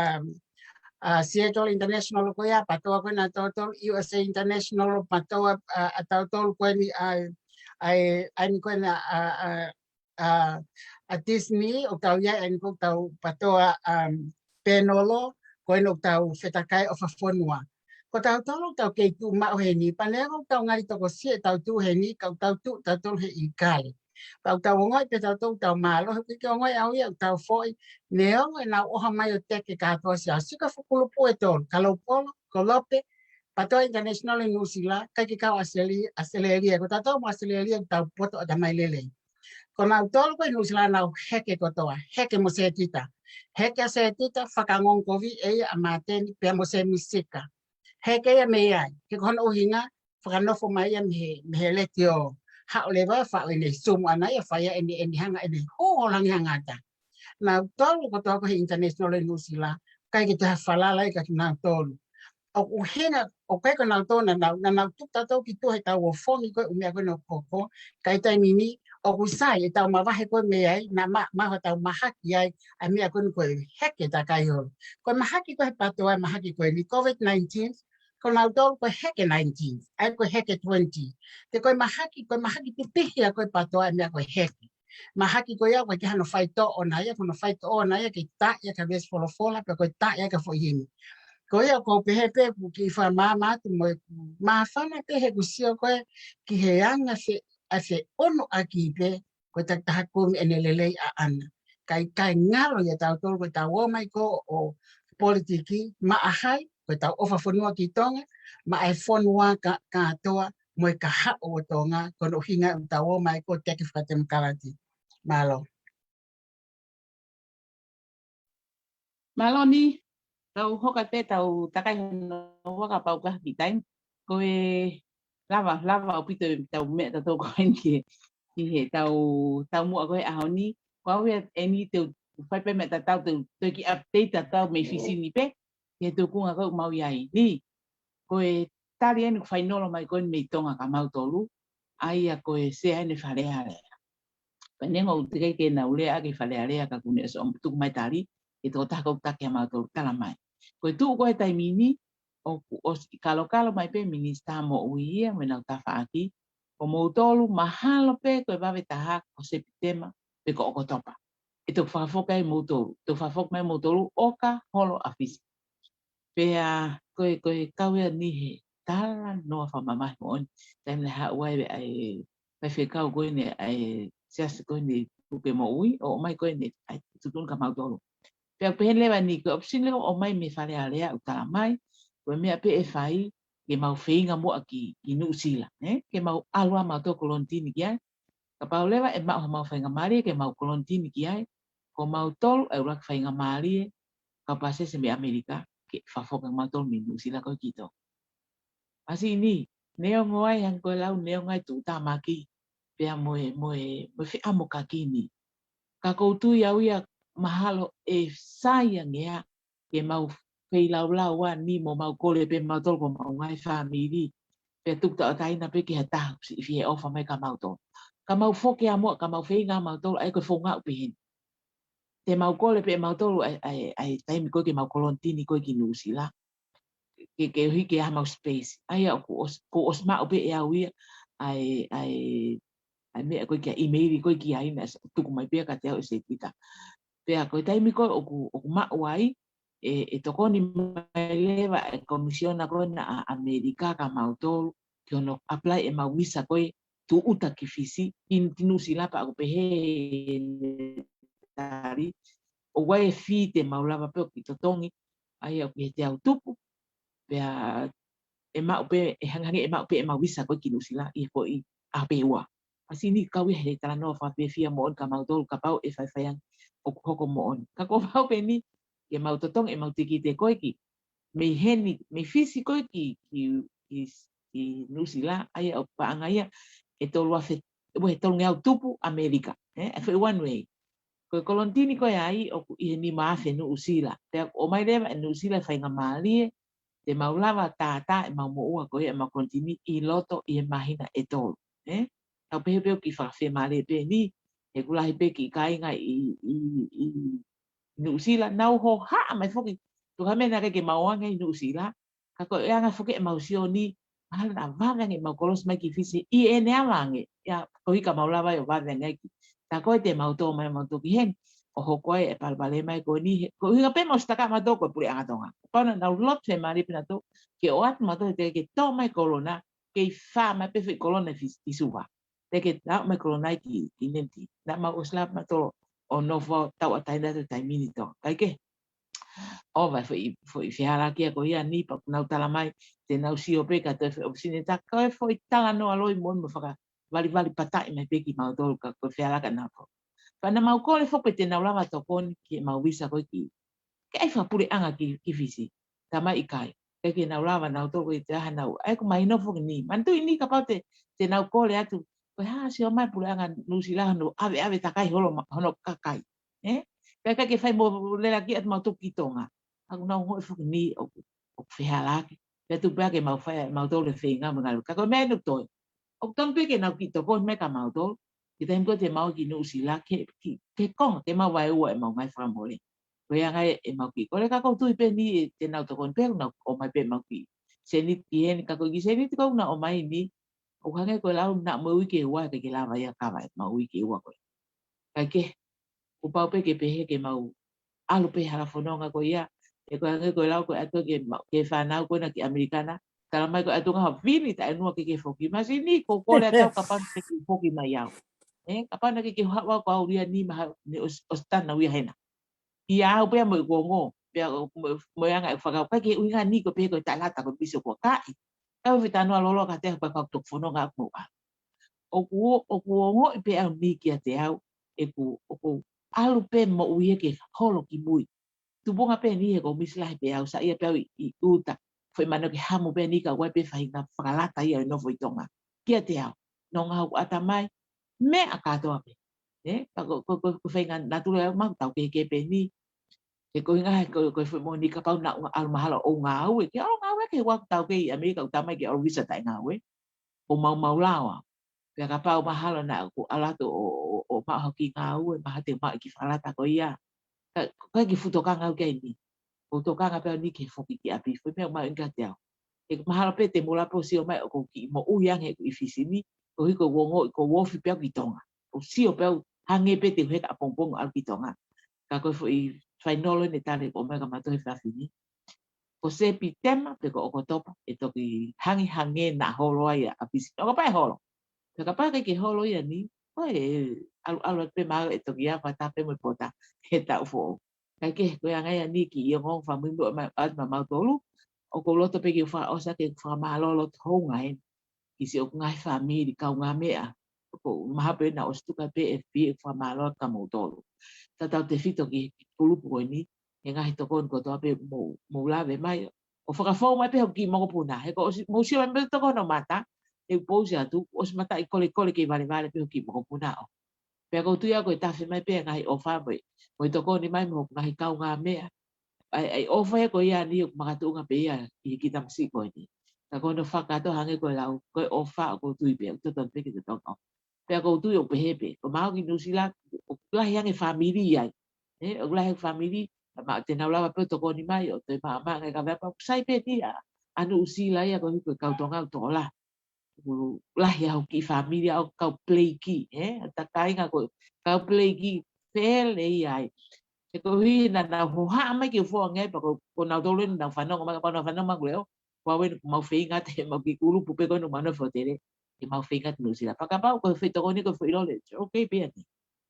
ʻa Seattle International ko ia, PATOA ko ē ʻa tautolu, U S A International, PATOA ʻa, ʻa tautolu ko eni ʻa, ʻa, ʻa eni ko eni ʻa, ʻa, ʻa, ʻa Disney, ʻoku tau ʻi ai eni ko ē ʻoku tau PATOA, um, pēnolo, ko eni ʻoku tau fetakai ʻo fakafonua. Ko tautolu ʻoku tau kei tuʻu maʻu heni, pea neongo ʻoku tau ngali tokosiʻi ʻetau tuʻu heni, ka ʻoku tau tuʻu tautolu he ʻīkale. Pea ʻoku tau ongoʻi pē tautolu ʻoku tau mālohi, he ʻoku ʻikai ke ongoʻi au ia ʻoku tau foʻi, neongo ʻenau ʻoho mai ʻo teke kātoa Siaosi, ko e fuʻu kulupu ʻe tolu, Kalopolo, Kolope, PATOA International ʻi Nuʻusila, ʻikai ke kau ʻAositelē-, ʻAositelēlia, ko tautolu mo ʻAositelēlia ʻoku tau poto ʻatamai lelei. Ko nautolu ko ē ʻi Nuʻusila naʻa nau heke kotoa, heke mo Setita. Heke ʻa Setita, fakangongokoviʻi ʻe ia ʻa Māteni, pea mo Semisika. Heke ia mei ai, he ko hono ʻuhinga, fakanofo mai ia mei he, mei he letiō. Haʻu leva ʻo faʻu ʻene Zoom ʻaʻana ia, fai ia ʻene, ʻene hanga, ʻene hū ʻo langi hangata. Nautolu kotoa ko ē he international ʻi Nuʻusila, ʻikai ke toe ha falala ia kia kinautolu. ʻOku ʻuhinga, ʻoku ʻikai ko nautolu naʻa nau, naʻa nau tuku tautolu ki tuʻa heʻetau ofongi ko ē ʻū meʻa ko eni ʻoku hoko, ka ʻi he taimi ni, ʻoku sai ʻetau mavahe ko ē mei ai, naʻa ma, ma ʻoku tau mahaki ai, ʻa e meʻa ko eni ko e heke takai holo. Ko e mahaki ko ē he PATOA, mahaki ko eni COVID nineteen, ko nautolu ko e heke nineteen, ʻa ia ko e heke twenty. Te ko e mahaki, ko e mahaki pipihi ia ko ē PATOA ʻa e meʻa ko e heke. Mahaki ko ia, ʻoku ʻikai ke ʻi ai hano faitoʻo ʻoʻona ia, ko hono faitoʻo ʻoʻona ia ke taaʻi ʻaki ha veesi folofola, pe ko e taaʻi ʻaki ha foʻi himi. Ko ia ʻoku ou pehē pē ʻoku kiʻi fakamāmā atu mo ʻeku māfana pē he ʻoku ou sio ko ē ki he anga se, ʻa se ʻonoʻaki pē, ko e takitaha kumi ʻene lelei ʻaʻana. Kae, kae ngalo ia tautolu ko ʻetau ō mai ko ē ʻo politiki, maʻa hai, ko ʻetau ʻofa fonua ki Tonga, maʻa e fonua ka, kātoa, mo e kahaʻu ʻo Tonga, ko hono ʻuhinga ʻoku tau ō mai ko ē ʻo teke fakatemokalati. Mālō. Mālō Ni, tau hoko atu pē tau takai hono ua kapau ʻoku lahi e taimi. Ko e lava, lava ʻaupito ʻetau meʻa tautolu ko eni ki he, ki he tau, tau muʻa ko ē ʻaho ni. Ko au ia eni te u fai pē meʻa tatau, te u, te u kiʻi update tatau mei Fisi ni pē, ki he tuʻunga ko ē ʻoku mau ʻi ai. Ni, ko e tali eni ʻoku fainolo mai ko eni mei Tonga kia mautolu, ʻa ia ko e Sea ʻene Fale Alea. Pea neongo ʻoku teʻeki ke nau lea ʻaki e Fale Alea ka kuo ne ʻosi ʻomai tuku mai tali, ʻe tokotaha ʻoku taki kia mautolu tala mai. Ko e tuʻu ko ē he taimi ni, ʻoku ʻosi kalokalo mai pē Minisitā Moʻui ia mo ʻenau tafaʻaki, ko moutolu mahalo pē ko e vave taha ko Sepitema pe ko ʻOkatopa. ʻE toki fakafoki ai moutolu, toki fakafoki mai moutolu ʻo ka holo ʻa Fisi. Pea ko e, ko e kau ia ni he talanoa fakamamahi moʻoni. Taimi naʻe haʻu ai ʻa e faifekau ko eni ʻa e Siasi ko eni Puke Moʻui, ʻo ʻomai ko eni ʻa e tuʻutuʻuni kia mautolu. Pea pehē leva ni ko e ʻopisini leva ʻoku ʻomai mei Fale Alea ʻoku tala mai, ko e meʻa pē ʻe fai, ke mau feinga muʻa ki, ki Nuʻusila, ē? Ke mau ʻalu ʻa mautolu kolonitini ki ai. Kapau leva ʻe maʻu ha mau faingamālie ke mau kolonitini ki ai, ko mautolu ʻe ʻuluaki faingamālie, kau pasese mei ʻAmelika, ke fakafoki mautolu mei Nuʻusila ko ē ki Tonga. ʻAsi ni, neongo ai hangē ko e lau, neongo ai tuʻutāmaki, pea mo e, mo e, mo e feʻamokaki ni. Ka ʻoku ou tui au ia mahalo ʻe sai ange ia ke mau feilaulau ʻa Ni mo mau kole pē mautolu ko homau ngaahi fāmili. Pea tuku tauʻatāina pē ki ha taha ʻoku siʻi fie ʻofa mai kia mautolu. Ka mau foki ʻa muʻa, ka mau feinga ʻa mautolu, ʻa ia ko e founga ʻoku pehē ni. Te mau kole pē mautolu ʻa e, ʻa e, ʻa e taimi ko ē ke mau kolonitini ko ē ki Nuʻusila. Ke, ke ʻuhi ke ʻi ai ha mau space. ʻA ia ʻoku ʻos-, ʻoku ʻosi maʻu pē ʻe au ia, ʻa e, ʻa e, ʻa e meʻa ko ē ki ai, ʻīmeili ko ē ki ai naʻe tuku mai pē ia kiate au ʻe Setita. Pea ko e taimi ko ē ʻoku, ʻoku maʻu ai, ʻe, ʻe tokoni mai leva e komisiona ko ena ʻa ʻAmelika kia mautolu, ki hono apply ʻemau visa ko ē tūʻuta ki Fisi, ki, ki Nuʻusila pea ʻoku pehē tali, ʻoku ʻi ai e fee te mau lava pē ʻo kiʻi totongi, ʻa ia ʻoku ʻi he teau tupu, pea ʻe maʻu pē, ʻe hangehangē ʻe maʻu pē ʻemau visa ko ē ki Nuʻusila ʻi he foʻi ʻaho pē ua. ʻAsi ni kau ia he talanoa fakafiefia moʻoni kia mautolu kapau ʻe faifai ange ʻoku hoko moʻoni. Ka kuo pau pē ni, ke mau totongi ʻemau tikite ko ē ki, mei heni, mei Fisi ko ē ki, ki, ki, ki Nuʻusila, ʻa ia ʻoku paʻanga ia ʻe tolu afe, ʻe tolungeau tupu ʻAmelika, ē, ʻa e foʻi one way. Ko e kolonitini ko ē ai ʻoku ʻi he nima afe Nuʻusila. Pea ʻoku ʻomai leva ʻe Nuʻusila e faingamālie, te mau lava tātā ʻemau moʻua ko ē ʻemau kolonitini ʻi loto ʻi he māhina ʻe tolu. Ē? Tau pehē pē ʻoku kiʻi fakafiemālie pē ni, he ʻoku lahi pē kiʻi kāinga ʻi, ʻi, ʻi Nuʻusila, nau hohaʻa mai foki. Tuku ha meʻa naʻe ʻikai ke mau ō ange ʻi Nuʻusila, ka ko e anga foki ʻemau sio ni, mahalo naʻa vave ange ʻemau kolosi mai ki Fisi, ʻi heʻene ala ange, ia, koeʻuhi ka mau lava ai ʻo vave ange ai ki. Tā ko ē te mau tō mai mautolu ki heni, ʻo hoko ai e palopalema ko eni, he, ko e ʻuhinga pē mau sitaka mautolu ko e Puleʻanga Tonga. Pau naʻa nau lotu fiemālie pē nautolu, ke ʻoatu mautolu he teʻeki ke tō mai kolona, kei fā mai pē foʻi kolona ʻi Fisi, ʻi Suva. Teʻeki ke tō mai kolona ki, ki Neniti. Naʻa mau ʻosi lava mautolu ʻo nofo tauʻatāina atu he taimi ni Tonga. Kae kehe, ʻo vai foʻi, foʻi fehālaaki ia ko ia ni pea ʻoku nau tala mai, te nau sio pē ka toe foʻi ʻopisini tā ko e foʻi talanoa loi moʻoni mo fakavalivali pataʻi mai pē kimautolu ka ko e fehālaaki naʻa nau fai. Pea naʻa mau kole foki pe te nau lava tokoni ki heʻemau visa ko ē ki, ke ʻai fakapuleʻanga ki, ki Fisi. Tala mai ʻikai. ʻIkai ke nau lava nautolu ko e te aha nau. ʻA ia ʻoku mahino foki ni. Manatuʻi ni kapau te, te nau kole atu. Ko e hā sio mai Puleʻanga Nuʻusila hono ʻaveʻave takai holo ma-, hono kakai. Ē? Pea ʻikai ke fai mo lelaki atu mautolu ki Tonga. ʻOku nau ongoʻi foki ni ʻoku, ʻoku fehālaaki. Pea tuku pē ke mau fai, mautolu e feinga mo ngalo. Ka ko e meʻa ʻoku toe. ʻOku tonu pē ke nau kiʻi tokoni mai kia mautolu. Ki he taimi ko ē te mau ki Nuʻusila ke, ki, ke konga, ke mau vaeua ʻemau ngaahi fakamole. Ko e anga ē ʻemau kiʻi kole ka ʻoku ou tui pē ni ʻe te nau tokoni pē, nau ʻomai pē ʻemau kiʻi seniti ki heni ka ko e kiʻi seniti ko ē naʻa nau ʻomai ni, ʻoku hangē ko e lau naʻa mo e uike ua ke, ke lava ia kava ʻemau uike ua ko ē. Kae kehe, kuo pau pē ke pehē ke mau ʻalu pē hala fononga ko ia, He ko e hangē ko e lau ko ē ʻa e ʻOtua ki he ma-, ki he fānau ko ena ki ʻAmelika na, tala mai ko e ʻatunga ha vini taʻenua ke ke foki. Māsiʻi ni, ʻoku ou kole atu kapau naʻe ke foki mai au. Ē, kapau naʻe ke ke haʻu au ko au ia ni maha, ne ʻosi, ʻosi tana uia hena. ʻIa au pea mo ʻeku ongo, pea mo, mo e anga ʻeku fakakaukau ki he ʻuhinga ni ko e pehē ko e taʻelata ko e pisi ʻoku ou kaʻi. Kau fetanoa lolo ka te au pea kau toki fononga ʻaku mo au. ʻOku, ʻoku ongoʻi pē au ni kiate au, ʻeku, ʻoku ou ʻalu pē moʻui ia ke holo ki mui. Tupunga pē ni he ko e misi lahi pē au, saiʻia pē au ʻi, ʻi ʻuta. Foʻi mano ke hamu pē ni ka ʻoku ʻi ai pē faʻahinga fakalata ia ʻe nofo ʻi Tonga. Kiate au, nonga hoku ʻatamai, meʻa kātoa pē. Ē, ka ko, ko, ko, ko e faʻahinga natula ia ʻoku mau tau kehekehe pē ni. He ko e ʻuhinga he ko, ko e foʻi moʻoni kapau naʻa ʻalu mahalo ʻo ngāue, ke ʻalu ngāue ke ua tau kei ʻAmelika ʻoku tau mai ke ʻalu visa taʻengāue. ʻO mau mau lao. Pea kapau mahalo naʻa ku ʻalu atu ʻo, ʻo, ʻo maʻu ha kiʻi ngāue, mahalo te u maʻu e kiʻi fakalata ko ia. Ka, ko e kiʻi fuʻu tokanga au ki ai ni. ʻOku ou tokanga pē au ni ke foki ki ʻapi, foʻi meʻa ʻoku mahuʻinga kiate au. He mahalo pē te mou lava pē ʻo sio mai ʻoku ou kiʻi moʻui ange ʻi he ʻifisi ni, koeʻuhi ko e ongo, ʻoku ou ofi pē au ki Tonga. ʻOku ou sio pē au hangē pē te u heka ʻapongipongi ʻo ʻalu ki Tonga. Ka ko e foʻi fainolo eni e tali ʻoku ʻomai kia mautolu he efiafi ni. Ko Sepitema pe ko ʻOkatopa, ʻe toki hangehangē naʻa holo ai ʻa e ʻapisi. ʻO kapau ʻe holo. Pea kapau ʻikai ke holo ia ni, ko e ʻalu, ʻalu atu pē maʻu ʻe toki ʻa e fata pē mo e pota he taʻu foʻou. Kae kehe, ko e anga ia ni kiʻi ongoongo fakamuimui ʻoku ʻomai atu maʻa mautolu, ʻoku ou loto pē ke u fakaʻosi ʻaki ʻeku fakamālō loto houngaʻia. Ki siʻoku ngaahi fāmili, kaungāmeʻa. ʻOku ou mahalo pē naʻa ʻosi tuku pē ʻe fie ʻeku fakamālō kia moutolu. Tatau tefito ki he kulupu ko eni, he ngaahi tokoni kotoa pē mou, mou lave mai. ʻO fakafou mai pē hoku kiʻi mokopuna. He ko ʻosi, mou sio mai pē toko hono mata, ʻeku pousi atu, ʻosi mataʻi kolekole kei valevale pē hoku kiʻi mokopuna ʻo. Pea ʻoku ou tui au ko e tafe mai pē ngaahi ʻofa mo e, mo e tokoni mai mo hoku ngaahi kaungāmeʻa. ʻA e, ʻa e ʻofa ia ko ia ni ʻoku makatuʻunga pē ia ʻi he kiʻi tamasiʻi ko eni. Ka ko hono fakakātoa hangē ko e lau, ko e ʻofa ʻoku ou tui pē, ʻoku totonu pē ke totonu. Pea ʻoku ou tui ʻoku pehē pē, ko maʻu ki Nuʻusila, ʻoku lahi ange fāmili ai. Ē, ʻoku lahi ange fāmili, ka maʻu te nau lava pē ʻo tokoni mai, ʻo toe maʻamaʻa ngaahi kaveinga, ʻoku sai pē ni ʻa, ʻa Nuʻusila ia koeʻuhi ko e kau Tonga ʻoku toko lahi. ʻOku lahi au kiʻi fāmili au kau Peleiki, ē? ʻA e kāinga ko e kau Peleiki, pele ia ai. He koeʻuhi naʻa nau hohaʻa mai ke u foʻi ange, pea ko, ko nautolu eni naʻa nau fanongo mai, kapau naʻa nau fanongo mai ʻoku leo, ʻoku ou ʻalu eni ʻoku mau feinga ʻi he mau kiʻi kulupu pē ko eni ʻoku mau nofo ʻi he hotelē, ke mau feinga ʻi Nuʻusila. Pea kapau ko e foʻi tokoni ko e foʻi lole, okay pē ia ni.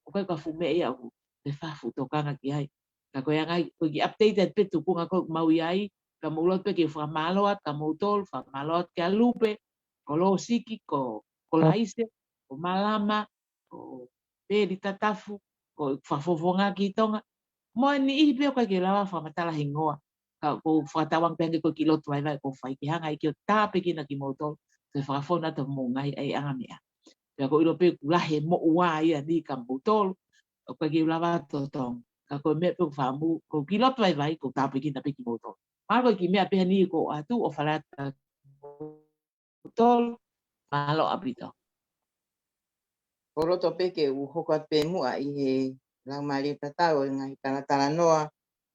ʻOku ʻikai ko ha fuʻu meʻa ia ʻoku te fai ha fuʻu tokanga ki ai. Ka ko e anga ia, ko e kiʻi update atu pē tuʻunga ko ē ʻoku mau ʻi ai, ka mou loto pē ke fakamālō atu kia moutolu, fakamālō atu kia Lupe, ko Losiki, ko, ko Laise, ko Malama, ko Peli Tatafu, ko e fakafofonga ki Tonga. Mo e niʻihi pē ʻoku ʻikai ke lava fakamatala hingoa. Ka ʻoku ou fakatauange pē hangē ko e kiʻi lotu vaivai ʻoku ou fai ke hanga ai ke u tāpuekina kimoutolu, ke fakafonu atu homou ngaahi ʻaiʻanga meʻa. Pea ʻoku ou ʻilo pē ʻoku lahi e moʻua ia ni kia moutolu, ʻoku ʻikai ke u lava ʻo totongi. Ka ko e meʻa pē ʻoku ou faʻa maʻu, ko e kiʻi lotu vaivai, ʻoku ou tāpuekina pē kimoutolu. Mahalo ko e kiʻi meʻa pē eni ʻoku ou ʻoatu, ʻofa lahi atu kia moutolu, mālō ʻaupito. ʻOku ou loto pē ke u hoko atu pē muʻa ʻi he laumālie tatau ʻo e ngaahi talatalanoa,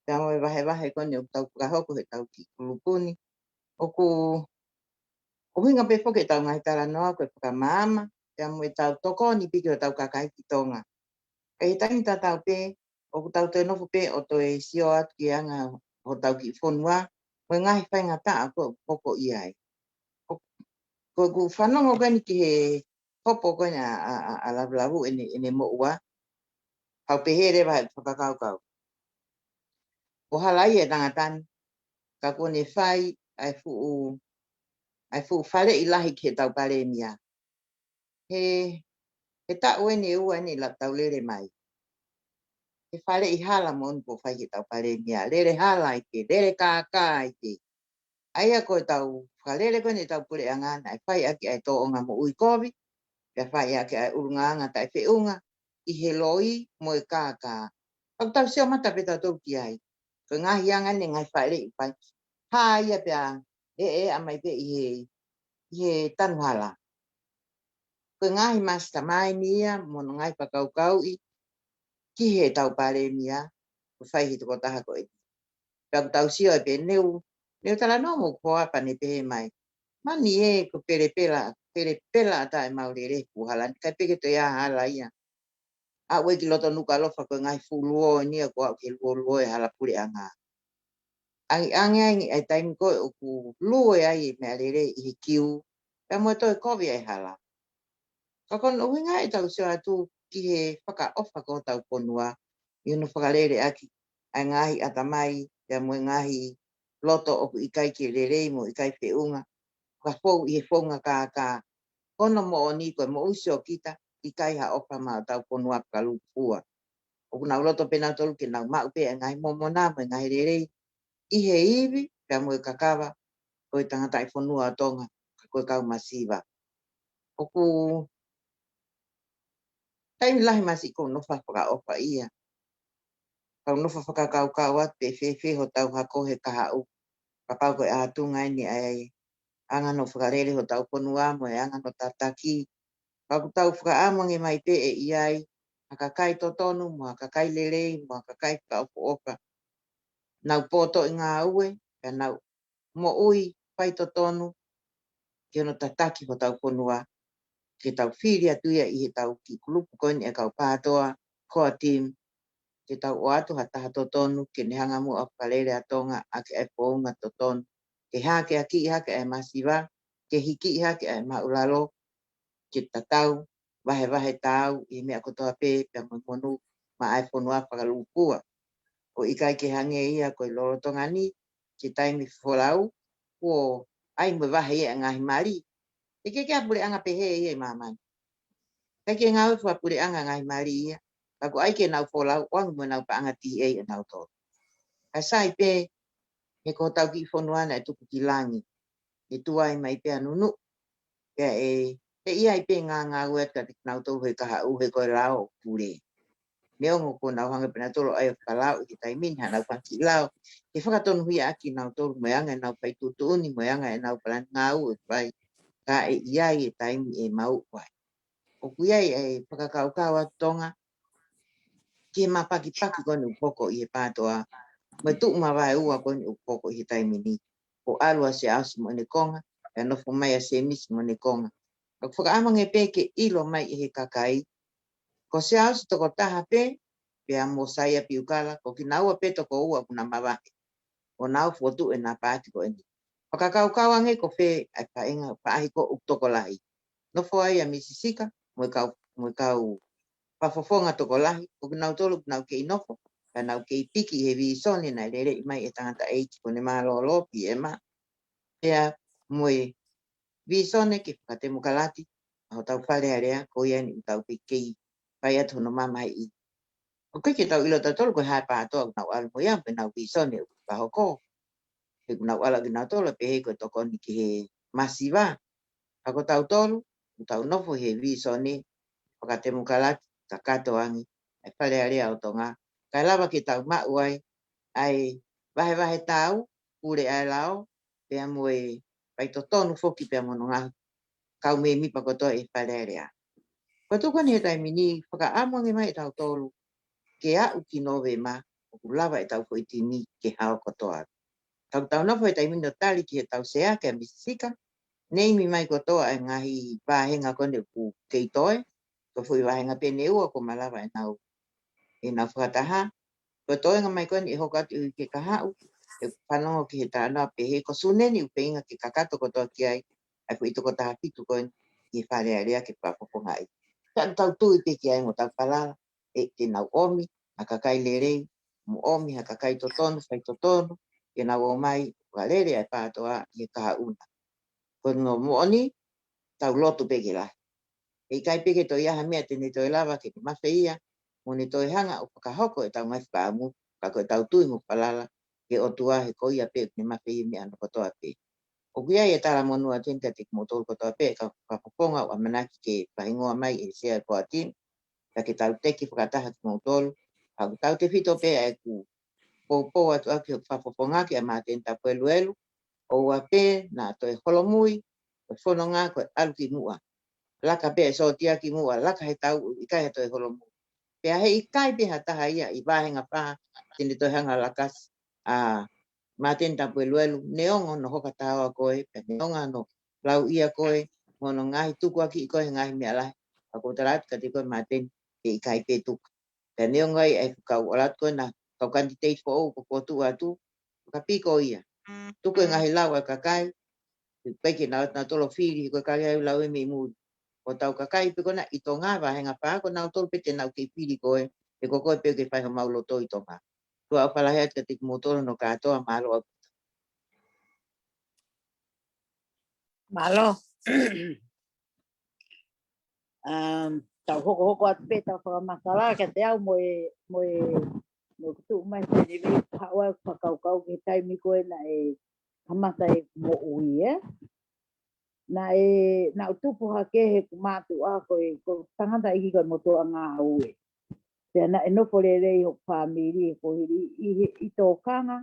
pea mo e vahevahe ko eni ʻoku tau fakahoko he ʻetau kiʻi kulupu ni. ʻOku, ʻoku ʻuhinga pē foki ʻetau ngaahi talanoa ko e fakamaama, pea mo ʻetau tokoni pē ki hotau kakai ki Tonga. Ka ʻi he taimi tatau pē, ʻoku tau toe nofo pē ʻo toe sio atu ki he anga hotau kiʻi fonua, mo e ngaahi faingataʻa ko ē ʻoku hoko ʻi ai. Ko, ko ʻeku fanongo ko eni ki he hopo ko eni ʻa, ʻa, ʻa, ʻa Lavulavu ʻene, ʻene moʻua, kau pehē leva he fakakaukau. ʻOku hala ia e tangata ni, ka kuo ne fai ʻa e fuʻu, ʻa e fuʻu faleʻi lahi ki heʻetau palēmia. He, he taʻu eni ʻe ua eni ʻoku tau lele mai. He faleʻi hala moʻoni kuo fai ki heʻetau palēmia. Lele hala ʻi he, lele kākā ʻi he. ʻA ia ko ʻetau fakalele ko eni ʻetau puleʻanga naʻe fai ʻaki ʻa e tōʻonga moʻui kovi, pea fai ʻaki ʻa e ʻulungaanga taʻefeʻunga, ʻi he loi mo e kākā. ʻOku tau sio mata pē tautolu ki ai. Ko e ngaahi anga eni e ngaahi faleʻi ʻoku fai. Hā ia pea ʻe, ʻe ʻa mai pē ʻi he, ʻi he tanu hala. Ko e ngaahi mastermind ia, mo hono ngaahi fakakaukauʻi, ki heʻetau palēmia, ʻoku fai he tokotaha ko eni. Pea ʻoku tau sio ai pē neu, neu talanoa mo Koapa ne pehē mai. Mani ē ko pelepela, pelepela ʻa taʻemau lele he puhala ni, ʻikai pē ke toe ʻi ai ha hala ia. ʻA ue ki loto Nukuʻalofa ko e ngaahi fuʻu luo eni ia ko au ke luoluo e hala puleʻanga. ʻangeʻange ai ʻa e taimi ko ē ʻoku lue ai e meʻalele ʻi he kiu, pea mo e toe kovi ʻa e hala. Ka ko hono ʻuhinga ʻetau sio atu ki he fakaʻofa ko hotau fonua, ʻi hono fakalele ʻaki ʻa e ngaahi ʻatamai, pea mo e ngaahi loto ʻoku ʻikai ke lelei mo ʻikai feʻunga, ka fou ʻi he founga kākā. Ko hono moʻoni ko e moʻui siokita, ʻikai ha ʻofa maʻa hotau fonua fakalūkufua. ʻOku nau loto pē nautolu ke nau maʻu pē ʻa e ngaahi momona mo e ngaahi lelei ʻi he ivi, pea mo e kakava ʻo e tangataʻi fonua ʻo Tonga, ka ko e kau masiva. ʻOku taimi lahi masi ʻoku ou nofo fakaʻofa ia. Kau nofo fakakaukau atu pe fēfē hotau hako he kahaʻu. Kapau ko e ʻatunga eni ʻa e anga hono fakalele hotau fonua mo e anga hono tataki. Ka ʻoku tau fakaʻamu ange mai pē ʻe ʻi ai ha kakai totonu mo ha kakai lelei mo ha kakai fakaʻofoʻofa. Nau poto ʻi ngāue, pea nau moʻui faitotonu ki hono tataki hotau fonua. Ke tau fili atu ia ʻi heʻetau kiʻi kulupu ko eni ʻa e kau pātoa, core team, ke tau ʻoatu ha taha totonu, ke ne hanga muʻa ʻo fakalele ʻa Tonga ʻaki ʻa e founga totonu. Ke hākeakiʻi hake ʻa e masiva, ke hikiʻi hake ʻa e māʻulalo, ke tatau, vahevahe taau ʻi he meʻa kotoa pē, pea mo e monū maʻa e fonua fakalūkufua. ʻOku ʻikai ke hangē ia ko e lolotonga ni, ke taimi folau, kuo ʻai mo e vahe ia ʻa e ngaahi mali. ʻIkai ke ʻi ai ha puleʻanga pehē ia ʻi māmani. ʻIkai ke ngāue fakapuleʻanga ngaahi mali ia. Ka ʻoku ʻai ke nau folau ʻo ʻoange mo ʻenau paʻanga T A ʻanautolu. Ka sai pē, he ko hotau kiʻi fonua naʻe tuku ki langi. ʻE tuai mai pē ʻa nunuʻa. Pea ʻe, ʻe ʻi ai pē ngāngāue atu kiate kinautolu he kahaʻu he ko e lao ʻoku pule. Neongo kuo nau hanga pē nautolu ʻo ʻai ʻo fakalao ʻi he taimi ni haʻanau fanga kiʻi lao. Ke fakatonuhiaʻaki kinautolu mo e anga ʻenau fai tuʻutuʻuni mo e anga ʻenau palani ngāue ʻoku fai. Ka ʻe ʻi ai e taimi ʻe maʻu ai. ʻOku ʻi ai e fakakaukau ʻa Tonga ki he mapakipaki ko eni ʻoku hoko ʻi he pātoa, mo e tuʻu mavaeua ko eni ʻoku hoko ʻi he taimi ni. Kuo ʻalu ʻa Siaosi mo ʻene konga, pea nofo mai ʻa Semisi mo ʻene konga. ʻOku fakaʻamu ange pē ke ʻilo mai ʻe he kakai, ko Siaosi tokotaha pē, pea mo Saia Piukala, ko kinaua pē toko ua ʻoku na mavahe. ʻO nau fokotuʻu ʻena paati ko eni. Fakakaukau ange ko fē ʻa e faʻahinga faʻahi ko ē ʻoku tokolahi. Nofo ai ʻa Misi Sika, mo e kau, mo e kau fakafofonga tokolahi, ʻoku nau tolu, ʻoku nau kei nofo, ka nau kei piki he vīsone naʻe leleʻi mai ʻe he tangataʻeiki ko ʻene mālōlō Pima. Pea mo e vīsone ke fakatemokalati ʻa hotau Fale Alea, ko ia eni ʻoku tau pē kei fai atu hono mamahiʻi. ʻOku ʻikai ke tau ʻilo tautolu ko e hā e pātoa ʻoku nau ʻalu mo ia, mo ʻenau vīsone ʻoku fakahoko. He ʻoku nau ʻalu kinautolu ʻo pehē ko e tokoni ki he masiva. Ka ko tautolu, ʻoku tau nofo he vīsone fakatemokalati kakato ange ʻa e Fale Alea ʻo Tonga. Kae lava ke tau maʻu ai ʻa e vahevahe taau, pule ʻa e lao, pea mo e faitotonu foki pea mo hono ngaahi kau mēmipa kotoa ʻi he Fale Alea. Ko e tuku eni he taimi ni fakaʻamu ange mai ʻe tautolu ke aʻu ki Nōvema ʻoku lava ʻetau foʻi timi ke hao kotoa. Tau tau nofo he taimi ni ʻo tali ki heʻetau sea kia Misi Sika, neimi mai kotoa e ngaahi vāhenga ko eni ʻoku kei toe, ko e foʻi vāhenga pē ʻe ua kuo malava ʻenau, ʻenau fakataha. Ko e toenga mai ko eni ʻe hoko atu ʻi he kahaʻu, ʻe fanongo ki he talanoa pehē ko Sune ni ʻoku feinga ke kakato kotoa ki ai ʻa e foʻi tokotaha fitu ko eni ʻi he Fale Alea ke fakafofongaʻi. Ka tau tui pē ki ai mo tau falala, ʻe, ke nau ʻomi ha kakai lelei, mo ʻomi ha kakai totonu, faitotonu, ke nau ō mai ʻo fakalele ʻa e pātoa ʻi he kahaʻu na. Ko hono moʻoni, tau lotu pē ke lahi. ʻE ʻikai pē ke toe ʻi ai ha meʻa te ne toe lava ke ne mafeia, mo ne toe hanga ʻo fakahoko ʻetau ngaahi fakaʻamu, ka ko ʻetau tui mo falala ki he ʻOtua he ko ia pē ʻoku ne mafeia e meʻa hono kotoa pē. ʻOku ʻi ai e talamonū atu eni kiate kimoutolu kotoa pē, kau fakafofonga ʻoku ʻamanaki ke fakahingoa mai ʻe he sea ʻo e core team, pea ke tau teki fakataha kimoutolu, ka ʻoku tautefito pē ʻa ʻeku poupou atu ʻaki hoku fakafofonga kia Māteni Tapueluelu, ʻoua pē naʻa toe holomui, ko e fononga ko e ʻalu ki muʻa. Laka pē e sōtia ki muʻa, laka he tau, ʻikai ha toe holomui. Pea heʻikai pē ha taha ia ʻi vāhenga fā, te ne toe hanga ʻo lakasi ʻa Māteni Tapueluelu, neongo hono hoka taua ko ē, pea neongo hono lauʻia ko ē, mo hono ngaahi tukuakiʻi ko ē he ngaahi meʻa lahi, ka ʻoku ou tala atu kiate koe Māteni, heʻikai pē tuku. Pea neongo ai ʻa e kau ʻalu atu ko ena, kau kanititeiti foʻou kuo fokotuʻu atu, ʻoku Ka piko ia. Tuku e ngaahi lau ʻa e kakai, ʻikai ke nau, nautolu fili, ko e kakai ʻoku lau ʻe mei muli. Ko ʻetau kakai pē ko ena ʻi Tonga, vahenga pē ko nautolu pē te nau kei fili koe, he ko koe pē ke fai homau loto ʻi Tonga. Tuʻa ʻofa lahi atu kiate kimoutolu hono kātoa, mālō ʻaupito. Mālō. Um, tau hokohoko atu pē, tau fakamatala kiate au mo e, mo e, mo e kutu mai he ni vei hawa fakakaukau ki he taimi ko ē naʻe kamata e moʻui, ē? Naʻe, naʻa ku tupu hake he ʻeku mātuʻa ko e, ko e tangataʻeiki ko e motuʻa ngāue. Pea naʻe nofo lelei hoku fāmili he kuohili ʻi he, ʻi tōkanga,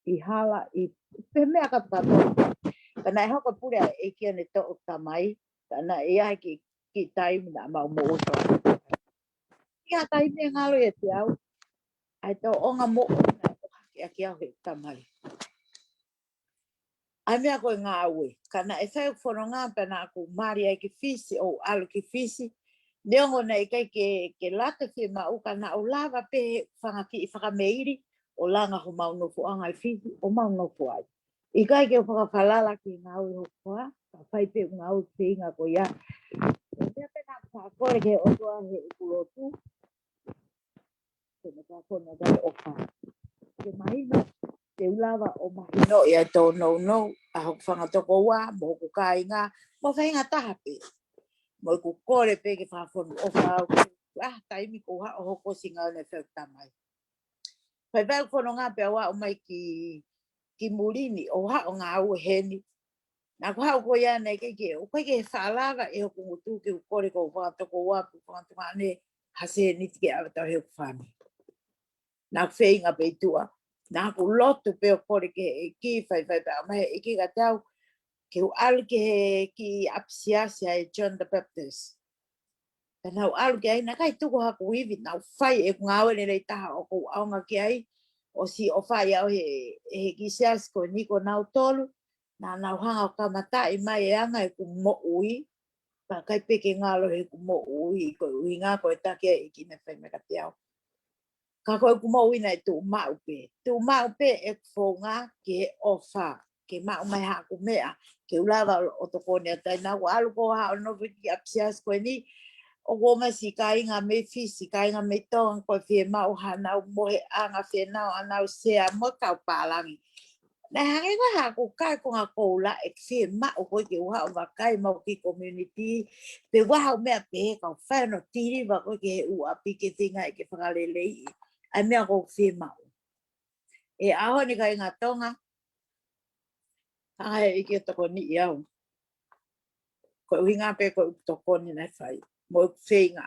ʻi hala, ʻi, pē meʻa kātoa kātoa. Ka naʻe hoko e pule ʻa e ʻEiki ʻo ne toʻo tamai, ka naʻe ʻi ai e kiʻi, kiʻi taimi naʻa mau moʻui faka-. ʻI ha taimi ʻe ngalo ʻiate au, ʻa e tōʻonga moʻui naʻe ʻohake ʻaki au he tamai. ʻA e meʻa ko e ngāue. Ka naʻe fai ʻeku fononga pea naʻa ku mali ai ki Fisi, ʻo ʻalu ki Fisi. Neongo naʻe ʻikai ke, ke lata fiemaʻu ka naʻa ku lava pē he fanga kiʻi fakameili ʻo langa homau nofoʻanga ʻi Fisi, ʻo mau nofo ai. ʻIkai ke u fakafalala ki he ngāue hoku hoa, ka fai pē ʻeku ngāue feinga ko ia. Ko e meʻa pē naʻa ku fakakole ki he ʻOtua heʻeku lotu, ko e meʻa ko ena ʻoku ou ʻofa. Ke mahino, te u lava ʻo mahinoʻi ʻa e tōnounou ʻa hoku fanga tokoua, mo hoku kāinga, mo e faingataʻa pē. Mo ʻeku kole pē ke fakafonu ʻofa au, ʻa e taimi ko ē ʻoku ou hoko ʻo sio ange ki he tamai. Fai pē ʻeku fononga pea u aʻu mai ki, ki muli ni, ʻo haʻu ʻo ngāue heni. Naʻa ku haʻu ko ia naʻe ʻikai ke, ʻoku ʻikai ke falala ʻe hoku ngutu ke u kole ki hoku fanga tokoua, ki hoku fanga tuongaʻane, ha sēniti ke ʻave ʻo tauhi hoku fāmili. Naʻa ku feinga pē ʻi tuʻa. Naʻa ku lotu pē ʻo kole ki he ʻEiki, faifai pē ʻa e ʻEiki kiate au, ke u ʻalu ki he kiʻi ʻapisiasi ʻa e John the Baptist. Pea naʻa ku ʻalu ki ai, naʻe ʻikai tuku haku ivi, naʻa ku fai ʻeku ngāue lelei taha ʻoku ou ʻaonga ki ai, ʻosi ʻofa au he, he kiʻi siasi ko eni ko nautolu, naʻa nau hanga ʻo kamataʻi mai e anga ʻeku moʻui, pea ʻikai pē ke ngalo heʻeku moʻui, ko e ʻuhinga ko e taki ʻa e ʻEiki naʻe fai mai kiate au. Ka ko ʻeku moʻui naʻe tuʻumaʻu pē. Tuʻumaʻu pē ʻeku founga ki he ʻofa, ke maʻu mai haʻaku meʻa, ke u lava ʻo tokoni atu ai. Naʻa ku ʻalu ko ē ʻo nofo ki he ʻapisiasi ko eni, ʻoku ʻomai siʻi kāinga mei Fisi, kāinga mei Tonga, ko e fiemaʻu haʻanau mohenga, fiemaʻu haʻanau sea mo e kau pālangi. Naʻe hangē ko e hā ʻoku ʻikai ko e ngaahi koula ʻe fiemaʻu ko ē ke u haʻu ʻo vakai mo e kiʻi community, pe u haʻu ʻo meʻa pē he kau fai hono tiliva ko ē ki he ʻū ʻapi ke feinga ke fakaleleiʻi ʻa e meʻa ʻoku ou fiemaʻu. ʻE ʻaho ni kāinga Tonga, hanga ʻe he ʻEiki ʻo tokoniʻi au. Ko e ʻuhinga pē ko ʻeku tokoni naʻe fai, mo ʻeku feinga.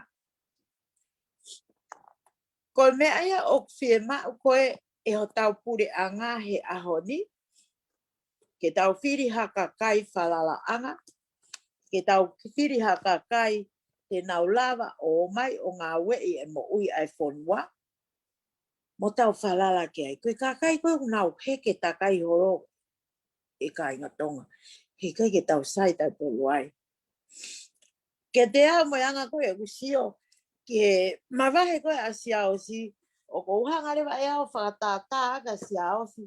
Ko e meʻa ia ʻoku fiemaʻu ko ē ʻe hotau puleʻanga he ʻaho ni, ke tau fili ha kakai falalaʻanga, ke tau fili ha kakai te nau lava ʻo ō mai ʻo ngāueʻi e moʻui ʻa e fonua, mo tau falala ki ai. Ko e kakai ko ē ʻoku nau heke takai holo ʻe kāinga Tonga. He ʻikai ke tau sai tautolu ai. Kiate au mo e anga ko ē ʻeku sio ki he mavahe ko ē ʻa Siaosi, ʻoku ou hanga leva ʻe au ʻo fakatātā kia Siaosi.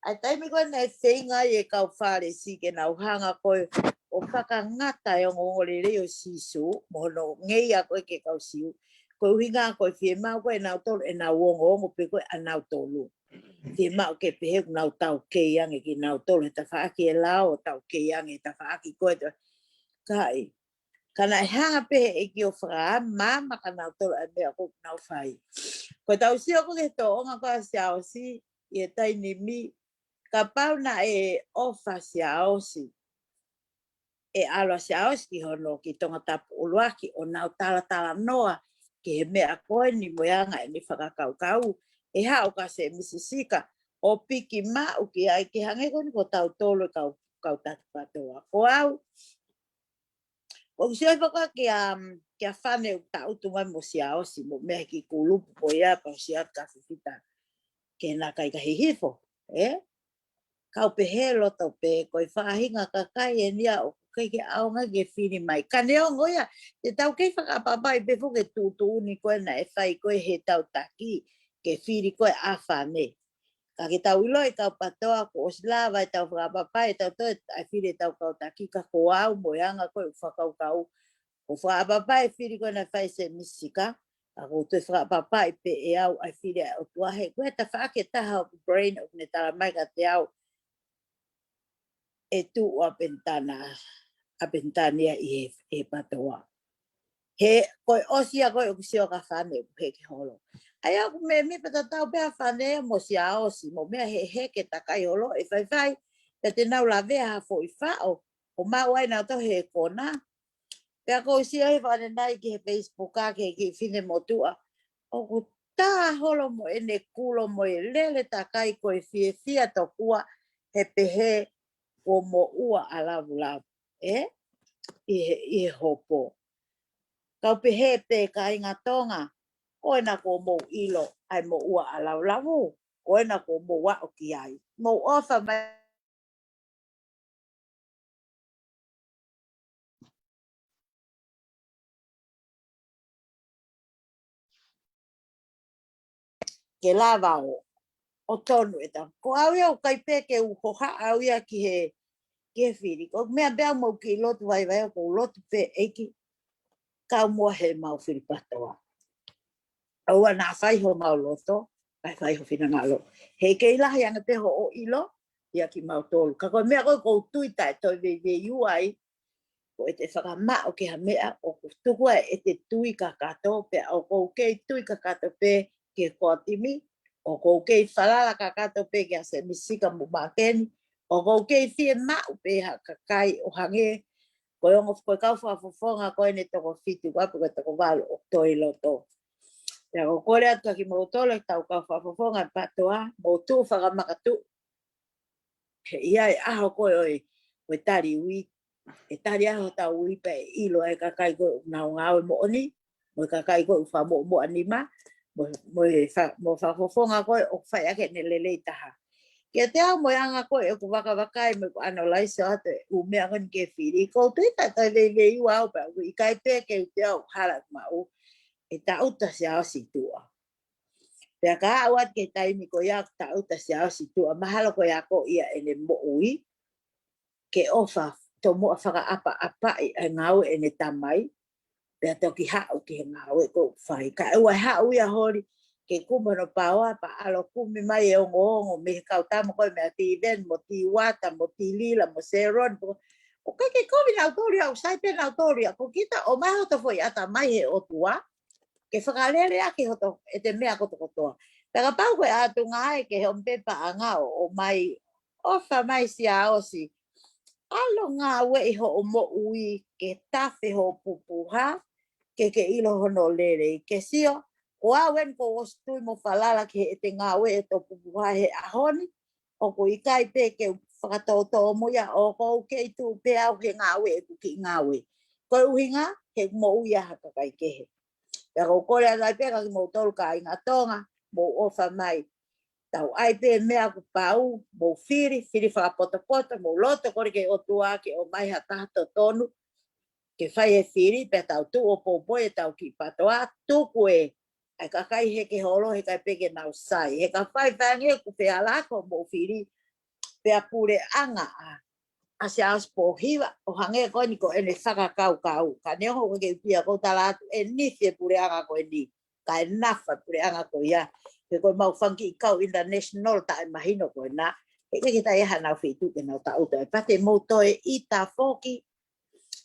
ʻA e taimi ko ē naʻe feinga ai e kau Fālesi ke nau hanga ko ē ʻo fakangata e ongoongolelei ʻo Sīsū, mo hono ngeia ko ē ki he kau Siu. Ko e ʻuhinga ko e fiemaʻu ko ē ʻe nautolu ʻenau ongoongo pē ko ē ʻanautolu. Fiemaʻu ke pehē ʻoku nau taukei ange kinautolu he tafaʻaki e lao, ʻo taukei ange he tafaʻaki ko ē. Ka ʻi, ka naʻe hanga pē ʻe he ʻEiki ʻo fakamaama kia nautolu ʻa e meʻa ʻoku nau fai. Ko ʻetau sio ko ē ki he tōʻonga ko ē ʻa Siaosi ʻi he taimi ni, kapau naʻe ʻofa Siaosi, ʻe ʻalu ʻa Siaosi ki hono kiʻi Tongatapu ʻuluaki ʻo nau talatalanoa ki he meʻa ko eni mo e anga ʻene fakakaukau, ʻe haʻu kia Sēmisi Sika ʻo piki maʻu ki ai, ke hangē ko eni ko tautolu e kau, kau taki patoa. Ko au, ʻoku ou sio hifo ko ē kia, kia Fane ʻoku tangutu mai mo Siaosi mo e meʻa he kiʻi kulupu ko ia, pea u sio atu kia Fifita ke na kai ka hihifo, ē? Kau pehē loto pē, ko e faʻahinga kakai eni ia ʻoku ʻikai ke ʻaonga ke fili mai. Ka neongo ia, te tau kei fakaʻapaʻapaʻi pē foki e tuʻutuʻuni ko ē naʻe fai ko ē he tau taki, ke fili ko ē ʻa Fane. Ka ke tau ʻilo ʻe kau PATOA, kuo ʻosi lava ʻetau fakaʻapaʻapa ʻetau toe ʻai fili ʻetau kau taki, ka ko au mo e anga ko ē ʻeku fakakaukau, ʻoku fakaʻapaʻapa e fili ko ē naʻe fai ʻe Sēmisi Sika, ka ʻoku ou toe fakaʻapaʻapa pē ʻe au ʻa e fili ʻa e ʻOtua he ko e tafaʻaki ʻe taha ʻoku brain ʻoku ne tala mai kiate au ʻe tuʻu ʻa Penitana, ʻa Penitania ʻi he, he PATOA. He ko e ʻosi ia ko ē ʻoku sio ki he fānau ʻoku heke holo. ʻA ia ʻoku meimei pē tatau pē ʻa e fānau mo Siaosi, mo meʻa he heke takai holo ʻe faifai, pea te nau lavea ha foʻi faʻo, ʻo maʻu ai nautolu he kona. Pea ʻoku ou sio he fānau nai ki he Facebook ʻa e kiʻi fefine motuʻa. ʻOku tā holo mo ʻene kulo mo e lele takai ko e fiefia tokua he pehē kuo moʻua ʻa Lavulavu, ē? ʻI he, ʻi he hopo. Kau pehē pē kāinga Tonga, ko ena kuo mou ʻilo ʻa e moʻua ʻa Lavulavu, ko ena kuo mou aʻu ki ai. Mou ʻofa mai ke lava ʻo, ʻo tonu e tau. Ko au ia ʻoku ʻikai pē ke u hohaʻa au ia ki he, ki he fili. Ko e meʻa pē ʻoku mau kiʻi lotu vaivai ʻoku ou lotu pē ʻEiki kau muʻa he mau fili PATOA. ʻOua naʻa fai homau loto, kae fai ho finangalo. He kei lahi ange pē hoʻo ʻilo, ia kimautolu. Ka ko e meʻa ko ē ʻoku ou tui taʻe toe veiveiua ai, ko ʻete fakamaʻu ki ha meʻa ʻoku tuku ai ʻete tui kakato, pea ʻoku ou kei tui kakato pē ki he core team, ʻoku ou kei falala kakato pē kia Sēmisi Sika mo Mākeni, ʻoku ou kei fiemaʻu pē ha kakai ʻo hangē ko e ongo, ko e kau fakafofonga ko eni ʻe toko fitu, ka pe ko e toko valu ʻoku toe ʻi loto. Pea ʻoku ou kole atu kia kimoutolu ʻetau kau fakafofonga ʻa e PATOA, mou tuʻu fakamakatuʻu. He ʻe ʻi ai e ʻaho ko ē ʻo e, ʻo e tali ui, ʻe tali ai hotau ui pea ʻe ʻilo ai e kakai ko ē ʻoku nau ngāue moʻoni, mo e kakai ko ē ʻoku fakamoʻomoʻa nima, mo, mo e fa-, mo e fakafofonga ko ē ʻoku fai ʻaki ʻene lelei taha. Kiate au mo e anga ko ē ʻeku vakavakai mo ʻeku analyze atu e ʻū meʻa ko eni ki he fili, ʻoku ou tui taʻe toe veiveiua au pea ʻoku ʻikai pē ke u toe ʻai ha hala maʻu, ʻe taʻuta Siaosi ʻi tuʻa. Pea ka aʻu atu ki he taimi ko ia ʻoku taʻuta Siaosi ʻi tuʻa, mahalo ko e ako ia ʻene moʻui, ke ʻofa tomuʻa fakaʻapaʻapaʻi ʻa e ngāue ʻene tamai, pea toki haʻu ki he ngāue ʻoku fai. Kae ʻoua ʻe haʻu ia holi ke kumi hono paoa, pea ʻalu ʻo kumi mai e ongoongo mei he kau tama ko ē meia Tīveni, mo Tīvata, mo Tīlila, mo Sēloni, ʻoku ʻikai ke kovi nautolu ia, ʻoku sai pē nautolu ia, ko kita ʻomai hoto foʻi ʻatamai he ʻOtua, ke fakalele ʻaki hoto, ʻete meʻa kotokotoa. Pea kapau ko e ʻatunga ai ke he ʻomi pē paʻanga ʻo, ʻomai, ʻofa mai Siaosi. ʻAlu ʻo ngāueʻi hoʻo moʻui ke tafe hoʻo pupuha, ke ke ʻilo hono lelei ke sio. Ko au eni ʻoku ou ʻosi tui mo falala ki heʻete ngāueʻi ʻete pupuha he ʻaho ni, ʻoku ʻikai pē ke u fakatōtō mo ia, ʻoku ou kei tuʻu pē au he ngāue ʻeku kiʻi ngāue. Ko e ʻuhinga, he moʻui ʻa ha kakai kehe. Pea ʻoku ou kole atu ai pē kia kimoutolu kāinga Tonga, mou ʻofa mai. Tau ʻai pē meʻa ʻoku pau, mou fili, fili fakapotopoto, mou loto kole ki he ʻOtua ke ʻomai ha taha totonu ke fai e fili, pea tau tuʻu ʻo poupou ʻetau kiʻi PATOA, tuku e ʻai kakai heke holo he ʻikai pē ke nau sai. He ka faifai ange ʻoku fehālaaki hoʻomou fili, pea puleʻanga ʻa, ʻa Siaosi Pōhiva, ʻo hangē ko eni ko ʻene fakakaukau. Ka neongo ʻoku ʻikai ke u pia ʻoku ou tala atu ʻe nifi e puleʻanga ko eni, kae nafa e puleʻanga ko ia. He ko e mau fanga kiʻi kau international taʻemahino ko ena, he ʻikai ke toe ʻi ai hanau feituʻu ke nau taʻuta. Pea te mou toe ʻita foki,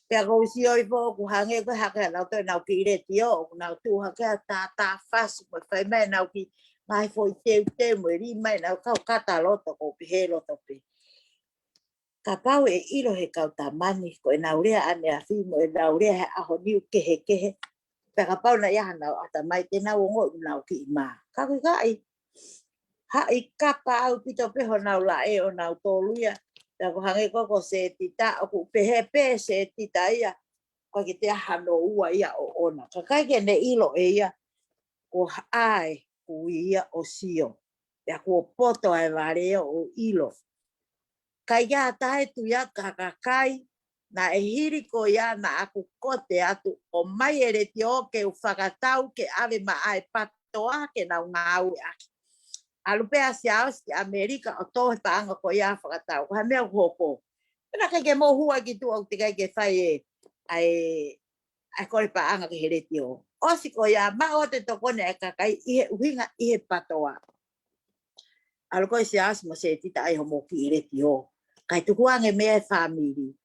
pea ʻoku ou sio hifo ʻoku hangē ko e hake hanau toe nau kiʻi letiō, ʻoku nau tuʻu hake ʻo tātāfasi mo fai mai ʻenau kiʻi ngaahi foʻi teuteu mo e lima ʻenau kau kata loto, ʻoku ou pehē loto pē. Kapau ʻe ʻilo he kau tama ni, ko ʻenau lea ʻaneafi mo ʻenau lea he ʻaho ni ʻoku kehekehe. Pea kapau naʻe ʻi ai hanau ʻatamai te nau ongoʻi ʻoku nau kiʻi mā. Ka ʻoku ʻikai. Haʻi kapa ʻaupito pē honau laʻe ʻonautolu ia. Pea ʻoku hangē ko ē ko Setita, ʻoku pehē pē Setita ia, ʻoku ʻikai ke toe ʻi ai hano ua ia ʻoʻona. Ka ʻikai ke ne ʻilo ʻe ia, ko hai ʻoku ui ia ʻo sio. Pea kuo poto ʻa e vale ʻo ʻilo. Ka ʻi ai ha taha ʻe tui atu ki ha kakai, naʻe hili ko ia naʻa ku kote atu, ʻomai e letiō ke u fakatau ke ʻave maʻa e PATOA ke nau ngāueʻaki. ʻAlu pē ʻa Siaosi ki ʻAmelika ʻo tō he paʻanga ko ia fakatau. Ko ha meʻa ʻoku hoko. Pea naʻe ʻikai ke mou hua ki tuʻa ʻoku teʻeki ai ke fai e, ʻa e, ʻa e kole paʻanga ki he letiō. ʻOsi ko ia, maʻu ʻa e tokoni ʻa e kakai ʻi he ʻuhinga ʻi he PATOA. ʻAlu ko ē Siaosi mo Setita ai homou kiʻi letiō. Kae tukuange mei ai e fāmili.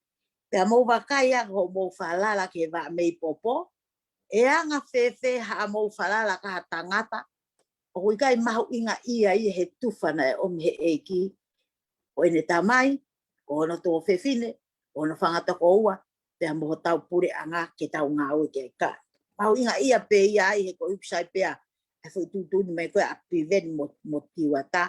Pea mou vakai ā ko hoʻomou falala ki he vaʻa mei popo. ʻE anga fēfē haʻamou falala ki ha tangata ʻoku ʻikai mahuʻingaʻia ia he tufa naʻe ʻomi he ʻEiki, ko ʻene tamai, ko hono tuofefine, ko hono fanga tokoua, pea mo hotau puleʻanga ke tau ngāue ki ai. Ka mahuʻingaʻia pē ia ai he ko e ʻuku sai pē ʻa e foʻi tuʻutuʻuni mai ko ē ʻa Piveni mo, mo Tiuata,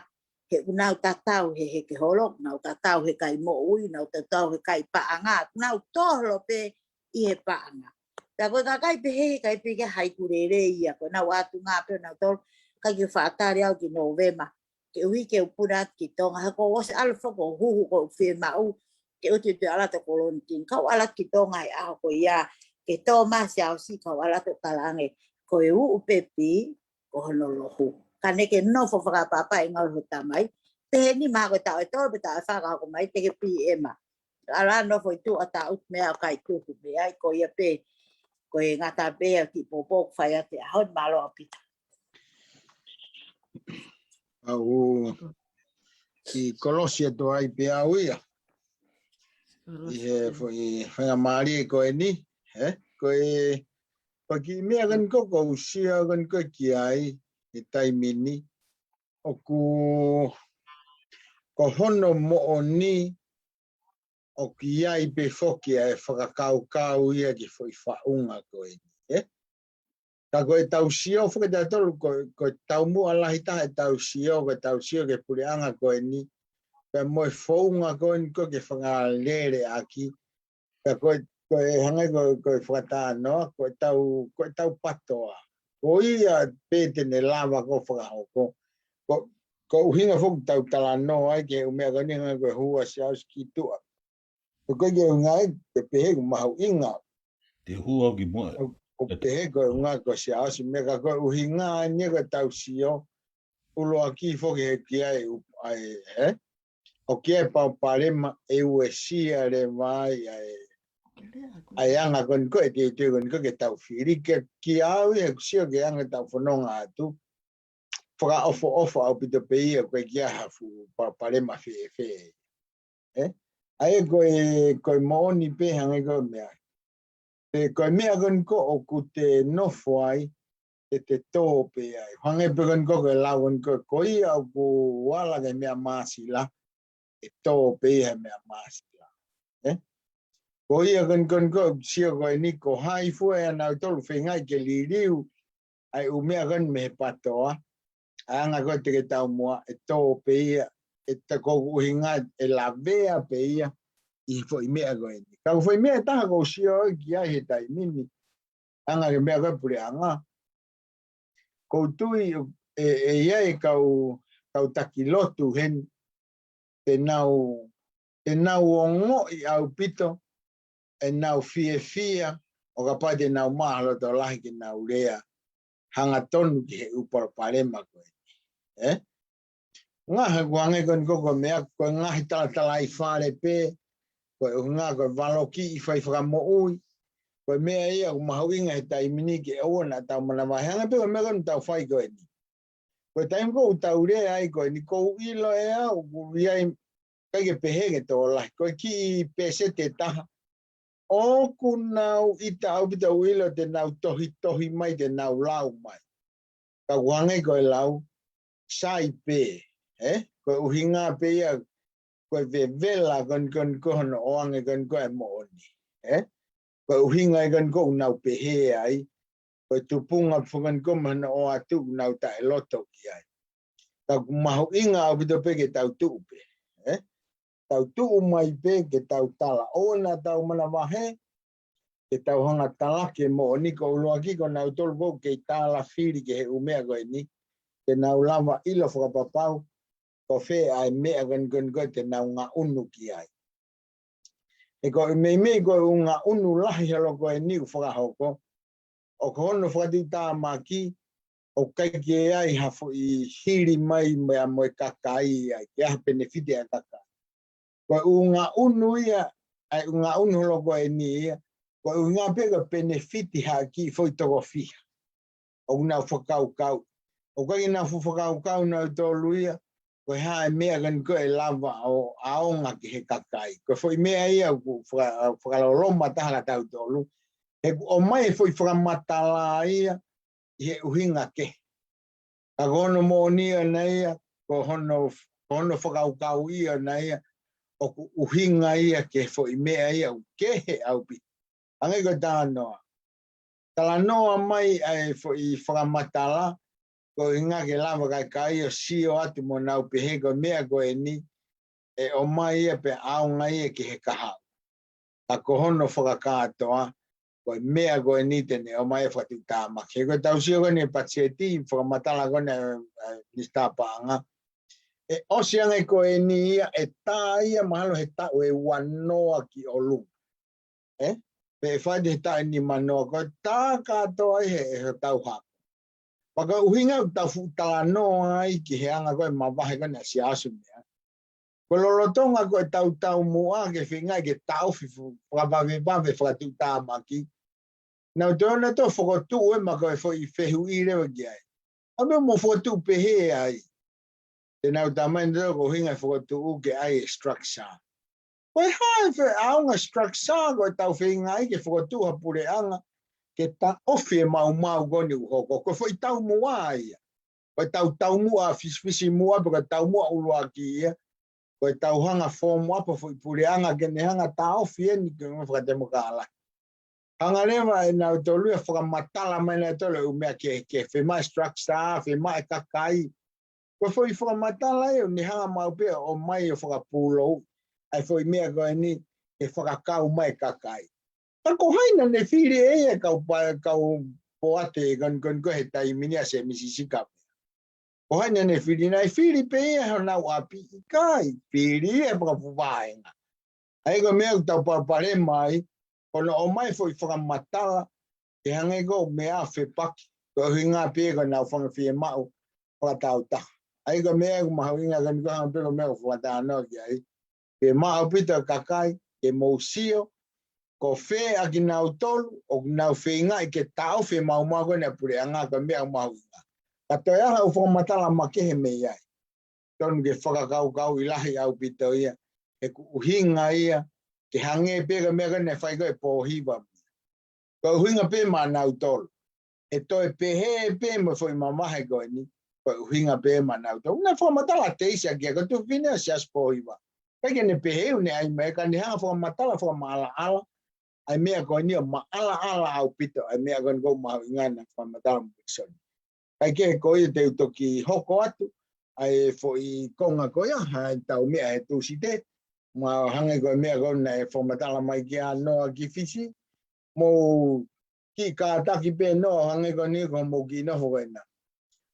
he ʻoku nau tatau he, he heke holo, nau tatau he kai moʻui, nau tatau he kai paʻanga, nau tō holo pē ʻi he paʻanga. Pea ko e kakai pehē, ʻikai pē ke haiku lelei ia, ko ʻenau ʻatunga pē ʻonautolu, ʻikai ke faʻa tali au ki Nōvema, koeʻuhi ke u puna atu ki Tonga, he kuo u ʻosi ʻalu foki ʻo huhu ko e fiemaʻu ke u tuʻu atu ʻo ʻalu atu ʻo Kolonitini, kau ʻalu atu ki Tonga he ʻaho ko ia, ke tō mai ʻa Siaosi kau ʻalu atu ʻo talaange, ko e uʻu pē pī, ko hono lohu. Ka naʻe ʻikai ke nofo fakaʻapaʻapa e ngāue ho tamai, pehē ni mahalo ko e taʻu ʻe tolu pe taʻu ʻe fā ka hoko mai te ke pī ʻe ma. ʻAlu ʻo nofo ʻi tuʻa taʻu meʻa ʻoku ʻikai tuku mei ai ko ia pē, ko e ngata pē ʻa e kiʻi poupou ʻoku fai atu he ʻaho ni, mālō ʻaupito. ʻA u kiʻi kolosi atu ai pē au ia. ʻI he foʻi faingamālie ko eni, he? Ko e, ko e kiʻi meʻa ko eni ko ē ʻoku ou sio ko eni ko ē ki ai, he taimi ni. ʻOku, ko hono moʻoni, ʻoku ʻi ai pē foki ʻa e fakakaukau ia ki he foʻi faʻunga ko eni, he? Ka ko ʻetau sio foki ʻa tautolu, ko, ko e taumuʻa lahi taha ʻetau sio, ko ʻetau sio ki he puleʻanga ko eni, pea mo e founga ko eni ko ē ke fakalele ʻaki, pea ko e, ko e hangē ko, ko e fakatalanoa, ko ʻetau, ko ʻetau PATOA. Ko ia pē te ne lava ko ē ʻo fakahoko. Ko, ko e ʻuhinga foki ʻetau talanoa ai ki he ʻū meʻa ko eni hangē ko e hū ʻa Siaosi ki tuʻa. Ko e ʻuhinga ia ke pehē ʻoku mahuʻinga. Te hū au ki muʻa. ʻO, ʻo pehē ko e ʻuhinga ko Siaosi meʻa ka ko e ʻuhinga eni ko ʻetau sio. ʻUluaki foki he ʻoku ʻi ai ʻū, ʻa e, he? ʻOku ʻi ai e palopalema ʻe uesia leva ai ʻa e, ʻa e anga ko eni ko ē ʻetau tui ko eni ko ē ke tau fili ke, kiate au ia he ʻoku ou sio ki he anga ʻetau fononga atu. Fakaʻofoʻofa ʻaupito pē ia, ʻoku ʻikai ke ʻi ai ha fuʻu palopalema fēfē. He? ʻA ia ko e, ko e moʻoni pē hangē ko e meʻa. Pe ko e meʻa ko eni ko ē ʻoku te nofo ai, te te tō pē ai. Hangē pē ko eni ko ē ko e lau ko eni ko ē, ko ia ʻoku ala ki he meʻa māsila, ʻe tō pē ia he meʻa māsila. He? Ko ia ko eni ko eni ko ē, sio ko eni ko hai fua ʻia nautolu feingaʻi ke liliu ʻa e ʻū meʻa ko eni mei he PATOA, ʻa e anga ko ē te ke taumuʻa, ʻe tō pē ia, ʻe ta ko ʻuhinga, ʻe lavea pē ia, ʻi he foʻi meʻa ko eni. Ka ko e foʻi meʻa ʻe taha ʻoku ou sio ki ai he taimi ni, anga ki he meʻa ko ē puleʻanga. ʻOku ou tui ʻe, ʻe ʻi ai e kau, kau taki lotu heni, te nau, te nau ongoʻi ʻaupito, ʻenau fiefia, ʻo kapau te nau mālohi lahi ke nau lea hangatonu ki he ʻū palopalema ko eni. He? Ngaahi, ʻoku hangē ko eni ko ē ko e meʻa, ko e ngaahi talatalaifale pē, ko e ʻuhinga ko e valokiʻi fai fakamoʻui, ko e meʻa ia ʻoku mahuʻinga he taimi ni ke ʻoua naʻa tau manavahē, hangē pē ko e meʻa ko eni ʻoku tau fai ko eni. Ko e taimi ko ē ʻoku tau lea ai ko eni ʻoku ou ʻilo ʻe au, ʻoku ʻi ai, ʻikai ke pehē ke tō lahi, ko e kiʻi pēseti ʻe taha. ʻOku nau ʻita ʻaupito ʻoku ou ʻilo te nau tohitohi mai, te nau lau mai. Ka ʻoku hangē ko e lau, sai pē, he? Ko e ʻuhinga pē ia, ko e vevela ko eni ko eni ko hono ʻoange ko eni ko ē moʻoni, he? Ko e ʻuhinga ia ko eni ko ē ʻoku nau pehē ai, ko e tupunga foki ko eni ko ē mei hono ʻoatu ʻoku nau taʻeloto ki ai. Ka ʻoku mahuʻinga ʻaupito pē ke tau tuʻu pē, he? Tau tuʻu mai pē ke tau tala, ʻoua naʻa tau manavahē, ke tau hanga ʻo talaki e moʻoni. Ko ʻuluaki ko nautolu ʻoku kei tala fili ki he ʻū meʻa ko eni, ke nau lava ʻilo fakapapau, ko fē ʻa e meʻa ko eni ko eni ko ē te nau ngaʻunu ki ai. He ko e meimei ko e ʻū ngaʻunu lahi holo ko eni ʻoku fakahoko, ʻoku hono fakatuʻutāmaki, ʻoku ʻikai ke ʻi ai ha foʻi hili mai mo e, mo e kakai ia, ke ʻi ai ha penefiti ʻa e kakai. Ko e ʻū ngaʻunu ia, ʻa e ʻū ngaʻunu holo ko eni ia, ko e ʻuhinga pē ko e penefiti ha kiʻi foʻi toko fiha. ʻOku nau fakakaukau. ʻOku ʻikai ke nau fuʻu fakakaukau nautolu ia, ko e hā e meʻa ko eni ko ē ʻe lava ʻo ʻaonga ki he kakai. Ko e foʻi meʻa ia ʻoku faka-, fakaloloma taha kia tautolu. He ʻoku ʻomai e foʻi fakamatala ia, ʻi he ʻuhinga kehe. Ka ko hono moʻoni ʻona ia, ko hono, ko hono fakakaukau ia ʻona ia, ʻoku ʻuhinga ia ki he foʻi meʻa ia ʻoku kehe ʻaupito. Hangē ko e talanoa. Talanoa mai ʻa e foʻi fakamatala, ko e ʻuhinga ke lava kakai ʻo sio atu mo nau pehē ko e meʻa ko eni, ʻe ʻomai ia pea ʻaonga ia ki he kahaʻu. Ka ko hono fakakātoa, ko e meʻa ko eni te ne ʻomai e fakatuʻutāmaki. He ko e tau sio ko eni patiseti, fakamatala ko eni, ē, Minisitā Paʻanga. ʻE ʻosi ange ko eni ia, ʻe tā ia mahalo he taʻu ʻe uanoa ki ʻolunga. Ē? Pe ʻe fai he taʻu ʻe nimanoa ko e tā kātoa ai he, he tau hako. Pea ko e ʻuhinga ʻoku tau fuʻu talanoa ai ki he anga ko ē mavahe ko eni ʻa Siaosi meʻa. Ko e lolotonga ko e tau taumuʻa ke feinga ke taʻofi fu-, fakavavevave fakatuʻutāmaki. Nau toe ʻoua naʻa toe fokotuʻu ē ma ko e foʻi fehuʻi leva ki ai. ʻA meʻa mo fokotuʻu pehē ai. Te nau tamai nautolu ko e ʻuhinga fokotuʻu ke ʻai e structure. Ko e hā e fe-, ʻaonga structure ko e tau feinga ai ke fokotuʻu ha puleʻanga ke taʻofi e maumau ko eni ʻoku hoko. Ko e foʻi taumuʻa ia. Ko e tau taumuʻa fisifisimuʻa, pe ko e taumuʻa ʻuluaki ia. Ko e tau hanga foomu ʻa e foʻi puleʻanga ke ne hanga taʻofi eni ki he fakatemokālati. Hanga leva ʻe nautolu ia fakamatala mai nautolu e ʻū meʻa ke, ke fiemaʻu e structure, fiemaʻu e kakai. Ko e foʻi fakamatala ia, ʻoku ne hanga maʻu pē ʻo ʻomai ʻo fakapūlou. ʻA e foʻi meʻa ko eni, ʻe fakakau mai e kakai. Ka ko hai naʻa ne fili ʻe ia e kau pa-, kau poate ko eni ko eni ko ē he taimi ni ʻa Sēmisi Sika. Ko hai naʻa ne fili, naʻe fili pē ia honau ʻapi? ʻIkai, fili ia he fakafuʻu vāhenga. ʻA ia ko e meʻa ʻoku tau palopalema ai, ko hono ʻomai e foʻi fakamatala, ke hangē ko e meʻa fepaki, ko e ʻuhinga pē ko ʻenau fanga fiemaʻu fakatāutaha. ʻA ia ko e meʻa ʻoku mahuʻinga ko eni ko e hangē pē ko e meʻa ʻoku fakatānoa ki ai. Ke maʻu ʻaupito e kakai, ke mou sio, ko fē ʻa kinautolu, ʻoku nau feingaʻi ke taʻofi e maumau ko eni ʻa e puleʻanga ko e meʻa ʻoku mahuʻinga. Ka toe ʻi ai ha ʻū fakamatala makehe mei ai. Tonu ke fakakaukauʻi lahi ʻaupito ia, he ʻoku ʻuhinga ia, ke hangē pē ko e meʻa ko eni naʻe fai ko ē ʻe Pōhiva. Ko e ʻuhinga pē maʻanautolu. ʻE toe pehē pē mo e foʻi mavahe ko eni, ko e ʻuhinga pē maʻanautolu. Naʻe fakamatala Teisi ʻaki ia ko e tuofefine ʻo Siaosi Pōhiva. ʻIkai ke ne pehē ʻoku ne ʻai mai, ka ne hanga fakamatala, fakamaʻalaʻala, ʻa e meʻa ko eni ʻo maʻalaʻala ʻaupito, ʻa e meʻa ko eni ʻoku mahuʻinga naʻe fakamatala mo Nixon. Kae kehe ko ia te u toki hoko atu, ʻa e foʻi konga ko ia, ʻa e tau meʻa he Tūsite, ma hangē ko e meʻa ko ē naʻe fakamatala mai kia Noa ki Fisi, mou kiʻi kātaki pē Noa, hangē ko eni ko hoʻomou kiʻi nofo ko ena.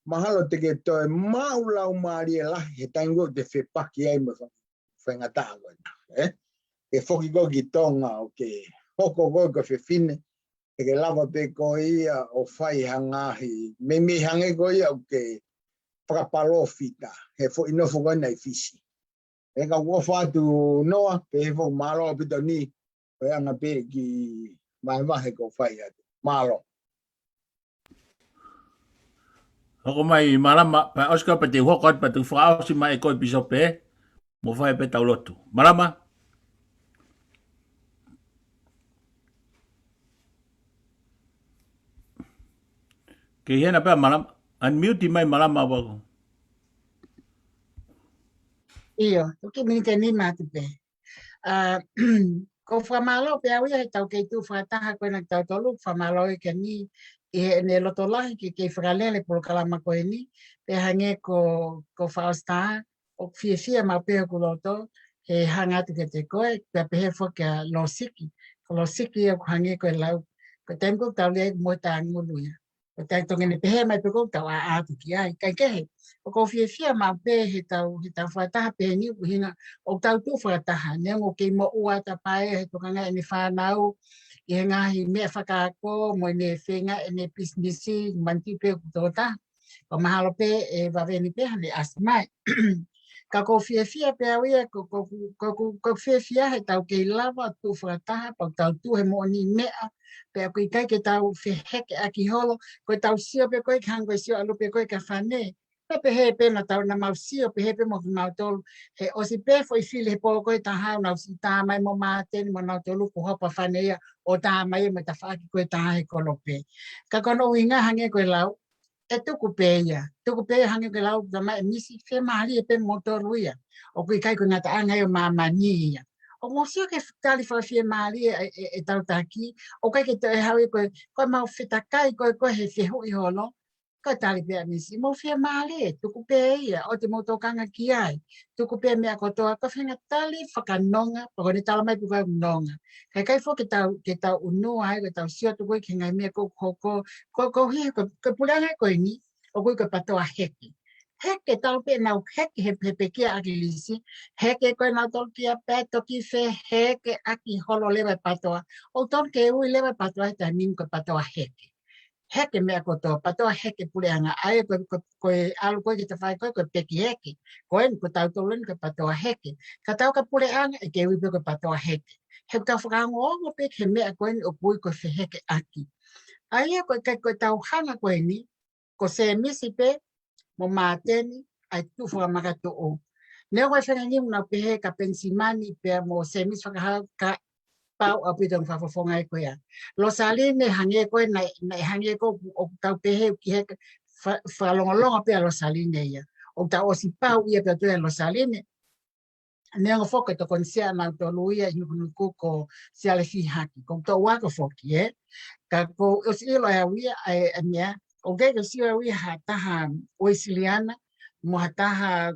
Mahalo te ke toe maʻu laumālie lahi, he taimi ko ē te fepaki ai mo e fa-, faingataʻa ko ena, ē? Ke foki koe ki Tonga ʻo ke hoko koe ko e fefine, ʻe ke lava pē koe ia ʻo fai ha ngaahi, meimei hangē ko ia ʻoku ke fakapalōfita, he foʻi nofo ko ena ʻi Fisi. ʻE ka u ʻofa atu Noa, pea ʻoku mālō ʻaupito ni, ko e anga pē e kiʻi vahevahe ʻoku fai atu. Mālō. Hoko mai Malama, pea ʻosi ko ia pea te u hoko atu pea te u fakaʻosi mai ʻe koe Pīsope, mo fai pē ʻetau lotu. Malama? Kei hena pē Malama, unmute mai Malama wako. ʻIo, toki miniti ʻe nima atu pē. ʻA, ʻoku ou fakamālō pē au ia he tau kei tuʻu fakataha ko ena kia tautolu, fakamālō ia kia Ni, ʻi heʻene loto lahi ke kei fakalele e polokalama ko eni, pea hangē ko, ko Faustina, ʻoku fiefia maʻu pē hoku loto, he hanga atu kiate koe, pea pehē foki kia Losiki. Ko Losiki ia ʻoku hangē ko e lau, ko e taimi ko ē ʻoku tau lea ai ʻoku mohe tāngulu ia. Ko e taimi ʻoku ne pehē mai pē ʻoku tau ʻā atu ki ai. Kae kehe, ʻoku ou fiefia maʻu pē he tau, he tau fakataha pehē ni ʻuhinga ʻoku tau tuʻu fakataha. Neongo ʻoku kei moʻua ʻa Tapaea he tokanga ʻene fānau, ʻi he ngaahi meʻa fakaako, mo ʻene feinga, ʻene pisinisi, manatuʻi pē ʻoku tō taha. ʻO mahalo pē ʻe vave ni pē haʻane ʻasi mai. Ka ʻoku ou fiefia pē au ia, ʻoku, ʻoku, ʻoku, ʻoku ou fiefia he tau kei lava ʻo tuʻu fakataha, pea tau tuʻu he moʻoniʻi meʻa, pea ʻoku ʻikai ke tau fehekeʻaki holo, ko e tau sio pē ko ē ki he hanga ko e sio ʻalu pē ko ē ki he fānau. Pea pehē pē naʻa tau, naʻa mau sio, pehē pē mo kimautolu. He ʻosi pē foʻi fili he pō ko ē ʻe taha ʻo nau siʻi tā mai mo Māteni mo nautolu ko hopa fānau ia ʻo tā mai mo e tafaʻaki ko ē ʻe taha he kolope. Ka ko hono ʻuhinga hangē ko e lau, ʻe tuku pē ia. Tuku pē ia hangē ko e lau, tama ʻe Misi, fiemālie pē moutolu ia. ʻOku ʻikai ko e ngataʻanga ia ʻo māmani ia. ʻOku mou sio ki he tali fakafiemālie ʻe, ʻe, ʻe tau taki, ʻoku ʻikai ke toe haʻu ia ko e, ko e mau fetakai ko e, ko e he fehuʻi holo. Ko e tali pē ʻa Misi, mou fiemālie, tuku pē ia, ʻoua te mou tokanga ki ai. Tuku pē meʻa kotoa, ko e faʻahinga tali fakanonga, pea ko ʻene tala mai pē ko e nonga. Kae ʻikai foki ke tau, ke tau ʻunu ai, ke tau sio atu ko ē ki he ngaahi meʻa ko ē ʻoku hoko, ko, ko e hia, ko, ko e puleʻanga ko eni, ʻoku ui ko e PATOA heke. Heke, tau pē nau heke he, he pekia ʻa ʻAkilisi, heke ko ē nautolu kia pea toki fehekeʻaki holo leva e PATOA. ʻOku tonu ke ui leva e PATOA he taimi ni ko e PATOA heke. Heke meʻa kotoa, PATOA heke puleʻanga, ʻa ia ko, ko, ko e ʻalu ko ē ki he tafaʻaki ko ē, ko e peki heke. Ko eni, ko tautolu eni ko e PATOA heke. Ka tau ka puleʻanga, ʻe kei ui pē ko e PATOA heke. He ʻoku tau fakaongoongo pē ki he meʻa ko eni ʻoku ui ko e fehekeʻaki. ʻA ia ko e, ko e tau hanga ko eni, ko Sēmisi pē, mo Māteni, ʻa e tuʻu fakamakatuʻu. Neongo e fenga ngimu naʻa pehē ka Penisimani pea mo Sēmisi Fakahau ka pau ʻaupito ʻa e fakafofonga ʻe ko ia. Losaline hangē ko ē naʻe, naʻe hangē ko ē ʻoku, ʻoku tau pehē ki he fa-, fakalongolongo pē ʻa Losaline ia. ʻOku tau ʻosi pau ia pea toe ʻa Losaline. Neongo foki e tokoni sia ʻanautolu ia ʻi he nukunuku ko Siale Fihaki. Ko e toʻu ako foki, ē. Ka ʻoku ou ʻosi ʻilo ʻe au ia, ʻa e, ʻa e meʻa, ʻoku ʻikai ke ʻosi ʻilo ʻe au ia ha taha Uesiliana, mo ha taha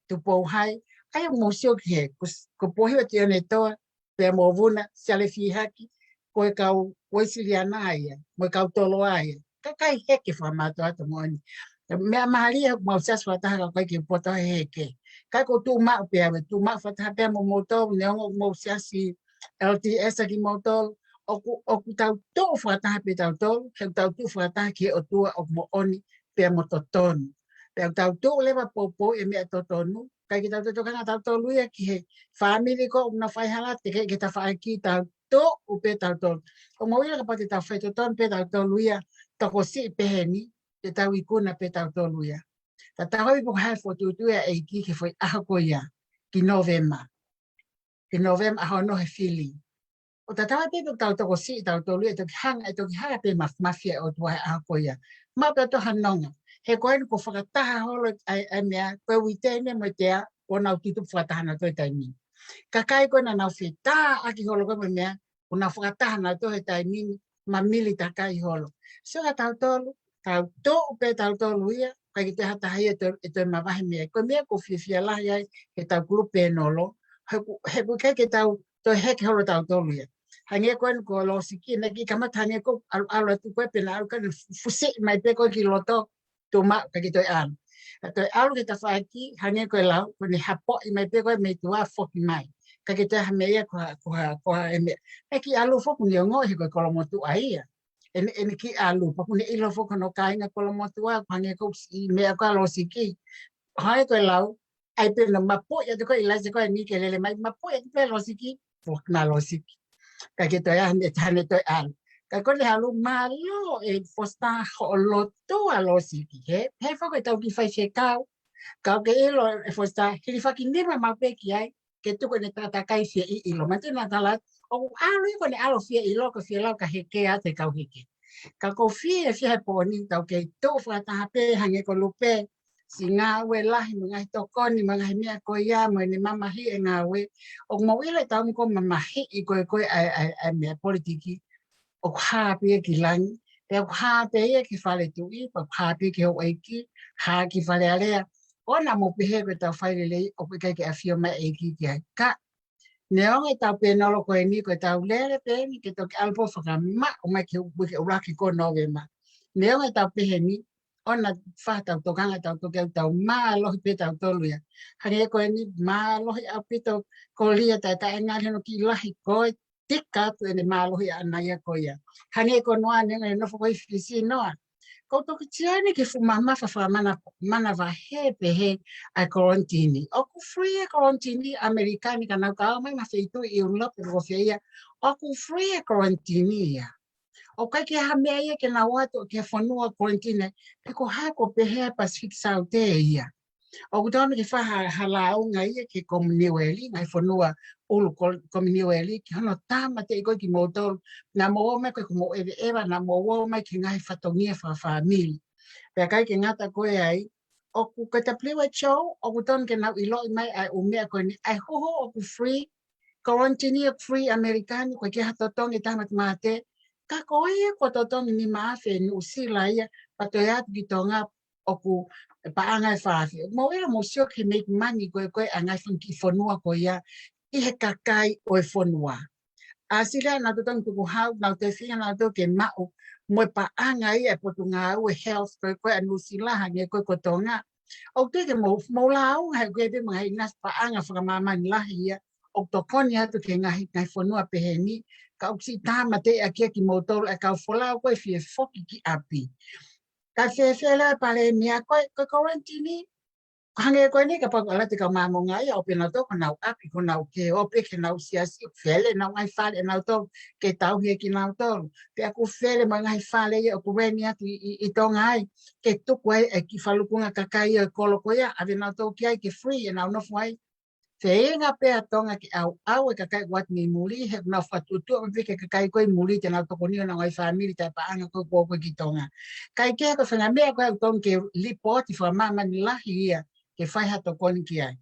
Tupou Hai, ʻa ia mou sio ki he, ko, ko Pohiva Tionetoa, pea mo Vuna, Siale Fihaki, ko e kau Uesiliana ia, mo e kau Toloa ia. Ka ʻikai heke fakamātoato moʻoni. Meʻa mālie, mau siasi fakataha ka ʻikai ke poto he heke. Ka ʻoku tuʻu maʻu pē au, tuʻu maʻu fakataha pē mo moutolu, neongo mou siasi L D S ʻa kimoutolu, ʻoku, ʻoku tau tuʻu fakataha pē tautolu, he ʻoku tau tuʻu fakataha ki he ʻOtua ʻoku moʻoni pea mo totonu. Pea ʻoku tau tuʻu leva poupou e meʻa totonu, ʻikai ke tau tokanga tautolu ia ki he fāmili ko ē ʻoku nau faihala, teʻeki ke tafaʻaki, tau tuʻu pē tautolu. ʻOku mou ʻilo kapau te tau fai totonu pē tautolu ia, tokosiʻi pehē ni, te tau ikuna pē tautolu ia. Tatau ai pe ko e hā e fokotuʻutuʻu ʻa e ʻEiki ki he foʻi ʻaho ko ia, ki Nōvema. Ki Nōvema ʻaho ono he fili. ʻOku tatau ai pē pe ʻoku tau tokosiʻi tautolu ia, ʻe toki hanga, ʻe toki hanga pē maf-, mafi ʻa e ʻOtua he ʻaho ko ia. Maʻu pē ʻe tautolu ha nonga. He ko eni kuo fakataha holo ʻa e, ʻa e meʻa, ko e uite ni mo e tea, ʻoku nau tutupu fakataha nautolu he taimi ni. Kakai ko ē naʻa nau fetā ʻaki holo ko ē mo e meʻa, ʻoku nau fakataha nautolu he taimi ni, ma mili takai holo. Sio kia tautolu, tau tuʻu pē tautolu ia, ʻikai ke toe ha taha ia ʻe toe, ʻe toe mavahe mei ai. Ko e meʻa ʻoku ou fiefia lahi ai, he tau kulupu pēnolo, he ʻoku, he ʻoku ʻikai ke tau toe heke holo tautolu ia. Hangē ko eni ko Losiki, naʻe kiʻi kamata hangē ko e ʻalu, ʻalu atu ko ē pea naʻe ʻalu ka ne fusi mai pē ko ē ki loto, tuʻu maʻu, ʻikai ke toe ʻalu. Ka toe ʻalu ki he tafaʻaki, hangē ko e lau, ko ʻene hapoʻi mai pē ko ē mei tuʻa foki mai. ʻIkai ke toe ha meʻa ia ko ha, ko ha, ko ha e meʻa. ʻE kiʻi ʻalu foki neongo he ko e kolomotuʻa ia. ʻEne, ʻene kiʻi ʻalu, pea ʻoku ne ʻilo foki hono kāinga kolomotuʻa, ko e hangē ko e siʻi meʻa ko ē ʻa Losiki. Hangē ko e lau, ʻai pē naʻe mapuʻi atu ko ē ʻi Laise ko eni ke lele mai, mapuʻi atu pē Losiki, foki mai Losiki. ʻIkai ke toe ʻai ha meʻa, ha meʻa toe ʻalu. Ka ko ʻene ʻalu, mālō e Fositā hoʻo lotua Losiki, he? He foki ʻetau kiʻi faifekau. Ka ʻoku ke ʻilo e Fositā, hilifaki nima maʻu pē ki ai, ke tuku ʻene takatakai fie ʻilo. Manatuʻi naʻa tala, ʻoku ʻalu ia ko ʻene ʻalu fie ʻilo, ko e fie lau ka heke atu e kau heke. Ka ʻoku ou fiefia he pō ni, tau kei tuʻu fakataha pē, hangē ko Lupe, siʻi ngāue lahi, mo e ngaahi tokoni, mo e ngaahi meʻa ko ia, mo ʻene mamahi e ngāue. ʻOku mou ʻilo ʻetau mo ko mamahi ʻi ko ē ko ē ʻa e, ʻa e, ʻa e meʻa politiki. ʻOku hā pē ia ki langi, pea ʻoku hā pē ia ki he fale tuʻi, pea ʻoku hā pē ia ki he houʻeiki, hā ki Fale Alea. ʻOua naʻa mou pehē ko ʻetau fai lelei, ʻoku ʻikai ke ʻafio mai e ʻEiki ki ai. Ka, neongo ʻetau pēnolo ko eni, ko ʻetau lele pē eni, ke toki ʻalu pē ʻo fakamaʻu mai ki he uike ʻuluaki ko Nōvema. Neongo ʻetau pehē ni, ʻoua naʻa fai ha tau tokanga, tau toki ʻalu, tau mālohi pē tautolu ia. Hangē ko eni, mālohi ʻaupito ko Lia, taʻe, taʻe ngali hono kiʻi lahi ko e tika atu ʻene mālohi ʻaʻana ia ko ia. Hangē ko Noa, neongo ʻene nofo ko ē ʻi Fisi, Noa. Ko e toki ʻi ai ʻeni e kiʻi fuʻu mamafa fakamana, manavahē pehē ʻa e kolonitini. ʻOku free e kolonitini ʻAmelika ni ka nau ka ō mai mei ha feituʻu ʻi ʻIulope pe ko fē ia. ʻOku free e kolonitini ia. ʻOku ʻikai ke ʻi ai ha meʻa ia ke nau ō atu ki he fonua kolonitini, pe ko e hā ko e pehē ʻa e Pasifiki Saute ia. ʻOku totonu ke fai ha, ha lāunga ia ki he Kominiueli, ngaahi fonua ʻulu ko-, Kominiueli, ki hono tāmateʻi ko ē kimoutolu. Naʻa mou ō mai ko e ko mou ʻeveʻeva, naʻa mou ō mai ki he ngaahi fatongia fakafāmili. Pea ʻikai ke ngata ko ia ai, ʻoku ko e W H O, ʻoku totonu ke nau ʻiloʻi mai ʻa e ʻū meʻa ko eni, ʻa e huhu ʻoku free, kolonitini ʻoku free ʻAmelika ni, ʻoku ʻikai ke ʻi ai ha totongi ʻe taha mate. Ka ko ia ko e totongi nima afe ʻe Nuʻusila ia, pea toe atu ki Tonga ʻoku paʻanga ʻe fā afe. Mou ʻilo mou sio ki he make money ko ē ko ē ʻa e ngaahi fanga kiʻi fonua ko ia ʻi he kakai ʻo e fonua. ʻA Sila naʻa nau totongi tukuhau, nau toe feinga nautolu ke maʻu mo e paʻanga ia ʻa e potungāue health ko ē ko ē ʻa Nuʻusila hangē ko ē ko Tonga. ʻOku teʻeki ke mou, mou lāunga he ʻoku ʻi ai pē mo e ngaahi paʻanga fakamāmani lahi ia ʻoku tokoni atu ki he ngaahi, ngaahi fonua pehē ni, ka ʻoku siʻi tāmateʻi ʻaki ia kimoutolu ʻa e kau folau ko ē fie foki ki ʻapi. Ka fēfē leva e palēmia ko e, ko e kolonitini, hangē ko eni kapau ʻoku ʻalu atu e kau Māmonga ia ʻo ʻope nautolu ki honau ʻapi, ki honau kehe, ʻope ki honau siasi, ʻoku fele ʻenau ngaahi fale ʻanautolu, ke tauhi ʻe kinautolu. Pea ʻoku fele mo e ngaahi fale ia ʻoku rent atu ʻi, ʻi, ʻi Tonga ai, ke tuku ai e kiʻi falukunga kakai ia ʻo e kolo ko ia, ʻave nautolu ki ai ke free ʻenau nofo ai. Feinga pē ʻa Tonga ke ʻauʻau e kakai ʻoku ʻoatu mei muli, he ʻoku nau fakatuʻutuʻu mai pē ki he kakai ko ē ʻi muli te nau tokoni honau ngaahi fāmili taʻepaʻanga ko ē kuo ō ko ē ki Tonga. Kae kehe ko e faʻahinga meʻa ko ē ʻoku totonu ke lipooti fakamāmani lahi ia ke fai ha tokoni ki ai.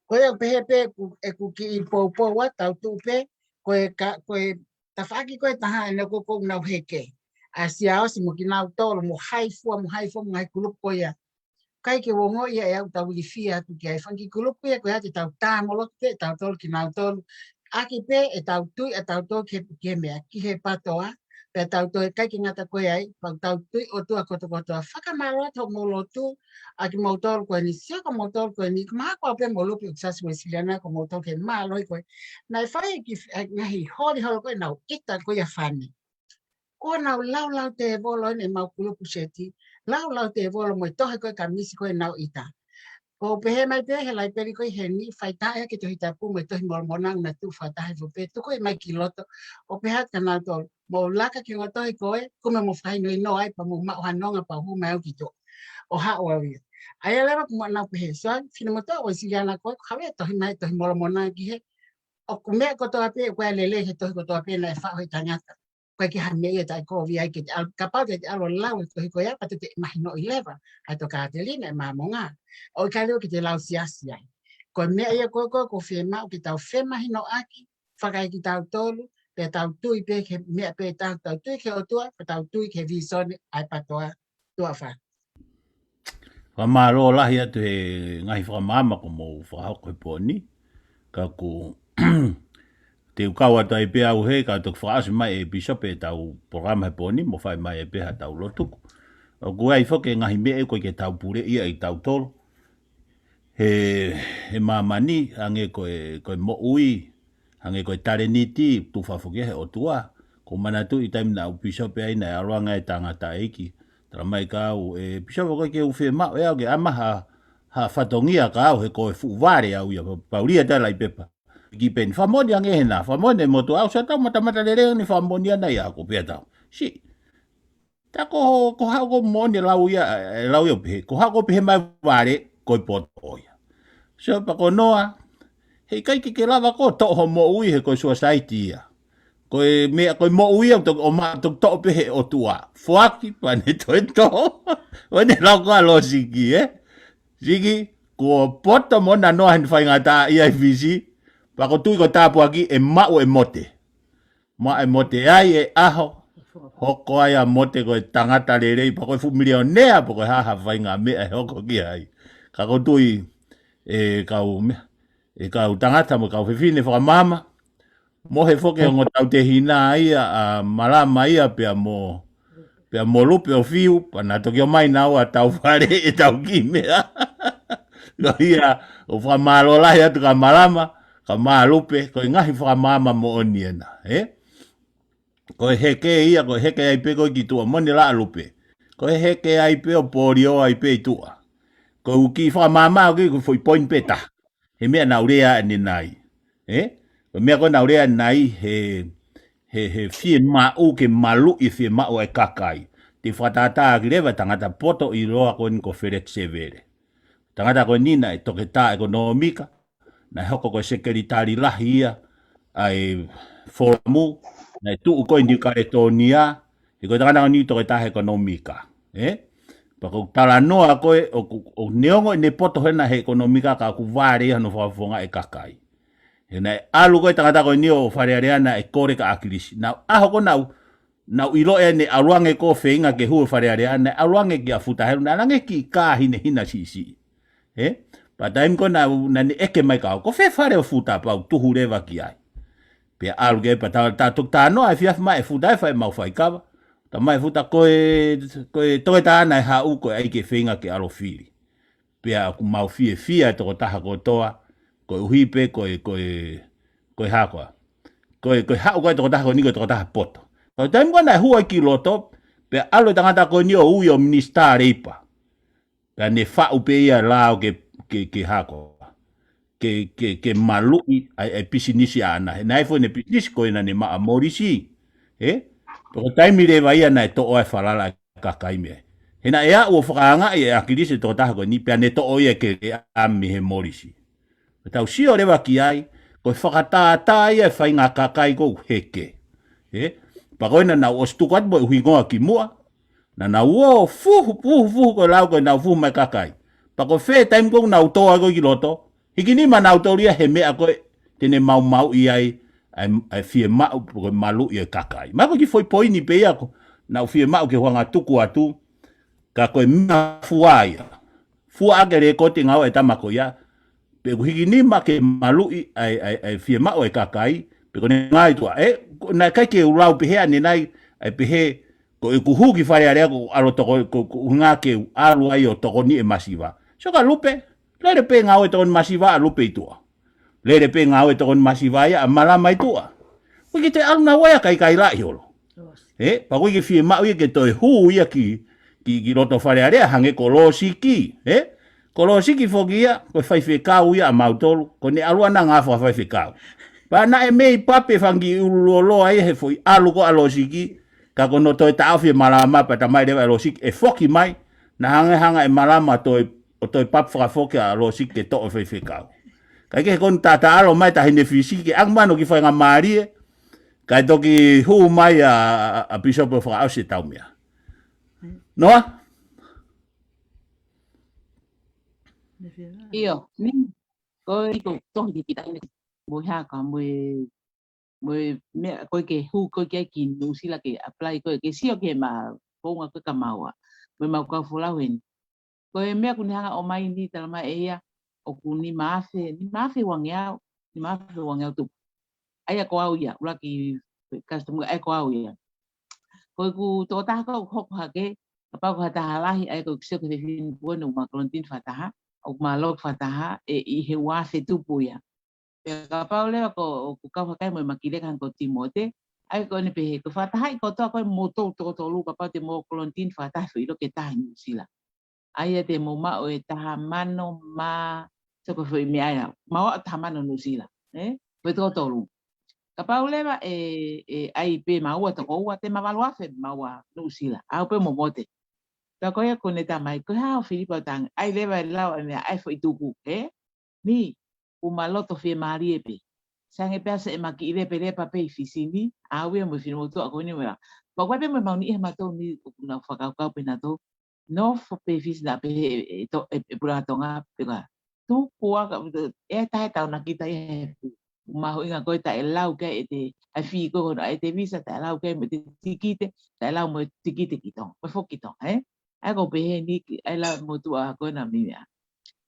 Ko ia ʻoku pehē pē ʻeku, ʻeku kiʻi poupou ʻa tau tuʻu pē, ko e ka, ko e tafaʻaki ko ē ʻe taha ʻeni ko ē ʻoku nau heke. ʻA Siaosi mo kinautolu, mo Haifua, mo Haifua, mo e ngaahi kulupu ko ia. ʻIkai ke u ongoʻi ia ʻe au tau ilifia atu ki ai. Fanga kiʻi kulupu ia ko ia te tau tāmoloki pē ʻe tautolu kinautolu. ʻAki pē ʻetau tui ʻa tautolu ki he, ki he meʻa, ki he PATOA, pea tau toe ʻikai ke ngata ko ia ai, pea tau tui ʻOtua kotokotoa. Fakamālō atu hoʻomou lotu, ʻa kimoutolu ko eni, sio ko moutolu ko eni, ka mahalo ko au pē mo Lupe ʻoku Siasi Uēsiliana ko moutolu ke mālō ko ē. Naʻe fai e kiʻi, e ngaahi holi holo ko ē ʻenau ʻita ko ia fani. Kuo nau laulau tēvolo ʻeni ʻemau kulupu seti, laulau tēvolo mo e tohi ko ē kamisi ko ē ʻenau ʻita. ʻOku pehē mai pē he laipeli ko ē heni, fai taʻe ki he Tohi Tapu mo e Tohi Molomona naʻa tuʻu fakataha hifo pē, tuku mai ki loto, ʻo pehē atu kia nautolu, mou laka ki he ongo tohi ko ē, kumi mo fakahinohino ai pea mou maʻu ha nonga pea u hū mai au ki tuʻa. ʻO haʻu au ia. ʻA ia leva kuo nau pehē, Siaosi, finemotuʻa Uēsiliana ko ē, ʻoku haʻu e tohi mai, Tohi Molomona ki hē, ʻoku meʻa kotoa pē, ʻoku ʻi ai e lelei he tohi kotoa pē naʻe faʻu ʻe he tangata. ʻIkai ke ʻi ai ha meʻa ia taʻe kovi ai ke te ʻalu, kapau te te ʻalu ʻo lau e tohi ko ia pea te te mahinoʻi leva ʻa e Tokāteline ʻa e Māmonga. ʻOku ʻikai leva ke te lau siasi ai. Ko e meʻa ia ko ē ko ē ʻoku fiemaʻu ke tau femahinoʻaki, fakaʻi kitautolu, pea tau tui pē ki he meʻa pē ʻe taha, tau tui ki he ʻOtua, pea tau tui ki he vīsone ʻa e PATOA. Tuʻa ʻofa. Fakamālō lahi atu he ngaahi fakamaama kuo mou fakahoko he pō ni. Ka ʻoku te u kau atu ai pē au he, ka toki fakaʻosi mai ʻe Pīsope ʻetau polokalama he pō ni, mo fai mai ai pē haʻatau lotu. ʻOku ʻi ai foki e ngaahi meʻa ʻoku ʻikai ke tau puleʻi ia ʻe tautolu he, he māmani, hangē ko e, ko e moʻui, hangē ko e talēniti, tufa foki he ʻOtua. ʻOku ou manatuʻi taimi naʻa ku pīsope ai naʻe ʻalu ange e tangataʻeiki. Tala mai kia au, ʻe Pīsope, ʻoku ʻikai ke u fiemaʻu ʻe au ke ʻama ha, ha fatongia kia au he ko e fuʻu vale au ia, pa-, paulia tala i pepa. Ki peni, fakamoʻoni ange he na, fakamoʻoni e motuʻa au, sa tau matamata lelei ni fakamoʻoni ana ia ko pea tau. Siʻi. Tā ko, ko haʻu ko moʻoni e lau ia, e lau ia pehē. Ko haʻu ko pehē mai vale, ko e poto ia. So, pea ko Noa, heʻikai ke ke lava ko toʻo ho moʻui he ko e suasaiti ia. Ko e meʻa, ko e moʻui ia, toki ʻomai, toki toʻo pē he ʻOtua. Foaki, pea ne toe toʻo. ʻO ne lau ko ā lōsiki, ē? Siki, kuo poto mo na Noa he faingataʻaʻia ʻi Fisi. Pea ko e tui ko e tāpuaki ʻe maʻu ʻe Mote. Maʻu ʻe Mote ai e ʻaho, hoko ai ʻa Mote ko e tangata lelei, pea ko e fuʻu milionea, pea ko e hā ha faʻahinga meʻa ʻe hoko ki ai. Ka ʻoku ou tui, ʻe kau meʻa, ʻe kau tangata mo e kau fefine fakamaama, mo e foki ongo tautehina ia, ʻa Malama ia pea mo, pea mo Lupe ʻo Fiu, pea na toki ʻomai naua ʻo tau fale ʻetau kiʻi meʻa. Ko ia, ʻoku fakamālō lahi atu kia Malama, kia Lupe, ko e ngaahi fakamaama moʻoni ena, ē? Ko e heke ia, ko e heke ai pē ko ē ki tuʻa, moʻoni lā Lupe. Ko e heke ai pē ʻo polio ai pē ʻi tuʻa. Ko u kiʻi fakamāmā ʻoku ʻi ai ko e foʻi point pē taha. He meʻa naʻa u lea ʻanenai. Ē? Ko e meʻa ko ē naʻa u lea ʻanenai he, he, he fiemaʻu ke maluʻi e fiemaʻu ʻa e kakai. Te u fakatātā ʻaki leva e tangata poto ʻiloa ko eni ko Feleti Sevele. Tangata ko eni naʻe toketā ʻekonōmika, naʻe hoko ko e sekelitali lahi ia ʻa e Folamu, naʻe tuʻu ko ē ʻi Niu Kaletonia, he ko e tangata ko eni toketā ʻekonōmika. Ē? Pea ko e talanoa ko ē, ʻoku, ʻoku neongo ʻene poto hena he ʻekonōmika ka ʻoku vale ia hono fakafofongaʻi e kakai. He naʻe ʻalu ko ē tangata ko eni ʻo Fale Alea naʻe kole kia ʻAkilisi. Naʻa ku ʻaho ko ē naʻa ku, naʻa ku ʻilo ʻe naʻe ʻalu ange ko ē ʻo feinga ke hū ʻa Fale Alea, naʻe ʻalu ange kia Futa Helu, naʻe ʻalu ange ki he kā hinehina siʻisiʻi. Ē? Pea taimi ko ē naʻa, naʻa ne ʻeke mai kia au, ko fē fale ʻo Futa pea u tuhu leva ki ai. Pea ʻalu ki ai pea tā, tā toki talanoa efiafi mai ʻe Futa ʻe fai ʻemau faikava. Talamai ʻe Futa ko e, ko e toketā naʻe haʻu ko e ʻai ke feinga ke ʻalu ʻo fili. Pea ʻoku mau fiefia e tokotaha kotoa, koeʻuhi pē ko e, ko e, ko e hā koā. Ko e, ko e haʻu ko ē e tokotaha ko eni ko e tokotaha poto. Ko e taimi ko ē naʻe hū ai ki loto, pea ʻalu e tangata ko eni ʻo ui ʻo minisitā leipa. Pea ne faʻu pē ia e lao ke, ke, ke hā koā. Ke, ke, ke maluʻi ʻa e, ʻa e pisinisi ʻaʻana. He naʻe ʻi ai foki ʻene pisinisi ko ē naʻa ne maʻu ʻa Molisi. Ē? Pea ko e taimi leva ia naʻe toʻo ai e falala ʻa e kakai mei ai. He naʻe aʻu ʻo fakaangaʻi ʻe ʻAkilisi e tokotaha ko eni pea ne toʻo ia ke le ami he Molisi. Pea tau sio leva ki ai, ko e fakatātā ia e faʻahinga kakai ʻoku heke. Ē? Pea ko ena naʻa ku ʻosi tuku atu mo e ʻuhinga ki muʻa, naʻa nau ō fuhu, fuhu, fuhu ko e lau ko ē naʻa nau fuhu mai e kakai. Pea ko fē taimi ko ē naʻa nau tō ai ko ē ki loto, hiki nima nautolu ia he meʻa ko ē te ne maumauʻi ai ʻa e, ʻa e fiemaʻu ko e maluʻi e kakai. Mahalo ko e kiʻi foʻi poini pē ia ko ē naʻa ku fiemaʻu ke u hanga ʻo tuku atu, ka ko e meʻa fua ia. Fua ʻaki e lekooti e ngāue ʻa e tama ko ia, pe ʻoku hiki nima ke maluʻi ʻa e, ʻa e, ʻa e fiemaʻu ʻa e kakai, pe ko ʻene ngāue ʻi tuʻa. Ē, ko, naʻe ʻikai ke u lau pehē ʻanenai, ʻa e pehē, ko ʻeku hū ki Fale Alea ko e ʻalu ʻo toko, ko, ko e ʻuhinga ke u ʻalu ai ʻo tokoniʻi e masiva. Sio kia Lupe, lele pē ngāue tokoni masiva ʻa Lupe ʻi tuʻa. Lele pē ngāue tokoni masiva ia ʻa Malama ʻi tuʻa. ʻOku ʻikai ke toe ʻalu naua ia, kae ʻikai lahi holo. Ē, pea ʻoku ʻikai ke fiemaʻu ia ke toe hū ia ki, ki, ki loto Fale Alea hangē ko Losiki, ē? Ko Losiki foki ia, ko e faifekau ia ʻamautolu, ko ʻene ʻalu ʻana ngāue fakafaifekau. Pea naʻe mei pape fangi ulu loloa ia he foʻi ʻalu ko ē ʻa Losiki, ka ko hono toe taʻofi ʻe Malama pea talamai leva ʻe Losiki ʻe foki mai, naʻe hanga, hanga ʻe Malama ʻo toe, ʻo toe pape fakafoki ʻa Losiki ke toʻo e faifekau. Kae kehe ko eni tata ʻalu mai Taʻahine Fisi ke ʻange mai hono kiʻi faingamālie, kae toki hū mai ʻa, ʻa, ʻa Pīsope ʻo fakaʻosi e tau meʻa. Noa? ʻIo, ni, ko e ʻikai ko e tohi ki Taʻahine mo e hā koā mo e, mo e meʻa ko ē ke hū ko ē ki ai ki Nuʻusila ke apply ko ē ke sio ki he maʻu founga ko ē ka maua. Mo e maʻu kau folau heni. Ko e meʻa ʻoku ne hanga ʻo ʻomai ni talamai ʻe ia, ʻoku nima afe, nima afe uangeau, nima afe uangeau tupu. ʻA ia ko au ia, ʻuluaki customer, ʻa ia ko au ia. Ko ʻeku tokotaha ko ē ʻoku hoko hake, kapau ko ha taha lahi, ʻa ia ko ʻeku sio ki he fefine pueni ʻoku ma kolonitini fakataha, ʻoku ma loki fakataha, ʻe ʻi he ua afe tupu ia. Pea kapau leva ko ʻeku kau hake mo e Makileka hangē ko Timote, ʻa ia ko ʻene pehē, ko e fakatahaʻi kotoa ko ē mo toko tolu, kapau te mo kolonitini fakataha foʻi loki ʻe taha ʻi Nuʻusila. ʻA ia te mo maʻu e taha mano mā, sio ko e foʻi meʻa ia, maua ʻo taha mano Nuʻusila, ē? Ko e toko tolu. Kapau leva ʻe, ʻe ʻai pē maua toko ua, te ma valu afe maua Nuʻusila, ʻalu pē mo Mote. Pea ko ia ko ʻene talamai, ko e hā ʻo Filipa ʻo tangi, ʻai leva e lau ʻa e meʻa, ʻai foʻi tuku, ē? Ni, ʻoku ma loto fiemālie pē. Sai ange pē ʻa e makiʻi lepe lepa pē ʻi Fisi ni, ʻa ia mo e finemotuʻa ko eni mo ia. Pea ko e pē mo e maʻu ni ʻe mautolu ni, ʻoku nau fakakaukau pē nautolu, nofo pē Fisi naʻa pehē ʻe, ʻe, to-, ʻe, ʻe Puleʻanga Tonga pē ka. Tuku ā ka, ʻe taʻe tau na kita ia he pu. Mahuʻinga ko e taʻe lau ki ai ʻete, ʻa e fee ko ē hono ʻai ʻete visa, taʻe lau ki ai mo ʻete tikite, taʻe lau mo e tikite ki Tonga, mo e foki ki Tonga, ē? ʻA ia ko e pehē ni ki, ʻa e lau motuʻa ko ē naʻa mei meʻa.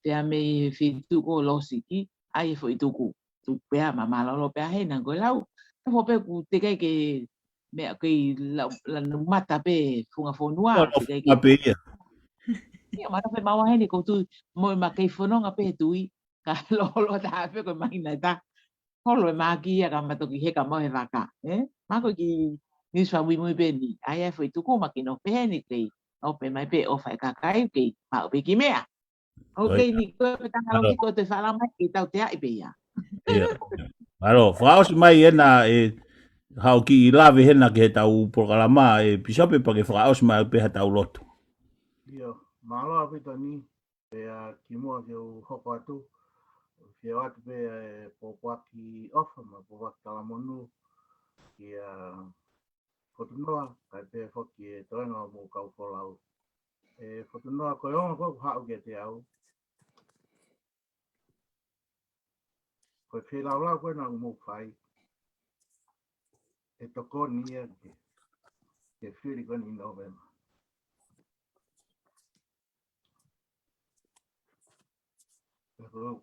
Pea mei he feituʻu ko Losiki, ʻai e foʻi tuku. Tuku pea ma mālōlō pea hena ko e lau. Ka fo pē ʻoku teʻeki ke meʻa kei lau, lanu mata pē funga fonua, ʻO, teʻeki ke funga pē ia. Ia, ma nofo pē maua heni ko tu mo ma kei fononga pē he tui. Ka lolo ta pē ko e mahina ʻe taha. Holo e māki ia ka ma toki heka mo e vaka, ē? Ma ko e kiʻi nisi fakamuimui pē ni. ʻA ia e foʻi tuku ma kei nofo pē heni kei ʻOpe mai pē ʻofa e kakai, kei maʻu pē ki meʻa. ʻOku ʻIo. Kei ni ko e pē tangalo Mālō. Ki ko e te fala mai, kei tau te aʻi pē ia. ʻIo. Mālō, fakaʻosi mai ena e hau ki i lave hena ke he tau polokalama e Pīsope pea ke fakaʻosi mai pē ha tau lotu. ʻIo, mālō ʻaupito ni, pea kimuʻa ke u hoko atu, ʻoku ou ʻoatu pē e pōpoaki ʻofa mo e pōpoaki talamonū kia Fotunoa, kae pehē foki e toenga ʻo mo kau folau. E Fotunoa ko e ongo ko ē ʻoku haʻu kiate au. Ko e feilaulau ko ē naʻa mou fai. ʻE tokoni ia ke, ke fili ko eni November. Ko,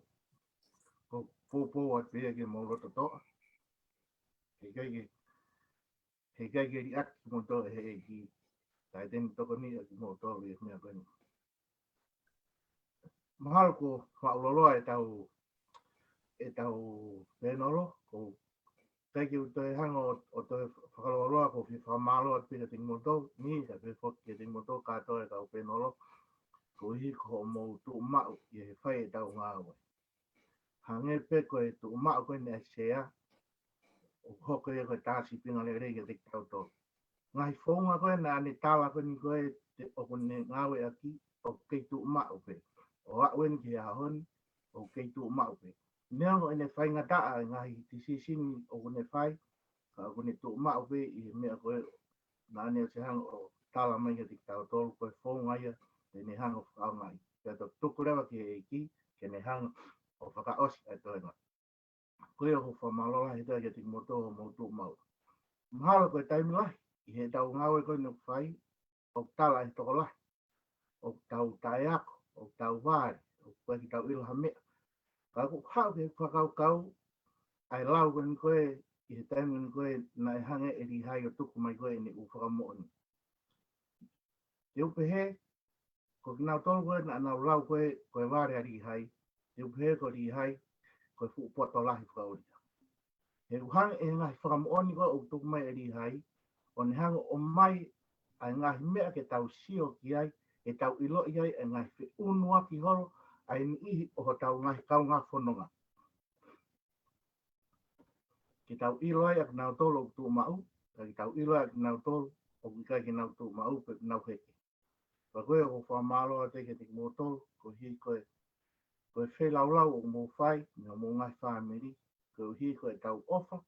ko, ko, ko atu ia ke mou loto toʻa. He ʻikai ke, he ʻikai ke liʻaki kimoutolu ʻe he ʻEiki. Kae teni tokoni ia kimoutolu ʻi he meʻa ko eni. Mahalo ko e faʻu loloa e tau, e tau pēnolo, ko ʻikai ke u toe hanga ʻo, ʻo toe fakaloloa ko e fie fakamālō atu pē kiate kimoutolu, ni, kae pehē foki kiate kimoutolu kātoa e kau pēnolo, koeʻuhi ko hoʻomou tuʻu maʻu ʻi he fai e tau ngāue. Hangē pē ko e tuʻu maʻu ko eni ʻa e sea, ʻoku hoko ia ko e tā sīpinga lelei kiate kitautolu. Ngaahi founga ko ē naʻa ne tala ko eni ko ē te, ʻoku ne ngāueʻaki, ʻoku kei tuʻu maʻu pē. ʻO aʻu eni ki he ʻaho ni, ʻoku kei tuʻu maʻu pē. Neongo ʻene faingataʻa e ngaahi tisisini ʻoku ne fai, ka ʻoku ne tuʻu maʻu pē ʻi he meʻa ko ē naʻa ne ʻosi hanga ʻo tala mai kiate kitautolu ko e founga ia te ne hanga ʻo fakaʻaongaʻi. Pea toki tuku leva ki he ʻEiki, ke ne hanga ʻo fakaʻosi ʻa e toenga. Ko ia ʻoku ou fakamālō lahi atu kiate kimoutolu hoʻomou tuʻu maʻu. Mahalo ko e taimi lahi, ʻi he tau ngāue ko eni ʻoku fai, ʻoku tala ʻe he tokolahi, ʻoku tau taʻeako, ʻoku tau vale, ʻoku ʻikai ke tau ʻilo ha meʻa. Ka ʻoku haʻu ke fakakaukau, ʻa e lau ko eni ko ē, ʻi he taimi ko eni ko ē, naʻe hanga ʻe Līhai ʻo tuku mai ko ē ʻene ʻū fakamoʻoni. Te u pehē, ko kinautolu ko ē naʻa nau lau ko ē, ko e vale ʻa Līhai, te u pehē ko Līhai, ko e fuʻu poto lahi fakaʻulia. He ʻoku hanga ʻe he ngaahi fakamoʻoni ko ē ʻoku tuku mai ʻe Līhai, ʻo ne hanga ʻo ʻomai ʻa e ngaahi meʻa ke tau sio ki ai, ke tau ʻiloʻi ai ʻa e ngaahi feʻunuaki holo ʻa e niʻihi ʻo hotau ngaahi kaungā fononga. Ke tau ʻilo ai ʻa kinautolu ʻoku tuʻu maʻu, ka ke tau ʻilo ai ʻa kinautolu ʻoku ʻikai ke nau tuʻu maʻu pe nau heke. Ka ko ia ʻoku ou fakamālō atu kiate kimoutolu, koeʻuhi ko e, ko e feilaulau ʻoku mou fai, mei hoʻomou ngaahi fāmili, koeʻuhi ko e tau ʻofa,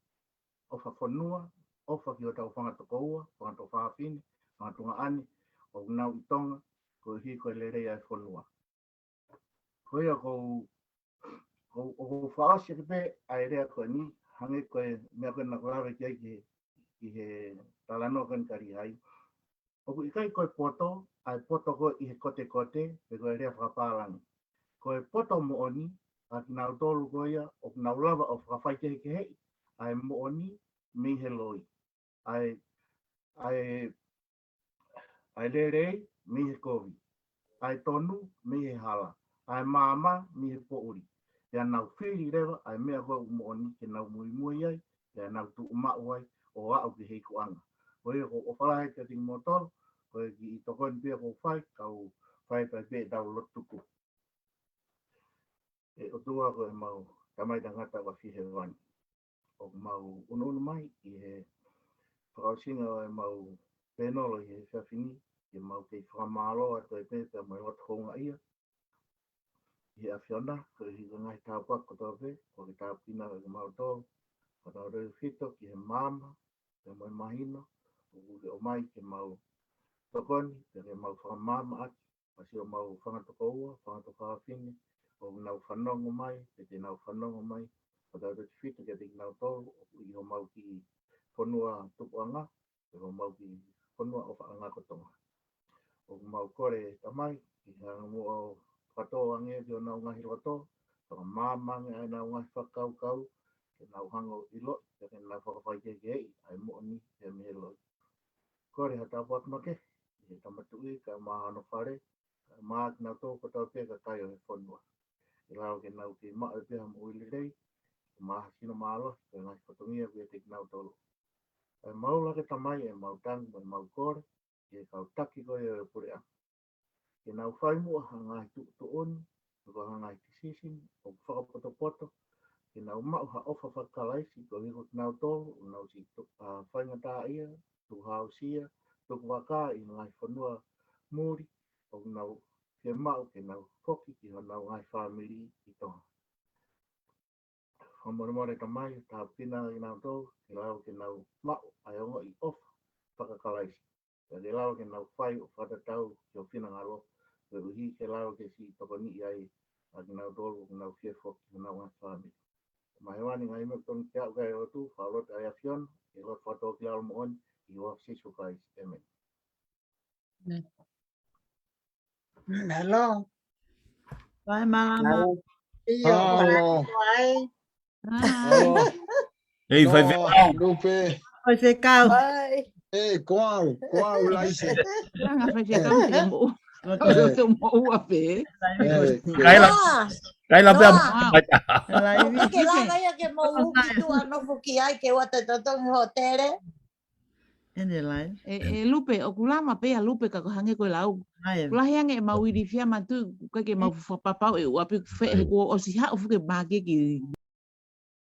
ʻofa fonua, ʻofa ki hotau fanga tokoua, fanga tuofāfine, fanga tuongaʻane, ʻoku nau ʻi Tonga, koeʻuhi ko e lelei ʻa e fonua. Ko ia ʻoku ou, ʻoku ou, ʻoku ou fakaʻosi atu pē ʻa e lea ko eni, hangē ko e meʻa ko ē naʻa ku lave ki ai ki he, ki he talanoa ko eni kia Līhai. ʻOku ʻikai ko e poto, ʻa e poto ko ē ʻi he kotekote, pe ko e lea fakapālangi. Ko e poto moʻoni, ʻa kinautolu ko ia, ʻoku nau lava ʻo fakafaikehekeheʻi ʻa e moʻoni mei he loi. ʻA e, ʻa e, ʻa e lelei mei he kovi. ʻA e tonu mei he hala. ʻA e maama mei he poʻuli. Pea nau fili leva ʻa e meʻa ko ē ʻoku moʻoni ke nau muimui ai, pea nau tuʻu maʻu ai, ʻo aʻu ki he ikuʻanga. Ko ia ʻoku ou ʻofa lahi kiate kimoutolu, ko e kiʻi tokoni pē ʻoku ou fai, kau fai pē pē ʻetau lotu tuku. ʻE ʻOtua ko ʻemau Tamai tangata ʻoku ʻafio ʻi hēvani. ʻOku mau ʻunuʻunu mai ʻi he fakaʻosinga ʻo ʻemau pēnolo ʻi he efiafi ni, ke mau kei fakamālō atu ai pē pea mo e loto houngaʻia. ʻI he ʻAfiona, koeʻuhi ko e ngaahi tāpuaki kotoa pē, kuo ke tāpuekina kimautolu, fakatautefito ki he maama, pea mo e mahino, ʻoku ke ʻomai ke mau tokoni, pea ke mau fakamaama ʻaki, ʻa siʻomau fanga tokoua, fanga tuofāfine, ʻoku nau fanongo mai, pe te nau fanongo mai, fakatautefito kiate kinautolu, ʻoku ʻi homau kiʻi fonua tupuʻanga, pe homau kiʻi fonua ʻofaʻanga ko Tonga. ʻOku mau kole Tamai, ke hanga muʻa ʻo fakatō ange ki honau ngaahi loto, fakamaama ange ʻa ʻenau ngaahi fakakaukau, ke nau hanga ʻo ʻiloʻi, pea ke nau fakafaikehekeheʻi, ʻa e moʻoni, pea mei he loi. Kole ha tāpuaki makehe, ʻi he Tama Tuʻi, kae ʻumaʻā hono fale, kae ʻumaʻā kinautolu kotoa pē kakai ʻo e fonua. ʻE lava ke nau kei maʻu pē ha moʻui lelei, ʻumaʻā ha sino mālohi, ko e ngaahi fatongia ʻoku ʻiate kinautolu. ʻE mau laka Tamai, ʻe mau tangi, mo ʻemau kole, ki he kau taki ko ia ʻo e puleʻanga. Ke nau fai muʻa ha ngaahi tuʻutuʻuni, ko ha ngaahi decision ʻoku fakapotopoto, ke nau maʻu ha ʻofa faka-Kalaisi, koeʻuhi ko kinautolu ʻoku nau siʻi tu-, ʻa, faingataʻaʻia, tukuhāusia, tukuakā ʻi he ngaahi fonua muli, ʻoku nau fiemaʻu ke nau foki ki honau ngaahi fāmili ʻi Tonga. Fakamolemole Tamai, tāpuekina kinautolu, ke lava ke nau maʻu ʻa e ongoʻi ʻofa faka-Kalaisi. Pea ke lava ke nau fai ʻo fakatatau ki ho finangalo, koeʻuhi ke lava ke siʻi tokoniʻi ai ʻa kinautolu ʻoku nau fie foki ki honau ngaahi fāmili. Mahewa ni ngaahi meʻa ʻoku tonu ke aʻu ki ai ʻOtua, fakalotu ʻa e ʻAfiona, ke lotu fakatōkilalo moʻoni, ʻi he huafa ʻo Sīsū Kalaisi. ʻĒmeni. Hello. Vai malama. Hello. ʻIo, hello. Vai. Hello. Ei, faifekau. Lupe. Faifekau. Vai. Ei, ko au, ko au Laise. Langa faifekau te mo. Te mo ua pē. Kaila. Kaila pē. Laivi. Ke lava ia ke mo uki tu ano fuki ai ke ua te totongi hotele. ʻEne live. E, e Lupe, ʻoku lama pē ʻa Lupe ka ko e hangē ko e lau. Live. Kulahi ange ʻemau ilifia matu, ʻikai ke mau fakapapau ʻe ua pē fe, he kuo ʻosi haʻu fuke mākiki.